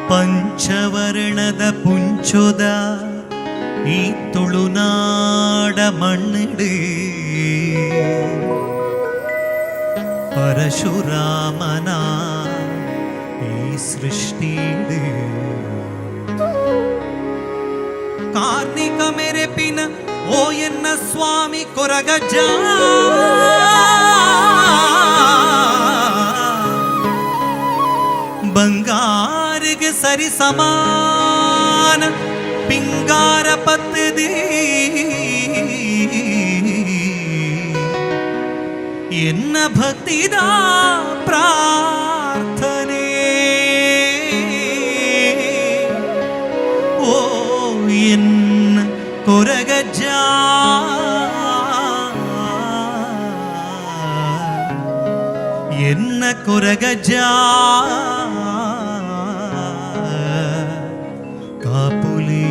ಪಂಚವರ್ಣದ ಪುಂಚೊದ ಈ ತುಳುನಾಡ ಮಣ್ಣಿಡು ಪರಶುರಾಮನ ಈ ಸೃಷ್ಟಿಡು ಕಾರ್ಣಿಕ ಮೆರೆಪಿನ ಓ ಎನ್ನ ಸ್ವಾಮಿ ಕೊರಗಜ್ಜ ಬಂಗಾರಿಗೆ ಸರಿ ಸಮಾನ ಪಿಂಗಾರ ಪತ್ತದಿ ಎನ್ನ ಭಕ್ತಿದ ಪ್ರಾರ್ಥನೆ ಓ ಎನ್ನ ಕೊರಗಜ್ಜ ಎನ್ನ ಕೊರಗಜ್ಜ ಕಾಪುಲಿ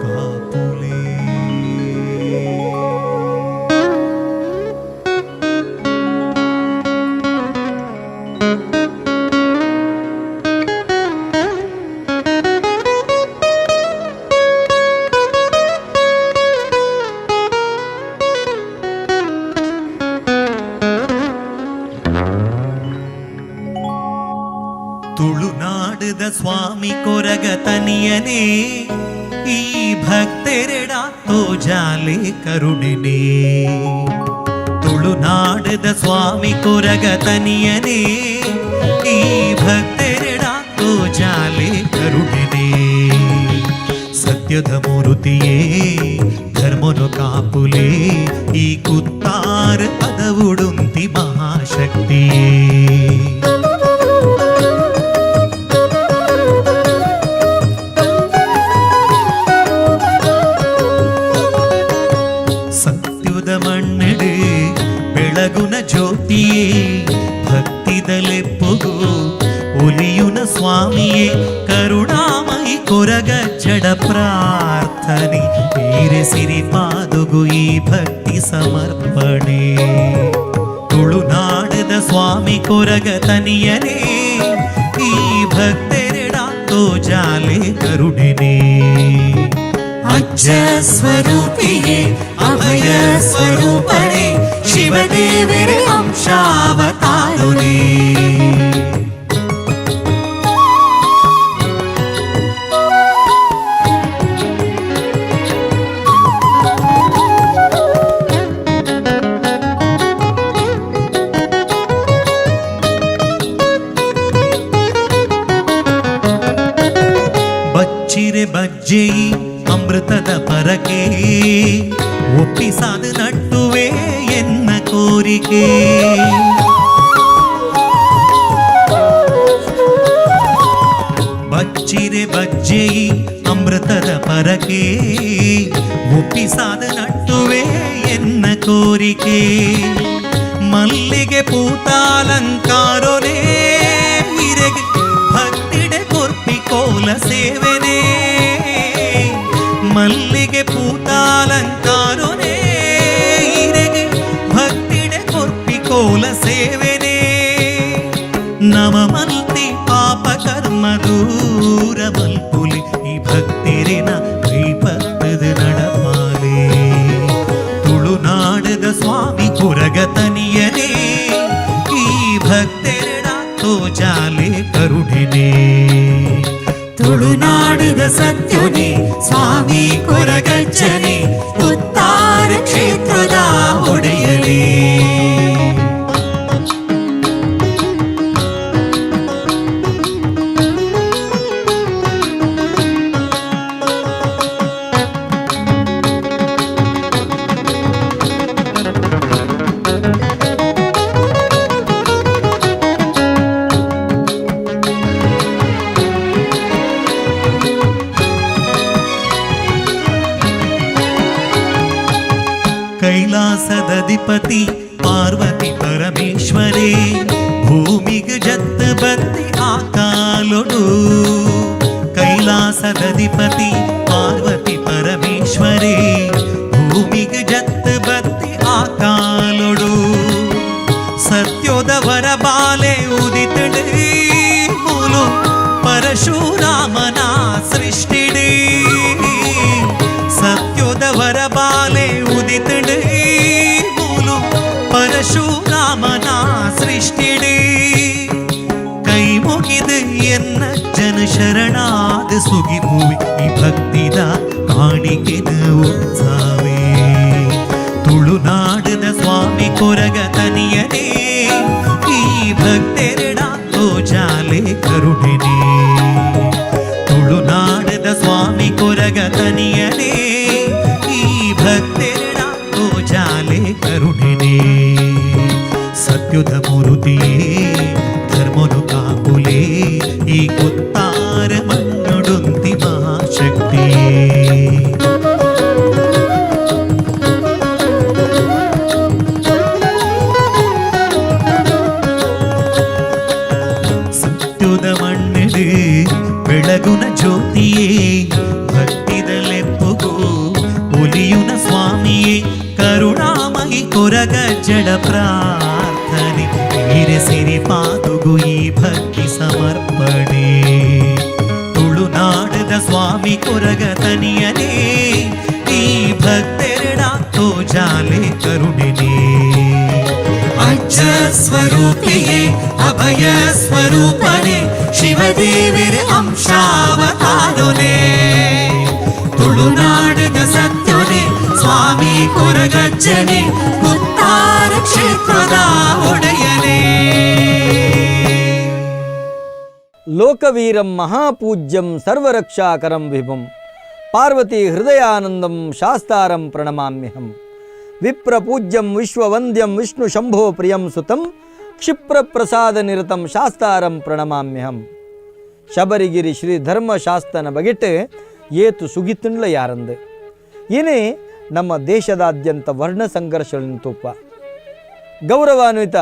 ಕಾಪುಲಿ. ತುಳುನಾಡದ ಸ್ವಾಮಿ ಕೊರಗ ತನಿಯನೇ ಈ ಭಕ್ತೆರೆಡ ತೋಜಾಲೆ ಕರುಣೆನೇ. ತುಳುನಾಡದ ಸ್ವಾಮಿ ಕೊರಗ ತನಿಯನೇ ಈ ಭಕ್ತೆರೆಡ ತೋಜಾಲೆ ಕರುಣೆನೇ. ಸತ್ಯ ಸತ್ಯದ ಮೂರುತಿಯೇ ಧರ್ಮನು ಕಾಪುಲೇ ಈ ಕುತ್ತಾರ ಪದವುಡುಂತಿ ಮಹಾಶಕ್ತಿಯೇ. ಸತ್ಯುದ ಮಣ್ಣಡು ಬೆಳಗುನ ಜ್ಯೋತಿಯೇ ಭಕ್ತಿದಲೆಪ್ಪುಗು ಒಲಿಯುನ ಸ್ವಾಮಿಯೇ ಕರುಣಾಮಯಿ ಕೊರಗ ಜಡ ಪ್ರಾರ್ಥನೆ ಈರೆ ಸಿರಿ ಪಾದುಗು ಈ ಭಕ್ತಿ ಸಮರ್ಪಣೆ. ತುಳುನಾಡದ ಸ್ವಾಮಿ ಕೊರಗ ತನಿಯನೇ ಈ ಭಕ್ತರೆಡಾತೋ ಜಾಲೆ ಕರುಣೆನೇ. ಅಜ್ಜ ಸ್ವರೂಪಿಯೇ ಅಭಯ ಸ್ವರೂಪಣೆ ಶಿವದೇವರ ಅಂಶಾವತಾರುನೇ. ಬಚ್ಚಿರೆ ಬಜ್ಜೆಯಿ ಅಮೃತದ ಪರಕೆ ಒಪ್ಪಿಸಾದ ನಟ್ಟುವೆ ಎನ್ನ ಕೋರಿಕೆ. ಬಚ್ಚಿರೆ ಬಜ್ಜೆಯಿ ಅಮೃತದ ಪರಕೆ ಒಪ್ಪಿಸಾದ ನಟ್ಟುವೆ ಎನ್ನ ಕೋರಿಕೆ. ಮಲ್ಲಿಗೆ ಪೂತಾಲಂಕಾರೊನೇ ಇರೆಗೆ ಭಕ್ತಿಡೆ ಕೊರ್ಪಿ ಕೋಲ ಸೇವೆನೇ. ಮಲ್ಲಿಗೆ ಪೂತಾಲಂಕಾರೊನೇ ಇರೆಗೆ ಭಕ್ತಿಡೆ ಕೊರ್ಪಿ ಕೋಲ ಸೇವೆನೇ. ನಮ ಮಲ್ತಿ ಪಾಪ ಕರ್ಮ ದೂರ ಮಲ್ಪುಲಿ ಈ ಭಕ್ತಿರಿನ ಕೈಪತ್ತದ ನಡಪಾಲೆ. ತುಳುನಾಡದ ಸ್ವಾಮಿ ಕೊರಗ ತನಿಯನೇ ಈ ಭಕ್ತೆರಡಾತೋ ಜಾಲೆ ಕರುಣೆನೇ. ತುಳುನಾಡದ ಸತ್ಯನೇ ಸ್ವಾಮಿ ಕೊರಗಜ್ಜನೆ ಉತ್ತಾರ ಕ್ಷೇತ್ರದ ಒಡೆಯನೇ. ಕೈಲಾಸದಧಿಪತಿ ಪಾರ್ವತಿ ಪರಮೇಶ್ವರೇ ಭೂಮಿಗೆ ಜತ್ತ ಬತ್ತಿ ಆ ಕಾಲೊಡು. ಕೈಲಾಸದಧಿಪತಿ ಪಾರ್ವತಿ ಪರಮೇಶ್ವರೇ ಭೂಮಿಗೆ ಜತ್ತ ಬತ್ತಿ ಆ ಕಾಲೊಡು. ಸತ್ಯೋದ ವರ ಬಾಲೆ ಉದಿತಡು ಮೂಲು ಪರಶುರಾಮನ ಸೃಷ್ಟಿಡು. ಸತ್ಯೋದ ವರ ಬಾಲೆ ಉದಿತಡು ಮೂಲು ಪರಶುರಾಮನ ಸೃಷ್ಟಿಡು. ಕೈ ಮುಗಿದು ಎನ್ನ ಜನ ಶರಣಾದ ಸುಗಿಪುವಿ ಈ ಭಕ್ತಿದ ಕಾಣಿಕೆನ ಉತ್ಸಾವೇ. ತುಳುನಾಡದ ಸ್ವಾಮಿ ಕೊರಗ ತನಿಯನೇ ಈ ಭಕ್ತೆರಡಾತೋ ಜಾಲೆ ಕರುಣೆನೇ. ತುಳುನಾಡದ ಸ್ವಾಮಿ ಕೊರಗ ತನಿಯನೇ ಈ ಭಕ್ತೆರಡಾತೋ ಜಾಲೆ ಕರುಣೆನೇ. ಸತ್ಯುದ ಮೂರುತಿಯೇ ಧರ್ಮನು ಕಾಪುಲೇ ಈ ಕೊತ್ತಾರ ಮಣ್ಣುಡುಂತಿ ಮಹಾಶಕ್ತಿಯೇ. ಸತ್ಯುದ ಮಣ್ಣಿಡು ಬೆಳಗುನ ಜ್ಯೋತಿಯೇ ಭಕ್ತಿದಲೆಪ್ಪುಗು ಒಲಿಯುನ ಸ್ವಾಮಿಯೇ ಕರುಣಾಮಯಿ ಕೊರಗ ಜಡ ಪ್ರಾರ್ಥನೆ ಹಿರೆ ಸಿರಿ ಪಾದುಗು ಈ ಭಕ್ತಿ ಸಮರ್ಪಣೆ. ತುಳುನಾಡದ ಸ್ವಾಮಿ ಕೊರಗ ತನಿಯನೇ ಈ ಭಕ್ತೆರಡಾತೋ ಜಾಲೆ ಕರುಣೆನೇ. ಅಜ್ಜ ಸ್ವರೂಪಿಯೇ ಅಭಯ ಸ್ವರೂಪನೇ ಶಿವದೇವರ ಅಂಶಾವತಾರನೇ. ತುಳುನಾಡದ ಸತ್ಯನೇ ಸ್ವಾಮಿ ಕೊರಗಜ್ಜನೆ ಉತ್ತಾರ ಕ್ಷೇತ್ರದ ಒಡೆಯನೇ. ಲೋಕವೀರಂ ಮಹಾಪೂಜ್ಯಂ ಸರ್ವರಕ್ಷಾಕರಂ ವಿಭುಂ. Parvati ಹೃದಯಾನಂದಂ ಶಾಸ್ತಾರಂ ಪ್ರಣಮಾಮ್ಯಹಂ. ವಿಪ್ರಪೂಜ್ಯಂ ವಿಶ್ವವಂದ್ಯಂ ವಿಷ್ಣು ಶಂಭೋ ಪ್ರಿಯಂ ಸುತಂ ಕ್ಷಿಪ್ರಪ್ರಸಾದ ನಿರತಂ ಶಾಸ್ತಾರಂ ಪ್ರಣಮಾಮ್ಯಹಂ. ಶಬರಿಗಿರಿ ಶ್ರೀ ಧರ್ಮಶಾಸ್ತನ ಬಗೆಟ್ ಏತು ಸುಗಿತುಂಡ್ಲ ಯಾರಂದು. ಏನೇ ನಮ್ಮ ದೇಶದಾದ್ಯಂತ ವರ್ಣ ಸಂಘರ್ಷಗಳನ್ನು ತೂಪ ಗೌರವಾನ್ವಿತ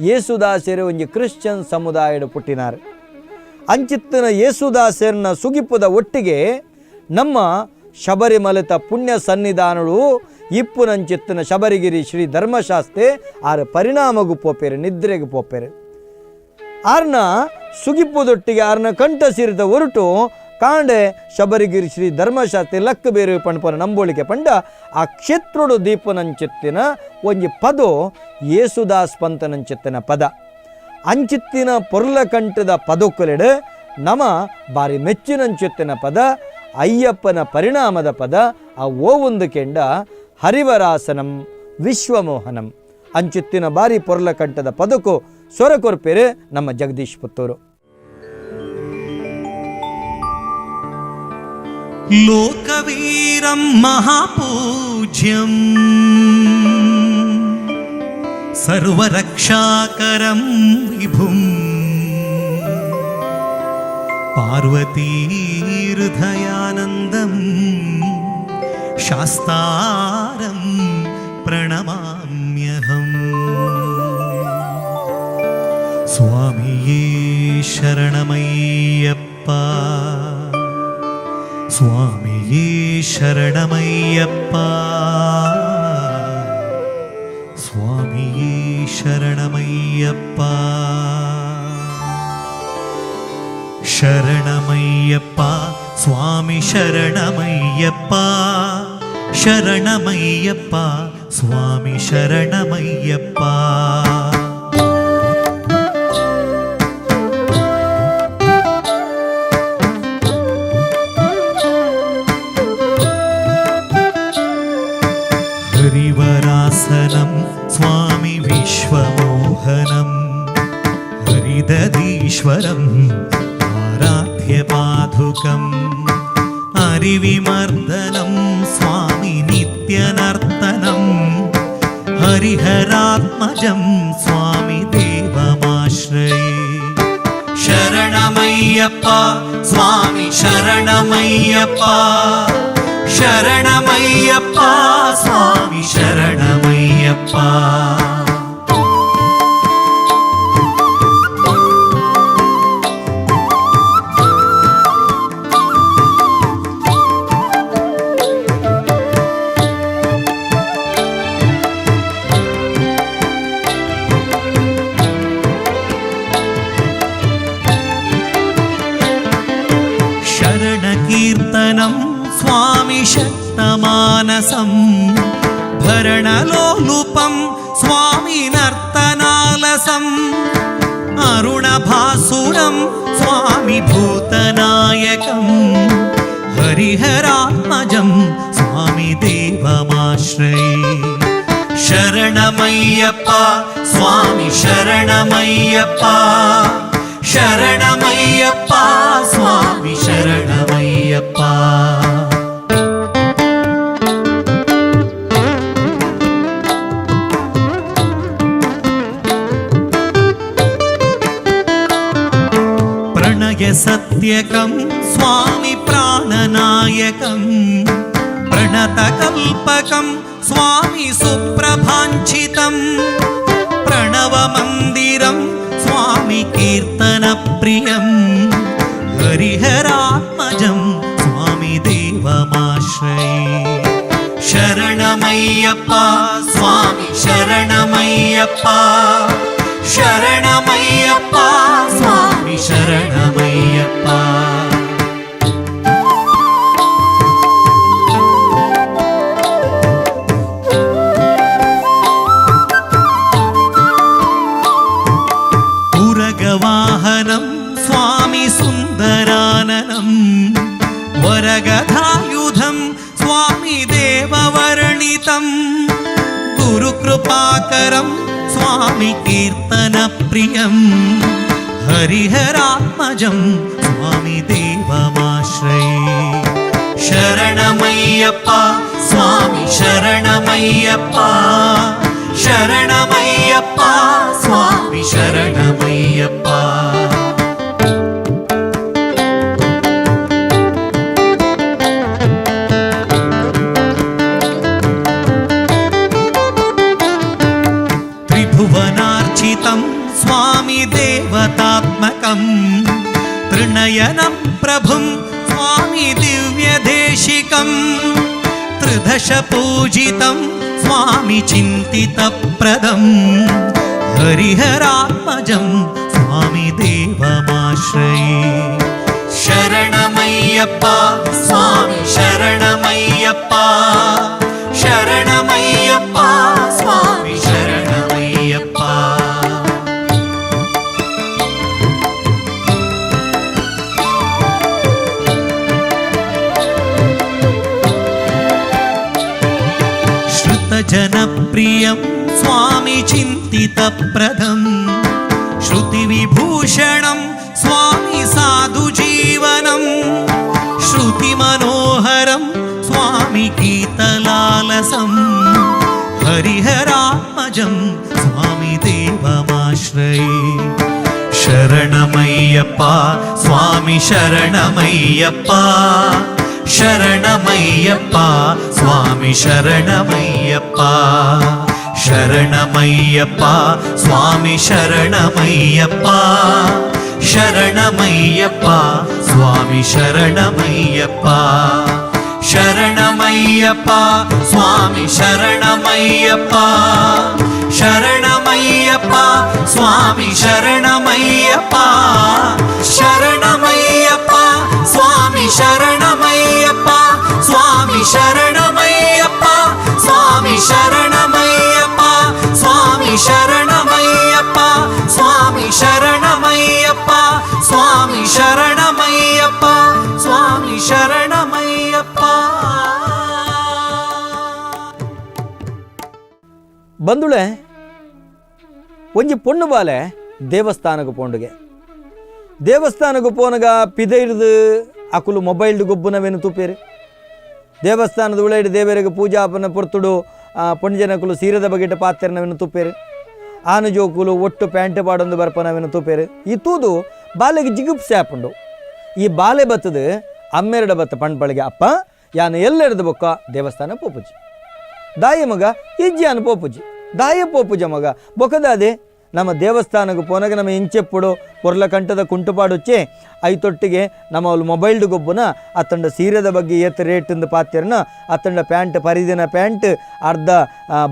ಯೇಸುದಾಸರು ಒಂಜಿ ಕ್ರಿಶ್ಚಿಯನ್ ಸಮುದಾಯದ ಪುಟ್ಟಿನಾರು. ಅಂಚಿತ್ತನ ಯೇಸುದಾಸರನ್ನ ಸುಗಿಪುದ ಒಟ್ಟಿಗೆ ನಮ್ಮ ಶಬರಿಮಲೆತ ಪುಣ್ಯ ಸನ್ನಿಧಾನಳು ಇಪ್ಪುನಂಚಿತ್ತನ ಶಬರಿಗಿರಿ ಶ್ರೀ ಧರ್ಮಶಾಸ್ತೆ ಆರ ಪರಿಣಾಮಗೂ ಪೋಪೇರು, ನಿದ್ರೆಗೆ ಪೋಪೇರು. ಆರ್ನ ಸುಗಿಪ್ಪುದೊಟ್ಟಿಗೆ ಆರ್ನ ಕಂಠ ಸಿರಿದ ಹೊರಟು ಕಾಂಡೆ ಶಬರಿಗಿರಿ ಶ್ರೀ ಧರ್ಮಶಾಸ್ತ್ರಿ ಲಕ್ಕ ಬೇರು ಪಣ್ಪನ ನಂಬೋಳಿಕೆ ಪಂಡ ಆ ಕ್ಷೇತ್ರೋಡು ದೀಪನಂಚಿತ್ತಿನ ಒಂಜಿ ಪದೋ ಯೇಸುದಾಸ್ ಪಂತನಂಚಿತ್ತಿನ ಪದ. ಅಂಚಿತ್ತಿನ ಪೊರ್ಲಕಂಠದ ಪದೊಕ್ಕಲೆಡು ನಮ ಬಾರಿ ಮೆಚ್ಚಿನಂಚಿತ್ತಿನ ಪದ ಅಯ್ಯಪ್ಪನ ಪರಿಣಾಮದ ಪದ ಆ ಓವೊಂದು ಕೆಂಡ ಹರಿವರಾಸನಂ ವಿಶ್ವಮೋಹನಂ. ಅಂಚುತ್ತಿನ ಬಾರಿ ಪೊರ್ಲಕಂಠದ ಪದಕ್ಕೂ ಸ್ವರ ಕೊರ್ಪೇರು ನಮ್ಮ ಜಗದೀಶ್ ಪುತ್ತೂರು. लोकवीरं महापूज्यं सर्वरक्षाकरं विभुं पार्वतीहृदयानन्दं शास्तारं प्रणमाम्यहम्. स्वामिये शरणमय्यप्प, स्वामिये शरणमय्यप्प, स्वामिये शरणमय्यप्प. शरणमय्यप्प स्वामि शरणमय्यप्प, शरणमय्यप्प स्वामि शरणमय्यप्प. हरिवरासनं स्वामि विश्वमोहनं हरिदधीश्वरं आराध्यपादुकम् हरिविमर्दनं स्वामि नित्यनर्तनं हरिहरात्मजं स्वामि देवमाश्रये. शरणमय्यप्प स्वामि शरणमय्यप्प, शरणमय्यप्प स्वामि शरणमय्यप्प. शरणकीर्तनं स्वामि शक्तमानसं भरणलोलुपं स्वामि नर्तनालसम् अरुणभासुरं स्वामि भूतनायकं हरिहरात्मजं स्वामि देवमाश्रये. शरणमय्यप्प स्वामि शरणमय्यप्प, शरणमय्यप्प स्वामि शरणमय्यप्प. प्रणयसत्यकं स्वामि प्राणनायकं प्रणतकल्पकं स्वामि सुप्रभाञ्छितं प्रणवमन्दिरं स्वामि कीर्तनप्रियं हरिहरात्मजं स्वामि देवमाश्रये. शरणमय्यप्प स्वामि शरणमय्यप्प, शरणमय्यप्प स्वामि शरणमय्यप्प. उरगवाहनं स्वामि सुन्दराननं वरगधायुधं स्वामि देववर्णितं गुरुकृपाकरं स्वामि कीर्तनप्रियं हरिहरात्मजं स्वामि देवमाश्रये. ಶರಣಮಯ್ಯಪ್ಪ ಸ್ವಾಮಿ ಶರಣಮಯ್ಯಪ್ಪ ಶರಣಮಯ್ಯಪ್ಪ ಸ್ವಾಮಿ ಶರಣಮಯ್ಯಪ್ಪ. ತ್ರಿಭುವನಾರ್ಚಿತಂ ಸ್ವಾಮಿ ದೇವತಾತ್ಮಕಂ ತ್ರಿನಯನಂ ಪ್ರಭುಂ ಸ್ವಾಮಿ ದಿವ್ಯದೇಶಿಕಂ ತ್ರಿದಶ ಪೂಜಿತಂ ಸ್ವಾಮಿ ಚಿಂತಿತಪ್ರದಂ ಹರಿಹರಾತ್ಮಜಂ ಸ್ವಾಮಿ ದೇವಮಾಶ್ರಯೇ. ಶರಣಮಯ್ಯಪ್ಪ ಸ್ವಾಮಿ ಶರಣಮಯ್ಯಪ್ಪ ಶರಣಮಯ್ಯಪ್ಪ ಸ್ವಾಮಿ ಶರಣಮಯ್ಯಪ್ಪ. ಶ್ರುತಜನಪ್ರಿಯಂ ಸ್ವಾಮಿ ಚಿಂತಿತಪ್ರದಂ ಶ್ರುತಿವಿಭೂಷಣಂ ಸ್ವಾಮಿ ಸಾಧುಜೀವನಂ ಶ್ರುತಿಮನೋಹರಂ ಸ್ವಾಮಿ ಗೀತಲಾಲಸಂ ಹರಿಹರಾತ್ಮಜಂ ಸ್ವಾಮಿ ದೇವಮಾಶ್ರಯೇ. ಶರಣಮಯ್ಯಪ್ಪ ಸ್ವಾಮಿ ಶರಣಮಯ್ಯಪ್ಪ ಶರಣಮಯ್ಯಪ್ಪ ಸ್ವಾಮಿ ಶರಣಮಯ್ಯಪ್ಪ ಶರಣಮಯ್ಯಪ್ಪ ಸ್ವಾಮಿ ಶರಣಮಯ್ಯಪ್ಪ ಶರಣಮಯ್ಯಪ್ಪ ಸ್ವಾಮಿ ಶರಣಮಯ್ಯಪ್ಪ ಶರಣಮಯ್ಯಪ್ಪ ಸ್ವಾಮಿ ಶರಣಮಯ್ಯಪ್ಪ ಶರಣಮಯ್ಯಪ್ಪ ಸ್ವಾಮಿ ಶರಣಮಯ್ಯಪ್ಪ ಶರಣಮಯ್ಯಪ್ಪ ಸ್ವಾಮಿ ಶರಣಮಯ್ಯಪ್ಪ ಸ್ವಾಮಿ ಶರಣಮಯ್ಯಪ್ಪ ಸ್ವಾಮಿ ಶರಣಮಯ್ಯಪ್ಪ ಸ್ವಾಮಿ ಶರಣಮಯ್ಯಪ್ಪ ಸ್ವಾಮಿ ಶರಣಮಯ್ಯಪ್ಪ ಸ್ವಾಮಿ ಶರಣಮಯ್ಯಪ್ಪ ಸ್ವಾಮಿ ಶರಣಮಯ್ಯಪ್ಪ. ಬಂದುಳೆ ಒಂಜಿ ಪೊಣ್ಣು ಬಾಲೆ ದೇವಸ್ಥಾನಕ್ಕೆ ಪೋಂಡುಗೆ. ದೇವಸ್ಥಾನಕ್ಕೆ ಪೋನಗ ಪಿದೈರ್ದು ಅಕುಲು ಮೊಬೈಲ್ಡು ಗೊಬ್ಬುನವೇನು ತೂಪೇರು. ದೇವಸ್ಥಾನದ ಉಳೈಡು ದೇವರಿಗೆ ಪೂಜಾಪನ ಪೊರ್ತುಡು ಪೊಣ್ಜನಕುಲು ಸೀರೆದ ಬಗೆಟ ಪಾತ್ರೆನವೇನು ತೂಪೇರು. ಆನು ಜೋಕುಲು ಒಟ್ಟು ಪ್ಯಾಂಟ್ ಪಾಡೊಂದು ಬರ್ಪನವೇನು ತೂಪೇರು. ಈ ತೂದು ಬಾಲೆಗೆ ಜಿಗುಪ್ಸೆ ಆಪುಂಡು. ಈ ಬಾಲೆ ಬತ್ತದು ಅಮ್ಮೆರಡ ಬತ್ತ ಪಣ್ಪಳಿಗೆ ಅಪ್ಪ ಯಾನು ಎಲ್ಲೆಡ್ದು ಬೊಕ್ಕ ದೇವಸ್ಥಾನ ಪೋಪುಜಿ. ದಾಯ ಮಗ ಇಜ್ಜಿ ಪೋಪುಜಿ ದಾಯ ಪೋಪುಜ ಮಗ ಬೊಕದಾದೆ ನಮ್ಮ ದೇವಸ್ಥಾನಕ್ಕೆ ಪೋನಾಗ ನಮ್ಮ ಇಂಚೆಪ್ಪುಡು ಪೊರ್ಲ ಕಂಠದ ಕುಂಟುಪಾಡುಚ್ಚೆ ಐತೊಟ್ಟಿಗೆ ನಮ್ಮ ಅವ್ಲು ಮೊಬೈಲ್ಡು ಗೊಬ್ಬುನ ಅತ್ತಂಡ ಸೀರೆದ ಬಗ್ಗೆ ಏತ್ ರೇಟಿಂದ ಪಾತ್ಯರ್ನ ಅತ್ತಂಡ ಪ್ಯಾಂಟ್ ಪರಿದಿನ ಪ್ಯಾಂಟ್ ಅರ್ಧ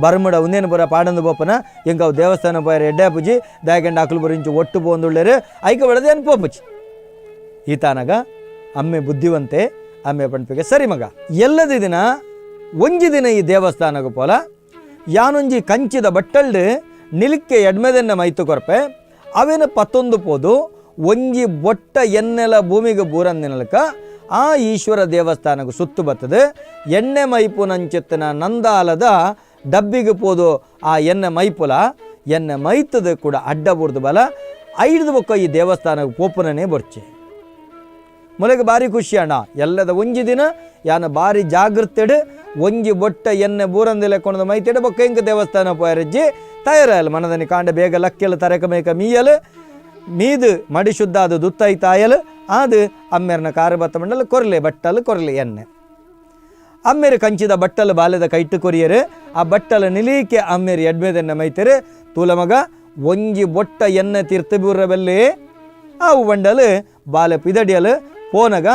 ಬರ್ಮಡ ಒಂದೇನು ಬರ ಪಾಡಂದು ಬೋಪನ ಎಂಕ ಅವು ದೇವಸ್ಥಾನ ಪೋಯರ ಎಡ್ಡೆ ಪೂಜಿ ದಾಯಗಂಡ ಅಕಲು ಬರ ಇಂಚು ಒಟ್ಟು ಪೋಂದುಳ್ಳೇರು ಐಕ ಬೆಳೆದೇನು ಪೋಪುಜಿ. ಈತಾನಗ ಅಮ್ಮೆ ಬುದ್ಧಿವಂತೆ ಅಮ್ಮೆ ಪಣ್ಪಿಗೆ ಸರಿ ಮಗ ಎಲ್ಲದ ದಿನ ಒಂಜಿ ದಿನ ಈ ದೇವಸ್ಥಾನಕ್ಕೆ ಪೋಲ ಯಾನೊಂಜಿ ಕಂಚಿದ ಬಟ್ಟಲ್ಡು ನಿಲ್ಕೆ ಎಡ್ಮೆದನ್ನ ಮೈತು ಕೊರ್ಪೆ ಅವೇನು ಪತ್ತೊಂದು ಪೋದು ಒಂಜಿ ಬೊಟ್ಟ ಎನ್ನೆಲ ಭೂಮಿಗೆ ಬೂರಂದಿನಲ್ಕ ಆ ಈಶ್ವರ ದೇವಸ್ಥಾನಕ್ಕೆ ಸುತ್ತು ಬರ್ತದೆ. ಎಣ್ಣೆ ಮೈಪುನಂಚಿತ್ತನ ನಂದಾಲದ ಡಬ್ಬಿಗೆ ಪೋದು ಆ ಎಣ್ಣೆ ಮೈಪುಲ ಎಣ್ಣೆ ಮೈತದ ಕೂಡ ಅಡ್ಡ ಬುರ್ದು ಬಲ ಐದು ಬೊಕ್ಕ ಈ ದೇವಸ್ಥಾನಕ್ಕೆ ಪೋಪುನನೇ ಬೊರ್ಚೆ. ಮೊಲೆಗೆ ಭಾರಿ ಖುಷಿ ಅಣ್ಣ ಎಲ್ಲದ ಒಂಜಿ ದಿನ ಯಾನ ಭಾರಿ ಜಾಗೃತೆಡು ಒಂಜಿ ಬೊಟ್ಟ ಎಣ್ಣೆ ಬೂರಂದಿಲ್ಲ ಕೊಂಡ ಮೈತೆಡು ಬೊಕ್ಕ ಇಂಕ ದೇವಸ್ಥಾನ ಪೋಯರಜ್ಜಿ ತಯಾರಲ್ಲ ಮನದನಿ ಕಾಂಡ ಬೇಗ ಲಕ್ಕೆಲು ತರಕ ಮೇಕ ಮೀಯಲು ಮೀದು ಮಡಿ ಶುದ್ಧ ಅದು ದುತ್ತೈ ತಾಯಲು ಅದು ಅಮ್ಮೆರ್ನ ಕಾರು ಬತ್ತ ಮಂಡಲ ಕೊರಲೆ ಬಟ್ಟಲು ಕೊರಲೆ ಎಣ್ಣೆ ಅಮ್ಮೇರು ಕಂಚಿದ ಬಟ್ಟಲು ಬಾಲ್ಯದ ಕೈಟ್ಟು ಕೊರಿಯರು ಆ ಬಟ್ಟಲು ನಿಲೀಕೆ ಅಮ್ಮೇರು ಎಡ್ಮೆದೆಣ್ಣೆ ಮೈತರು ತೂಲ ಮಗ ಒಂಜಿ ಬೊಟ್ಟ ಎಣ್ಣೆ ತೀರ್ಥ ಬೂರಬಲ್ಲಿ ಆವು ಬಂಡಲು ಬಾಲೆ ಪಿದಡಿಯಲು ಪೋನಗ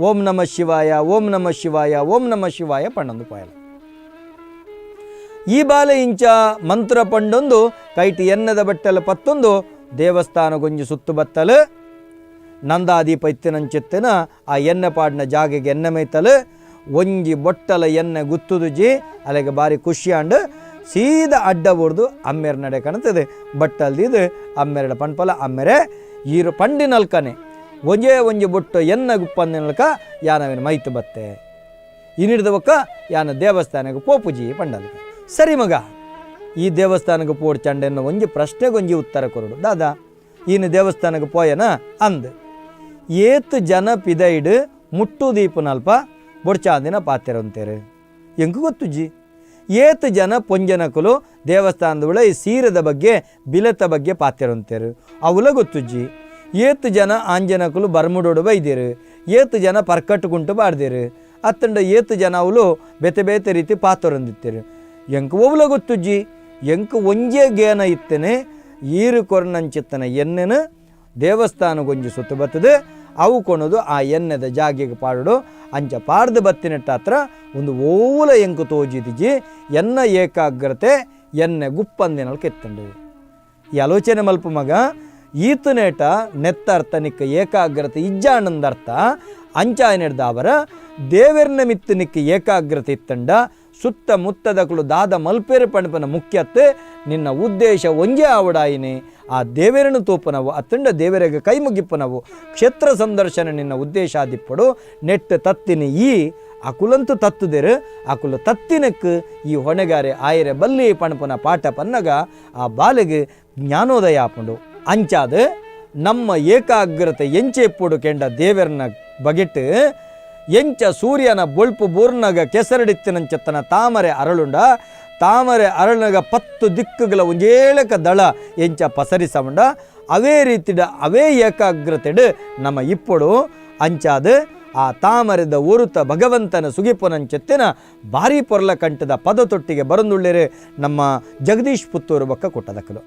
ಓಂ ನಮ ಶಿವಾಯ ಓಂ ನಮ ಶಿವಾಯ ಓಂ ನಮ ಶಿವಾಯ ಪಣ್ಣೊಂದು ಪೋಯಲ. ಈ ಬಾಲೆ ಇಂಚ ಮಂತ್ರ ಪಂಡೊಂದು ಕೈಟಿ ಎನ್ನದ ಬಟ್ಟಲು ಪತ್ತೊಂದು ದೇವಸ್ಥಾನ ಗೊಂಜಿ ಸುತ್ತು ಬತ್ತಲು ನಂದಾದೀಪ ಇತ್ತಿನಂಚಿತ್ತಿನ ಆ ಎಣ್ಣೆ ಪಾಡಿನ ಜಾಗೆಗೆ ಎಣ್ಣೆ ಮೈತಲು ಒಂಜಿ ಬೊಟ್ಟಲ ಎಣ್ಣೆ ಗುತ್ತುದುಜಿ ಅಲೆಗೆ ಬಾರಿ ಖುಷಿಯಾಂಡು ಸೀದಾ ಅಡ್ಡ ಬುಡ್ದು ಅಮ್ಮೇರ ನಡೆ ಕಾಣ್ತದೆ ಬಟ್ಟಲ್ದಿದ್ದು ಅಮ್ಮೆರಡ ಪಣ್ಪಲ ಅಮ್ಮೆರೆ ಈರು ಪಂಡಿನಲ್ಕನೆ ಒಂಜೇ ಒಂಜಿ ಬೊಟ್ಟು ಎನ್ನ ಗುಪ್ಪಂದಿನಲ್ಕ ಯಾನವಿನ ಮೈತು ಬತ್ತೆ ಇನ್ನಿಡ್ದ ಬೊಕ್ಕ ಯಾನ ದೇವಸ್ಥಾನಕ್ಕೆ ಪೋಪುಜಿ ಪಂಡಲ್ಕ. ಸರಿ ಮಗ ಈ ದೇವಸ್ಥಾನಕ್ಕೆ ಪೋಡ್ ಚಂಡೆನ್ನ ಒಂಜಿ ಪ್ರಶ್ನೆಗೊಂಜಿ ಉತ್ತರ ಕೊರಡು ದಾದಾ ಈನು ದೇವಸ್ಥಾನಕ್ಕೆ ಪೋಯನ ಅಂದ್ ಏತು ಜನ ಪಿದೈಡು ಮುಟ್ಟು ದೀಪನಲ್ಪ ಬೊಡ್ಚಾಂದಿನ ಪಾತೆರಂತೇರು ಎಂಕು ಗೊತ್ತುಜ್ಜಿ ಏತು ಜನ ಪೊಂಜನಕುಲು ದೇವಸ್ಥಾನದ ಈ ಸೀರೆದ ಬಗ್ಗೆ ಬಿಲೆತ ಬಗ್ಗೆ ಪಾತೆರಂತೇರು ಅವುಲ ಗೊತ್ತುಜ್ಜಿ ಏತು ಜನ ಆಂಜನಕುಲು ಬರ್ಮುಡೋಡು ಬೈದೇರು ಏತು ಜನ ಪರ್ಕಟ್ಟುಕುಂಟು ಬಾಡ್ದೇರು ಅತ್ತಂಡ ಏತು ಜನ ಅವಳು ಬೇತೆ ಬೇತೆ ರೀತಿ ಪಾತರಂದಿತ್ತೇರು ಎಂಕ್ ಒವ್ಲ ಗೊತ್ತುಜ್ಜಿ ಎಂಕ್ ಒಂಜೇ ಗೇನ ಇತ್ತೇನೆ ಈರು ಕೊರ್ನಂಚಿತ್ತನ ಎಣ್ಣೆನ ದೇವಸ್ಥಾನಗೊಂಜಿ ಸುತ್ತು ಬರ್ತದೆ ಅವು ಕೊಣದು ಆ ಎಣ್ಣೆದ ಜಾಗೆಗೆ ಪಾಡುಡು ಅಂಚ ಪಾಡ್ದು ಬತ್ತಿನಟ್ಟ ಹತ್ರ ಒಂದು ಓಲ ಎಂಕು ತೋಜಿದಿಜಿ ಎನ್ನ ಏಕಾಗ್ರತೆ ಎಣ್ಣೆ ಗುಪ್ಪಂದಿನಲ್ಕ ಎತ್ತಂಡು. ಈ ಆಲೋಚನೆ ಮಲ್ಪ ಮಗ ಈತನೇಟ ನೆತ್ತರ್ಥ ನಿಕ್ಕ ಏಕಾಗ್ರತೆ ಇಜ್ಜಾನಂದರ್ಥ ಅಂಚಾಯನೆಡ್ದಾವರ ದೇವೆರ್ನ ಮಿತ್ತು ನಿಕ್ಕ ಏಕಾಗ್ರತೆ ಇತ್ತಂಡ ಸುತ್ತ ಮುತ್ತದಕುಲು ದಾದ ಮಲ್ಪೇರು ಪಣಪನ ಮುಖ್ಯತ್ತೆ ನಿನ್ನ ಉದ್ದೇಶ ಒಂಜೇ ಆವಡಾಯಿನಿ ಆ ದೇವೆರನ್ನು ತೋಪನವು ಅತ್ತಂಡ ದೇವರಿಗೆ ಕೈ ಮುಗಿಪ್ಪನವು ಕ್ಷೇತ್ರ ಸಂದರ್ಶನ ನಿನ್ನ ಉದ್ದೇಶ ಆದಿಪ್ಪಡು ನೆಟ್ಟು ತತ್ತಿನಿ ಈ ಅಕುಲಂತು ತತ್ತುದಿರು ಅಕುಲು ತತ್ತಿನಕ್ಕೆ ಈ ಹೊಣೆಗಾರೆ ಆಯರೆ ಬಲ್ಲಿ ಪಣಪನ ಪಾಠ ಪನ್ನಗ ಆ ಬಾಲೆಗೆ ಜ್ಞಾನೋದಯ ಆಪುಂಡು. ಅಂಚಾದ ನಮ್ಮ ಏಕಾಗ್ರತೆ ಎಂಚೆ ಇಪ್ಪುಡು ಕೆಂಡ ದೇವರನ್ನ ಬಗೆಟ್ಟು ಎಂಚ ಸೂರ್ಯನ ಬೊಳ್ಪು ಬೂರ್ನಗ ಕೆಸರಡಿತ್ತಿನಂಚೆತ್ತನ ತಾಮರೆ ಅರಳುಂಡ ತಾಮರೆ ಅರಳುನಗ 10 ದಿಕ್ಕುಗಳ ಒಂಜೇಳಕ ದಳ ಎಂಚ ಪಸರಿಸವುಂಡ ಅವೇ ರೀತಿಡ ಅವೇ ಏಕಾಗ್ರತೆಡು ನಮ್ಮ ಇಪ್ಪಡು. ಅಂಚಾದ ಆ ತಾಮರೆದ ಒರುತ ಭಗವಂತನ ಸುಗಿಪುನಂಚೆತ್ತಿನ ಭಾರಿ ಪೊರ್ಲ ಕಂಠದ ಪದ ತೊಟ್ಟಿಗೆ ಬರಂದುಳ್ಳಿರೆ ನಮ್ಮ ಜಗದೀಶ್ ಪುತ್ತೂರು ಬಕ್ಕ ಕೊಟ್ಟದಕ್ಕಲು.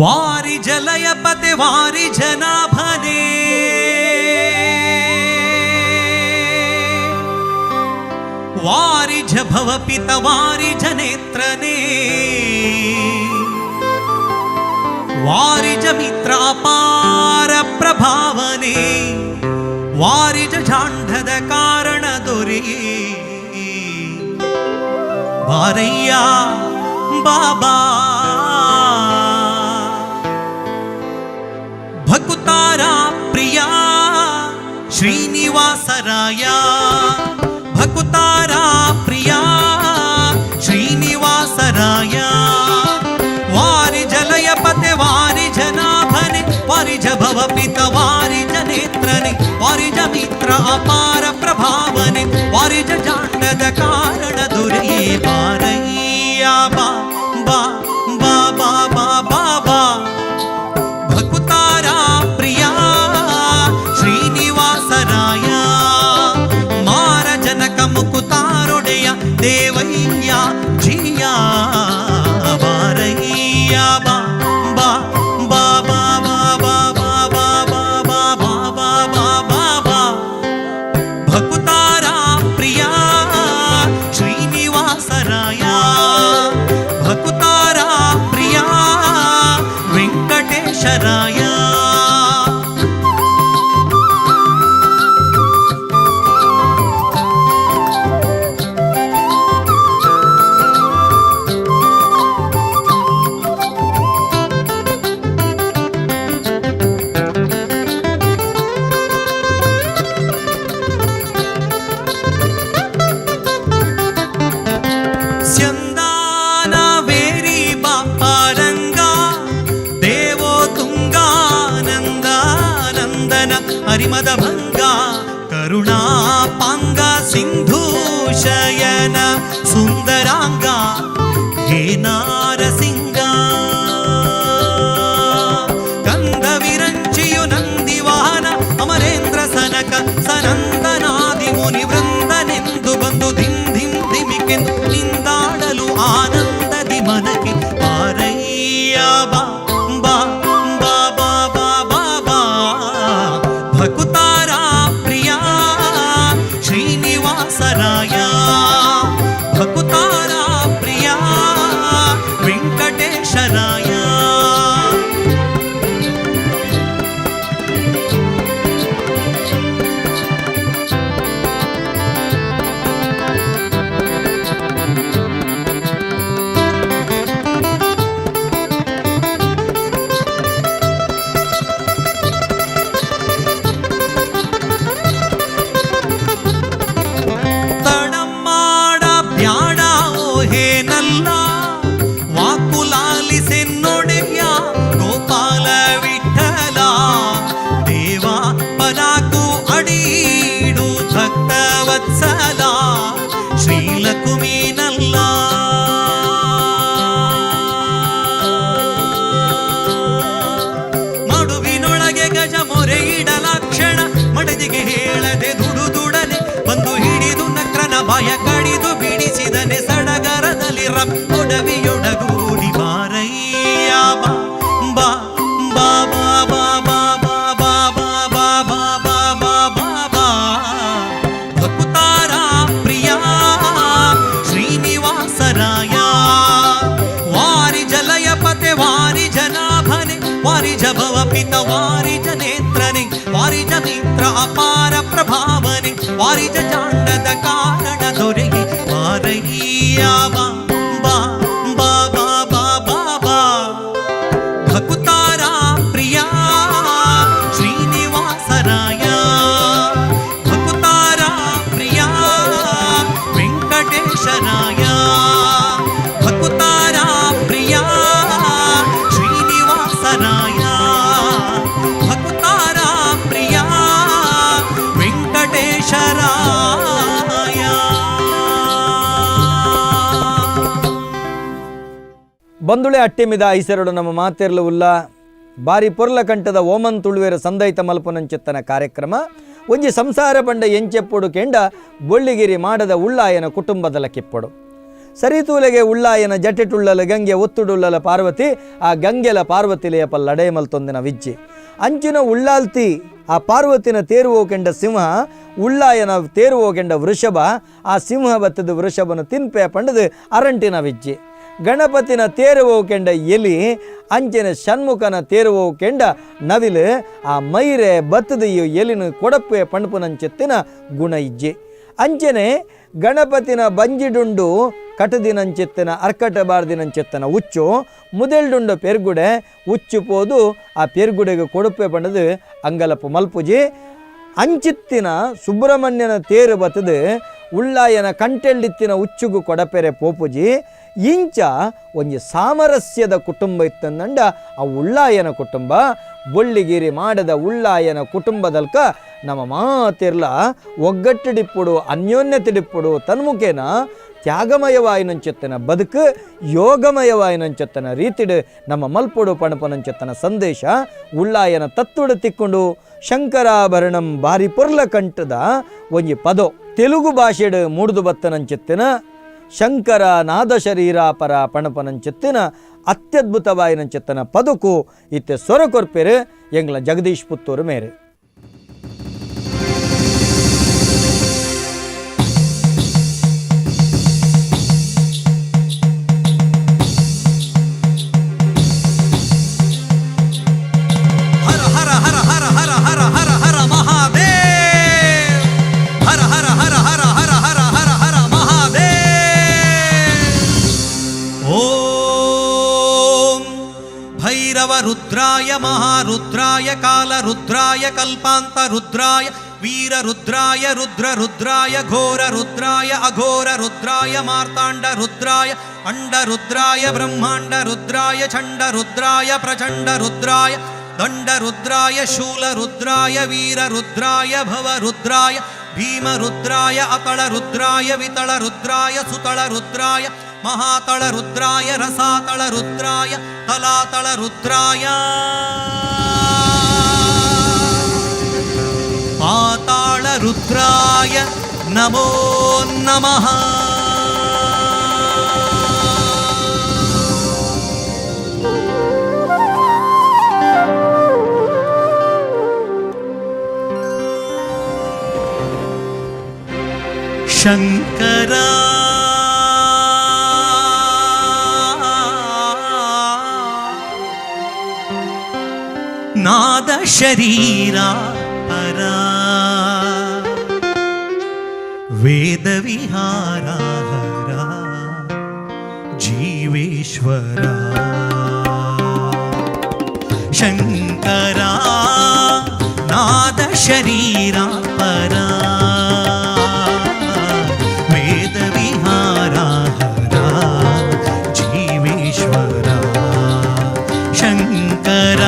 ವಾರಿ ಜಲಯ ಪತೆ ವಾರಿ ಜನಾಭನೆ ವಾರಿ ಭವ ಪಿತ ವಾರಿ ಜನೇತ್ರನೇ ವಾರಿ ಮಿತ್ರ ಅಪಾರ ಪ್ರಭಾವನೆ ವಾರಿಜ ಜಾಂಡದ ಕಾರಣ ದೊರೆ ಬಾರಯ್ಯ ಬಾಬಾ ಭಕುತಾರಾ ಪ್ರಿಯ ಶ್ರೀನಿವಾಸರಾಯ ಭಕುತಾರಾ ಪ್ರಿಯ ಶ್ರೀನಿವಾಸರಾಯ ವಾರಿ ಜಲಯ ಪತೆ ವಾರಿ ಜನಾಭನೆ ವಾರಿಜ ಭವ ಪಿತ ವಾರಿಜ ನೇತ್ರನೆ ವಾರಿಜ ಮಿತ್ರ ಅಪಾರ ಪ್ರಭಾವನೆ ವಾರಿಜ ಜಾಂಡದ ಕಾರಣ ದೊರೆ ಬಾರಯ್ಯ ಬಾ ಬಾ ಬಾ ಬಾ ಬಾ ಬಾ ಬಾ ಭಕುತಾರಾ ಪ್ರಿಯ ಶ್ರೀನಿವಾಸರಾಯ ಮಾರ ಜನಕ ಮುಕುತಾರೊಡೆಯ ದೇವಯ್ಯ ಜಿಯ ಬಾರಯ್ಯ ಬಾ ಬಾ ಬಾ ಬಾ ಬಾ ಬಾ ಬಾ ಬಾ ಬಾ ಬಾ ಬಾ ಬಾ ಬಾ ಬಾ ಬಾ ಭಕುತಾರಾ ಪ್ರಿಯ ಶ್ರೀನಿವಾಸರಾಯ ಭಕುತಾರಾ ಪ್ರಿಯ ವೆಂಕಟೇಶರಾಯ. ಸ್ಯಂದಾನ ವೇರಿ ಬಾಪಾರಂಗ ದೇವೋ ತುಂಗಾನಂದಾನಂದನ ಹರಿಮದ ಭಂಗ ಕರುಣಾ ಪಾಂಗ ಸಿಂಧೂ ಶಯನ ಸುಂದರಾಂಗ ಹೇ ನಾರಸಿಂಗ ಕಂದ ವಿರಂಚಿಯು ನಂದಿವಾಹನ ಅಮರೇಂದ್ರ ಸನಕ ಸನಂದನಾದಿ ಮುನಿ ವೃಂದನೆಂದು ಬಂದು ಧಿಂ ಧಿಂ ಧಿಮಿಕೆಂದು ನಿಂದಾಡಲು ಆನಂದದಿ ಮನಕ್ಕೆ ಪಾರಯ್ಯ ಬಾ ಬಾ ಬಾ ಬಾ ಬಾ ಬಾ ಬಾ ಭಕುತಾರಾ ಪ್ರಿಯ ಶ್ರೀನಿವಾಸರಾಯ ಭಕುತಾರಾ ಪ್ರಿಯ ವೆಂಕಟೇಶರಾಯ. ಒಡವಿಯೊಡಗೂಡಿ ಬಾರಯ್ಯ ಬಾ ಬಾ ಬಾ ಬಾ ಬಾ ಬಾ ಬಾ ಬಾ ಬಾ ಬಾ ಬಾ ಬಾ ಬಾ ಬಾ ಬಾ. ಭಕುತಾರ ಪ್ರಿಯ ಶ್ರೀನಿವಾಸರಾಯ, ವಾರಿ ಜಲಯ ಪತೆ ವಾರಿ ಜನಾಭನೆ, ವಾರಿ ಜಭವ ಪಿತ ವಾರಿ ಜನೇತ್ರನೆ, ವಾರಿ ಜಮಿತ್ರ ಅಪಾರ ಪ್ರಭಾವನೆ, ವಾರಿ ಜಾಂಡದ ಕಾರಣ ದೊರೆಗೆ ಬಾರಯ್ಯ ಬಾ ಬಾ ಬಾ ಬಾ ಬಾ ಬಾ ಬಾ. ಭಕುತಾರ ಪ್ರಿಯ ಶ್ರೀನಿವಾಸರಾಯ, ಭಕುತಾರ ಪ್ರಿಯ ವೆಂಕಟೇಶರಾಯ, ಭಕುತಾರ ಪ್ರಿಯ ಶ್ರೀನಿವಾಸರಾಯ, ಭಕುತಾರ ಪ್ರಿಯ ವೆಂಕಟೇಶರಾಯ. ಬಂದುಳೆ ಅಟ್ಟಿಮಿದ ಐಸರಡು ನಮ್ಮ ಮಾತಿರಲು ಉಲ್ಲ ಬಾರಿ ಪೊರ್ಲ ಕಂಠದ ಓಮನ್ ತುಳುವೆರ ಸಂದೈತ ಮಲ್ಪುನಂಚಿತ್ತನ ಕಾರ್ಯಕ್ರಮ ಒಂಜಿ ಸಂಸಾರ ಪಂಡ ಎಂಚೆಪ್ಪೊಡು ಕೆಂಡ ಬೊಳ್ಳಿಗಿರಿ ಮಾಡದ ಉಳ್ಳಾಯನ ಕುಟುಂಬದಲ ಕಿಪ್ಪೊಡು. ಸರಿತೂಲೆಗೆ ಉಳ್ಳಾಯನ ಜಟೆಟುಳ್ಳಲ ಗಂಗೆ ಒತ್ತುಡುಳ್ಳಲ ಪಾರ್ವತಿ, ಆ ಗಂಗೆಲ ಪಾರ್ವತಿಲೆಯ ಪಲ್ಲಡೆ ಮಲ್ತೊಂದಿನ ವಿಜ್ಜಿ ಅಂಚಿನ ಉಳ್ಳಾಲ್ತಿ ಆ ಪಾರ್ವತಿನ ತೇರುವೋ ಕೆಂಡ ಸಿಂಹ, ಉಳ್ಳಾಯನ ತೇರುವೋ ಕೆಂಡ ವೃಷಭ, ಆ ಸಿಂಹ ಬತ್ತದ ವೃಷಭನ ತಿನ್ಪೆ ಪಂಡದು ಅರಂಟಿನ ವಿಜ್ಜಿ. ಗಣಪತಿನ ತೇರುವೋ ಕೆಂಡ ಎಲಿ, ಅಂಚಿನ ಷಣ್ಮುಖನ ತೇರುವೋ ಕೆಂಡ ನವಿಲು, ಆ ಮೈರೆ ಬತ್ತದ ಎಲಿನ ಕೊಡಪ್ಪೆ ಪಣಪುನಂచెತ್ತಿನ ಗುಣ ಇಜ್ಜಿ. ಅಂಚನೆ ಗಣಪತಿನ ಬಂಜಿಡುಂಡು ಕಟದಿನಂಚೆತ್ತನ ಅರ್ಕಟ ಬಾರ್ದಿನಂಚೆತ್ತನ ಉಚ್ಚು, ಮುದೆಲ್ಡುಂಡು ಪೆರ್ಗುಡೆ ಉಚ್ಚು ಪೋದು ಆ ಪೆರ್ಗುಡೆಗೆ ಕೊಡುಪೆ ಪಂಡದು ಅಂಗಲಪ್ಪು ಮಲ್ಪುಜಿ. ಅಂಚಿತ್ತಿನ ಸುಬ್ರಹ್ಮಣ್ಯನ ತೇರು ಬತ್ತದು ಉಳ್ಳಾಯನ ಕಂಟೆಳ್ಳಿತ್ತಿನ ಉಚ್ಚುಗು ಕೊಡಪೆರೆ ಪೋಪುಜಿ. ಇಂಚ ಒಂಜಿ ಸಾಮರಸ್ಯದ ಕುಟುಂಬ ಇತ್ತಂದಂಡ ಆ ಉಳ್ಳಾಯನ ಕುಟುಂಬ, ಬೊಳ್ಳಿಗಿರಿ ಮಾಡದ ಉಳ್ಳಾಯನ ಕುಟುಂಬದಲ್ಕ ನಮ್ಮ ಮಾತಿರ್ಲ ಒಗ್ಗಟ್ಟಿಡಿಪ್ಪುಡು ಅನ್ಯೋನ್ಯತಿಡಿಪ್ಪುಡು ತನ್ಮುಖೇನ ತ್ಯಾಗಮಯವಾಯಿನಂಚೆತ್ತನ ಬದುಕು ಯೋಗಮಯವಾಯಿನಂಚೆತ್ತನ ರೀತಿಡು ನಮ್ಮ ಮಲ್ಪೊಡು ಪಣಪನಂಚೆತ್ತನ ಸಂದೇಶ ಉಳ್ಳಾಯನ ತತ್ತುಡು ತಿಕ್ಕೊಂಡು ಶಂಕರಾಭರಣಂ ಬಾರಿ ಪೊರ್ಲ ಕಂಠದ ಒಂಜಿ ಪದೋ ತೆಲುಗು ಭಾಷೆಡು ಮೂಡ್ದು ಬತ್ತನಂಚೆತ್ತಿನ ಶಂಕರ ನಾದ ಶರೀರ ಪರ ಪಣಪನಂಚೆತ್ತಿನ ಅತ್ಯದ್ಭುತವಾಯಿನಂಚೆತ್ತನ ಪದಕು ಇತ್ತೆ ಸ್ವರ ಕೊರ್ಪೆರು ಎಂಗ್ಲ ಜಗದೀಶ್ ಪುತ್ತೂರು ಮೇರೆ. ಹರ ಹರ ಹರ ಹರ ಹರ ಹರ ಹರ ಹರ ಮಹಾದೇವ್, ಹರ ಹರ ಹರ ಹರ ಹರ ಹರ ಹರ ಹರ ಮಹಾದೇವ್. ಓಂ ಭೈರವ ರುದ್ರಾಯ ಮಹಾರುದ್ರಾಯ ಕಾಲರುದ್ರಾಯ ಕಲ್ಪಾಂತ ರುದ್ರಾಯ ವೀರರುದ್ರಾಯ ರುದ್ರ ರುದ್ರಾಯ ಘೋರ ರುದ್ರಾಯ ಅಘೋರ ರುದ್ರಾಯ ಮಾರ್ತಾಂಡ ರುದ್ರಾಯ ಅಂಡ ರುದ್ರಾಯ ಬ್ರಹ್ಮಾಂಡ ರುದ್ರಾಯ ಚಂಡ ರುದ್ರಾಯ ಪ್ರಚಂಡ ರುದ್ರಾಯ ದಂಡ ರುದ್ರಾಯ ಶೂಲ ರುದ್ರಾಯ ವೀರ ರುದ್ರಾಯ ಭವ ರುದ್ರಾಯ ಭೀಮ ರುದ್ರಾಯ ಅತಳ ರುದ್ರಾಯ ವಿತಳ ರುದ್ರಾಯ ಸುತಳ ರುದ್ರಾಯ ಮಹಾತಳ ರುದ್ರಾಯ ರಸಾತಳ ರುದ್ರಾಯ ತಲಾತಳ ರುದ್ರಾಯ ಪಾತಾಳ ರುದ್ರಾಯ ನಮೋ ನಮಃ. ಶಂಕರ ನಾದ ಶರೀರ ಪರ ವೇದ ವಿಹಾರ ಹರ ಜೀವೇಶ್ವರ ಶಂಕರ ನಾದ ಶರೀರ ಪರ ವೇದ ವಿಹಾರ ಹರ ಜೀವೇಶ್ವರ ಶಂಕರ.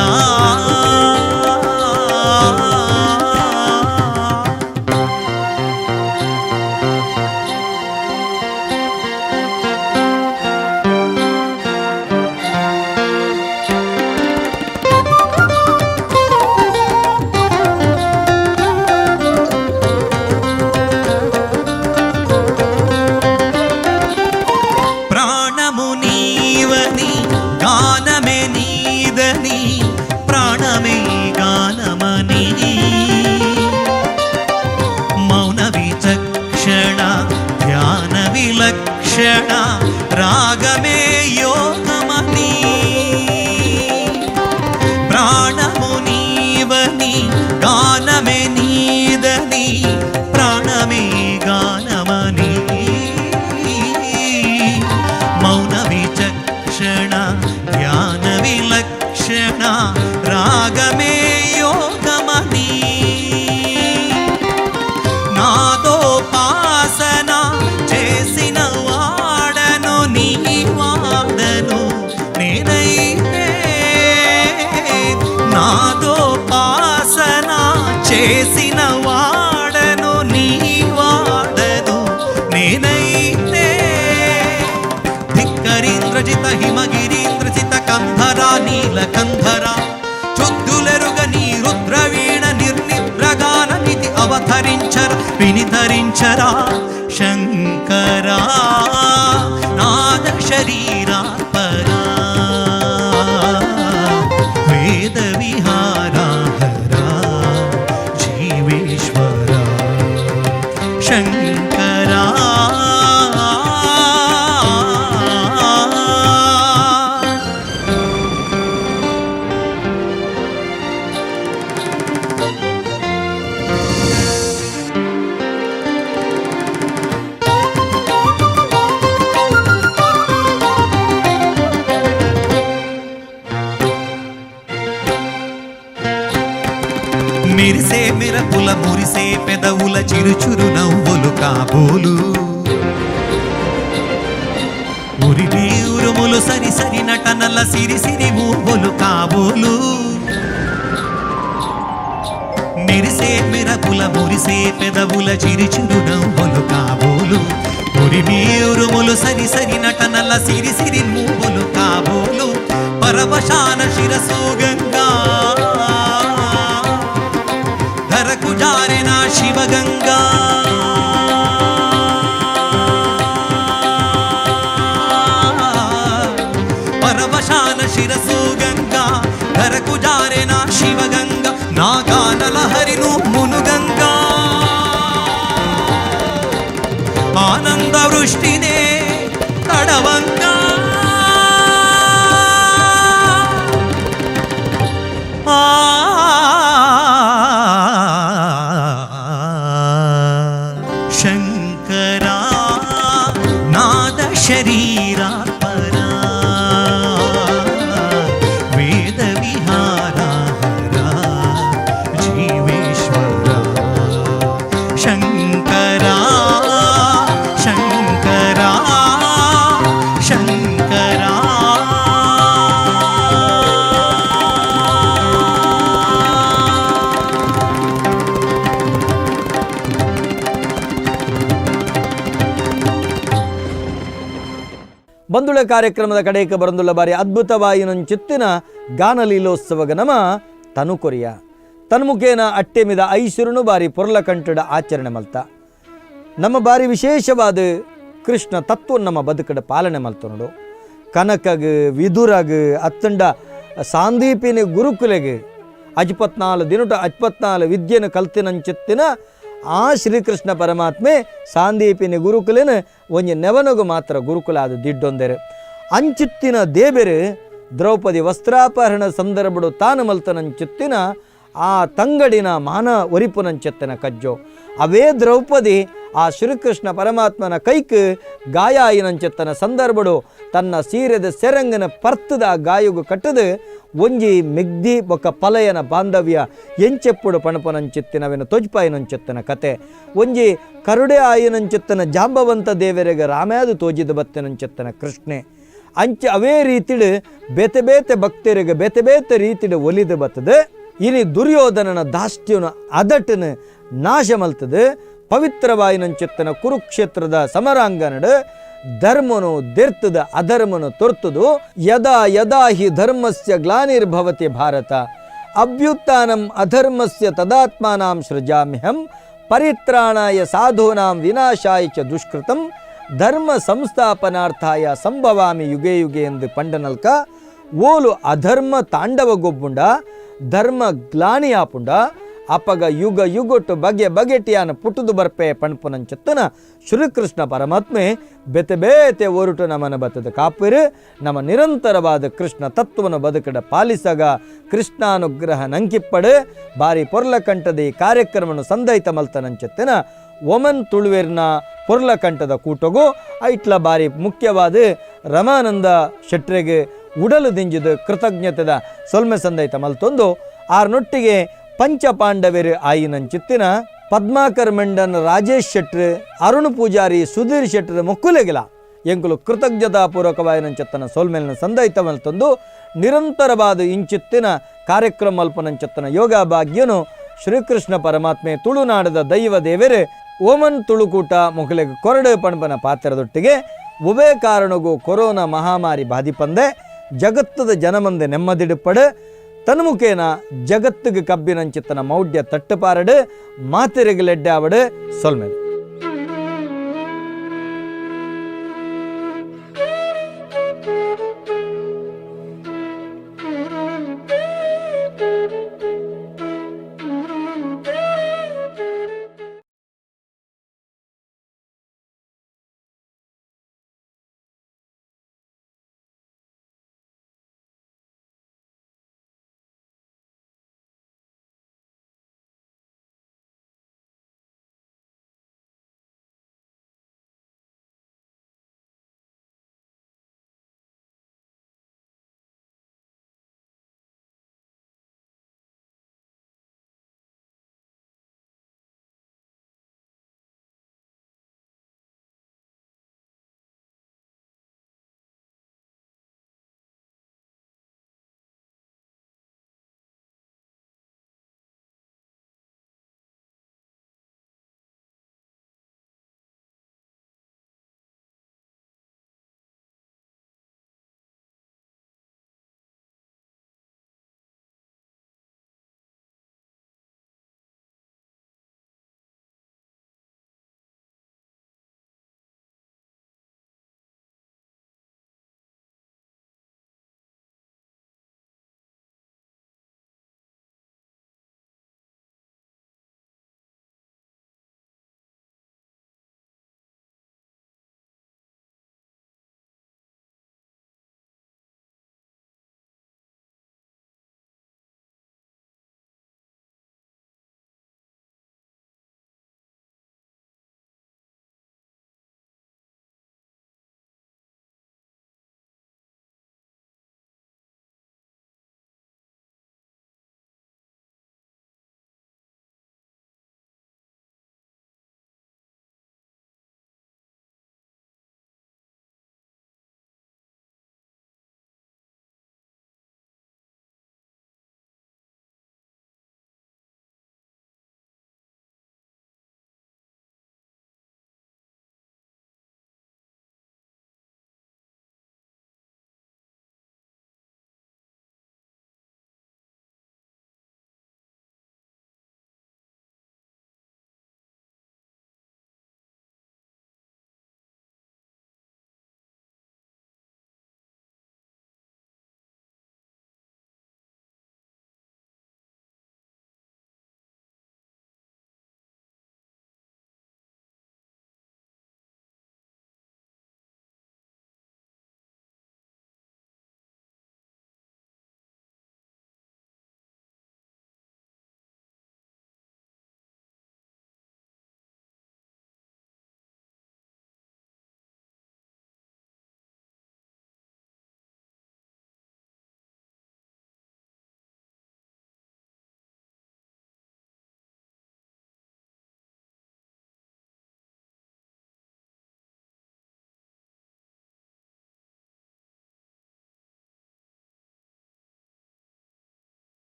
చేసిన వాడను నీ వాడను నేనైతే. ధిక్కరీంద్రజిత హిమగిరీంద్రజిత కంధరా నీలకంధరా చుద్దులెరుగ నీ రుద్రవీణ నిర్నిద్రగాన నిధి అవతరించర వినితరించరా శంకరా నాద శరీరా పరా వేద విహారా హరా జీవేశ్వరా శంకరా. మెరిసే మెరపుల మురిసే పెదవుల చిరుచురు నవ్వులు కాబోలు ఉరిమి ఉరుములు సరి సరి నటనల సిరి సిరి మూవులు కాబోలు. మెరిసే మెరపుల మురిసే పెదవుల చిరుచురు నవ్వులు కాబోలు ఉరిమి ఉరుములు సరి సరి నటనల సిరి సిరి మూవులు కాబోలు. పరవశాన శిరసు గంగా ధరకు జారిన శివగంగా పరవశాన శిరసు గంగా ధరకు జారిన శివగంగా నాగానల హరిను మునుగంగా ఆనంద వృష్టినే తడవంగా. శంకరా నాద శరీరా పరా వేద విహారా హరా జీవేశ్వరా శంకరా శంకరా శంకరా. ಬಂದುಳ ಕಾರ್ಯಕ್ರಮದ ಕಡೆಗೆ ಬರಂದುಳ್ಳ ಬಾರಿ ಅದ್ಭುತವಾಯಿನಂಚಿತ್ತಿನ ಗಾನಲೀಲೋತ್ಸವಗ ನಮ ತನು ಕೊರಿಯ ತನ್ಮುಖೇನ ಅಟ್ಟೆಮಿದ ಐಸುರುನು ಬಾರಿ ಪೊರ್ಲಕಂಠದ ಆಚರಣೆ ಮಲ್ತ ನಮ್ಮ ಬಾರಿ ವಿಶೇಷವಾದ ಕೃಷ್ಣ ತತ್ವ ನಮ್ಮ ಬದುಕಡ ಪಾಲನೆ ಮಲ್ತನುಡು. ಕನಕಗ್ ವಿದುರಗ್ ಅತ್ತಂಡ ಸಾಂದೀಪಿನ ಗುರುಕುಲೆಗ್ ಅಜ್ಪತ್ನಾಲು ದಿನಟ ಅಜ್ಪತ್ನಾಲು ವಿದ್ಯೆನು ಕಲ್ತಿನಂಚಿತ್ತಿನ ಆ ಶ್ರೀಕೃಷ್ಣ ಪರಮಾತ್ಮೆ ಸಾಂದೀಪಿನ ಗುರುಕುಲೆನ ಒಂಜಿ ನೆವನಗು ಮಾತ್ರ ಗುರುಕುಲ ಅದು ದಿಡ್ಡೊಂದೆರು. ಅಂಚಿತ್ತಿನ ದೇಬೆರು ದ್ರೌಪದಿ ವಸ್ತ್ರಾಪಹರಣ ಸಂದರ್ಭಡು ತಾನು ಮಲ್ತನಂಚಿತ್ತಿನ ಆ ತಂಗಡಿನ ಮಾನ ಒರಿಪುನಂచెತ್ತನ ಕಜ್ಜೋ ಅವೇ ದ್ರೌಪದಿ ಆ ಶ್ರೀಕೃಷ್ಣ ಪರಮಾತ್ಮನ ಕೈಕ್ ಗಾಯ ಆಯಿನಂచెತ್ತನ ಸಂದರ್ಭಡು ತನ್ನ ಸೀರೆದ ಸೆರಂಗನ ಪರ್ತದ ಗಾಯುಗು ಕಟ್ಟದು ಒಂಜಿ ಮೆಗ್ದಿ ಬೊಕ್ಕ ಪಲಯನ ಬಾಂಧವ್ಯ ಎಂಚೆಪ್ಪುಡು ಪಣಪನಂಚಿತ್ತಿನವೆನ ತೊಜ್ಪಾಯಿನಂಚಿತ್ತನ ಕತೆ ಒಂಜಿ ಕರುಡೆ ಆಯಿನಂಚಿತ್ತನ ಜಾಂಬವಂತ ದೇವರಿಗೆ ರಾಮ್ಯಾದು ತೋಜಿದ ಬತ್ತಿನಂಚಿತ್ತನ ಕೃಷ್ಣೆ ಅಂಚೆ ಅವೇ ರೀತಿಡು ಬೇತೆ ಬೇತೆ ಭಕ್ತರಿಗೆ ಬೇತೆ ಬೇತೆ ರೀತಿಡು ಒಲಿದು ಬತ್ತದು. ಇನಿ ದುರ್ಯೋಧನನ ದಾಷ್ಟ್ಯನು ಅದಟನು ನಾಶ ಮಲ್ತದು ಪವಿತ್ರವಾಯಿನಂಚಿತ್ತನ ಕುರುಕ್ಷೇತ್ರದ ಸಮರಾಂಗನಡು ಧರ್ಮನು ದೆರ್ತದ ಅಧರ್ಮನು ತೊರ್ತದು. ಯದಾ ಯದಾ ಹಿ ಧರ್ಮಸ್ಯ ಗ್ಲಾನಿರ್ಭವತಿ ಭಾರತ ಅಭ್ಯುತ್ಥಾನಂ ಅಧರ್ಮಸ್ಯ ತದಾತ್ಮಾನಾಂ ಸೃಜಾಮ್ಯಹಂ ಪರಿತ್ರಾಣಾಯ ಸಾಧೂನಾಂ ವಿನಾಶಾಯ ಚ ದುಷ್ಕೃತಂ ಧರ್ಮ ಸಂಸ್ಥಾಪನಾರ್ಥಾಯ ಸಂಭವಾಮಿ ಯುಗೆ ಯುಗೆ ಎಂದು ಪಂಡನಲ್ಕ ಓಲು ಅಧರ್ಮ ತಾಂಡವ ಗೊಬ್ಬುಂಡ ಧರ್ಮ ಗ್ಲಾನಿಯಾಪುಂಡ ಅಪಗ ಯುಗ ಯುಗೊಟ್ಟು ಬಗೆ ಬಗೆಟಿಯಾನ ಪುಟ್ಟುದು ಬರ್ಪೆ ಪಣ್ಪುನಂಚತ್ತನ ಶ್ರೀಕೃಷ್ಣ ಪರಮಾತ್ಮೆ ಬೆತೆ ಬೇತೆ ಒರುಟು ನಮನ ಬತ್ತದ ಕಾಪಿರು ನಮ್ಮ ನಿರಂತರವಾದ ಕೃಷ್ಣ ತತ್ವನ ಬದುಕಡ ಪಾಲಿಸಗ ಕೃಷ್ಣಾನುಗ್ರಹ ನಂಕಿಪ್ಪಡು ಬಾರಿ ಪೊರ್ಲಕಂಠದ ಈ ಕಾರ್ಯಕ್ರಮವನ್ನು ಸಂದೈತ ಮಲ್ತನಂಚತ್ತನ ಒಮನ್ ತುಳುವೇರ್ನ ಪೊರ್ಲಕಂಠದ ಕೂಟಗು ಐಟ್ಲ ಬಾರಿ ಮುಖ್ಯವಾದ ರಮಾನಂದ ಶೆಟ್ರೆಗೆ ಉಡಲು ದಿಂಜಿದ ಕೃತಜ್ಞತೆದ ಸೊಲ್ಮೆ ಸಂದೈತ ಮಲ್ತೊಂದು ಆರ್ನೊಟ್ಟಿಗೆ ಪಂಚಪಾಂಡವೆರು ಆಯಿನಂಚಿತ್ತಿನ ಪದ್ಮಾಕರ್ ಮೆಂಡನ್ ರಾಜೇಶ್ ಶೆಟ್ರು ಅರುಣ್ ಪೂಜಾರಿ ಸುಧೀರ್ ಶೆಟ್ರು ಮೊಕ್ಕುಲೆಗಿಲ ಎಂಕುಲು ಕೃತಜ್ಞತಾಪೂರ್ವಕವಾಯಿನಂಚತ್ತನ ಸೋಲ್ಮೇಲಿನ ಸಂದೈತ ಮಲ್ತೊಂದು ನಿರಂತರವಾದ ಇಂಚಿತ್ತಿನ ಕಾರ್ಯಕ್ರಮ ಅಲ್ಪನಂಚತ್ತನ ಯೋಗ ಭಾಗ್ಯನು ಶ್ರೀಕೃಷ್ಣ ಪರಮಾತ್ಮೆ ತುಳುನಾಡದ ದೈವ ದೇವೆರ್ ಓಮನ್ ತುಳುಕೂಟ ಮೊಕಲೆಗ್ ಕೊರಡು ಪಣ್ಪನ ಪಾತ್ರದೊಟ್ಟಿಗೆ ಒವೇ ಕಾರಣಗೂ ಕೊರೋನಾ ಮಹಾಮಾರಿ ಬಾಧಿಪಂದೆ ಜಗತ್ತದ ಜನಮಂದೆ ನೆಮ್ಮದಿಡುಪಡು ತನ್ಮುಖೇನ ಜಗತ್ತಿಗೆ ಕಬ್ಬಿನಂಚಿತ್ತನ ಮೌಢ್ಯ ತಟ್ಟುಪಾರಡು ಮಾತೆರೆಗ್ ಲೆಡ್ಡೆ ಆವಡು ಸೊಲ್ಮೆಲ್.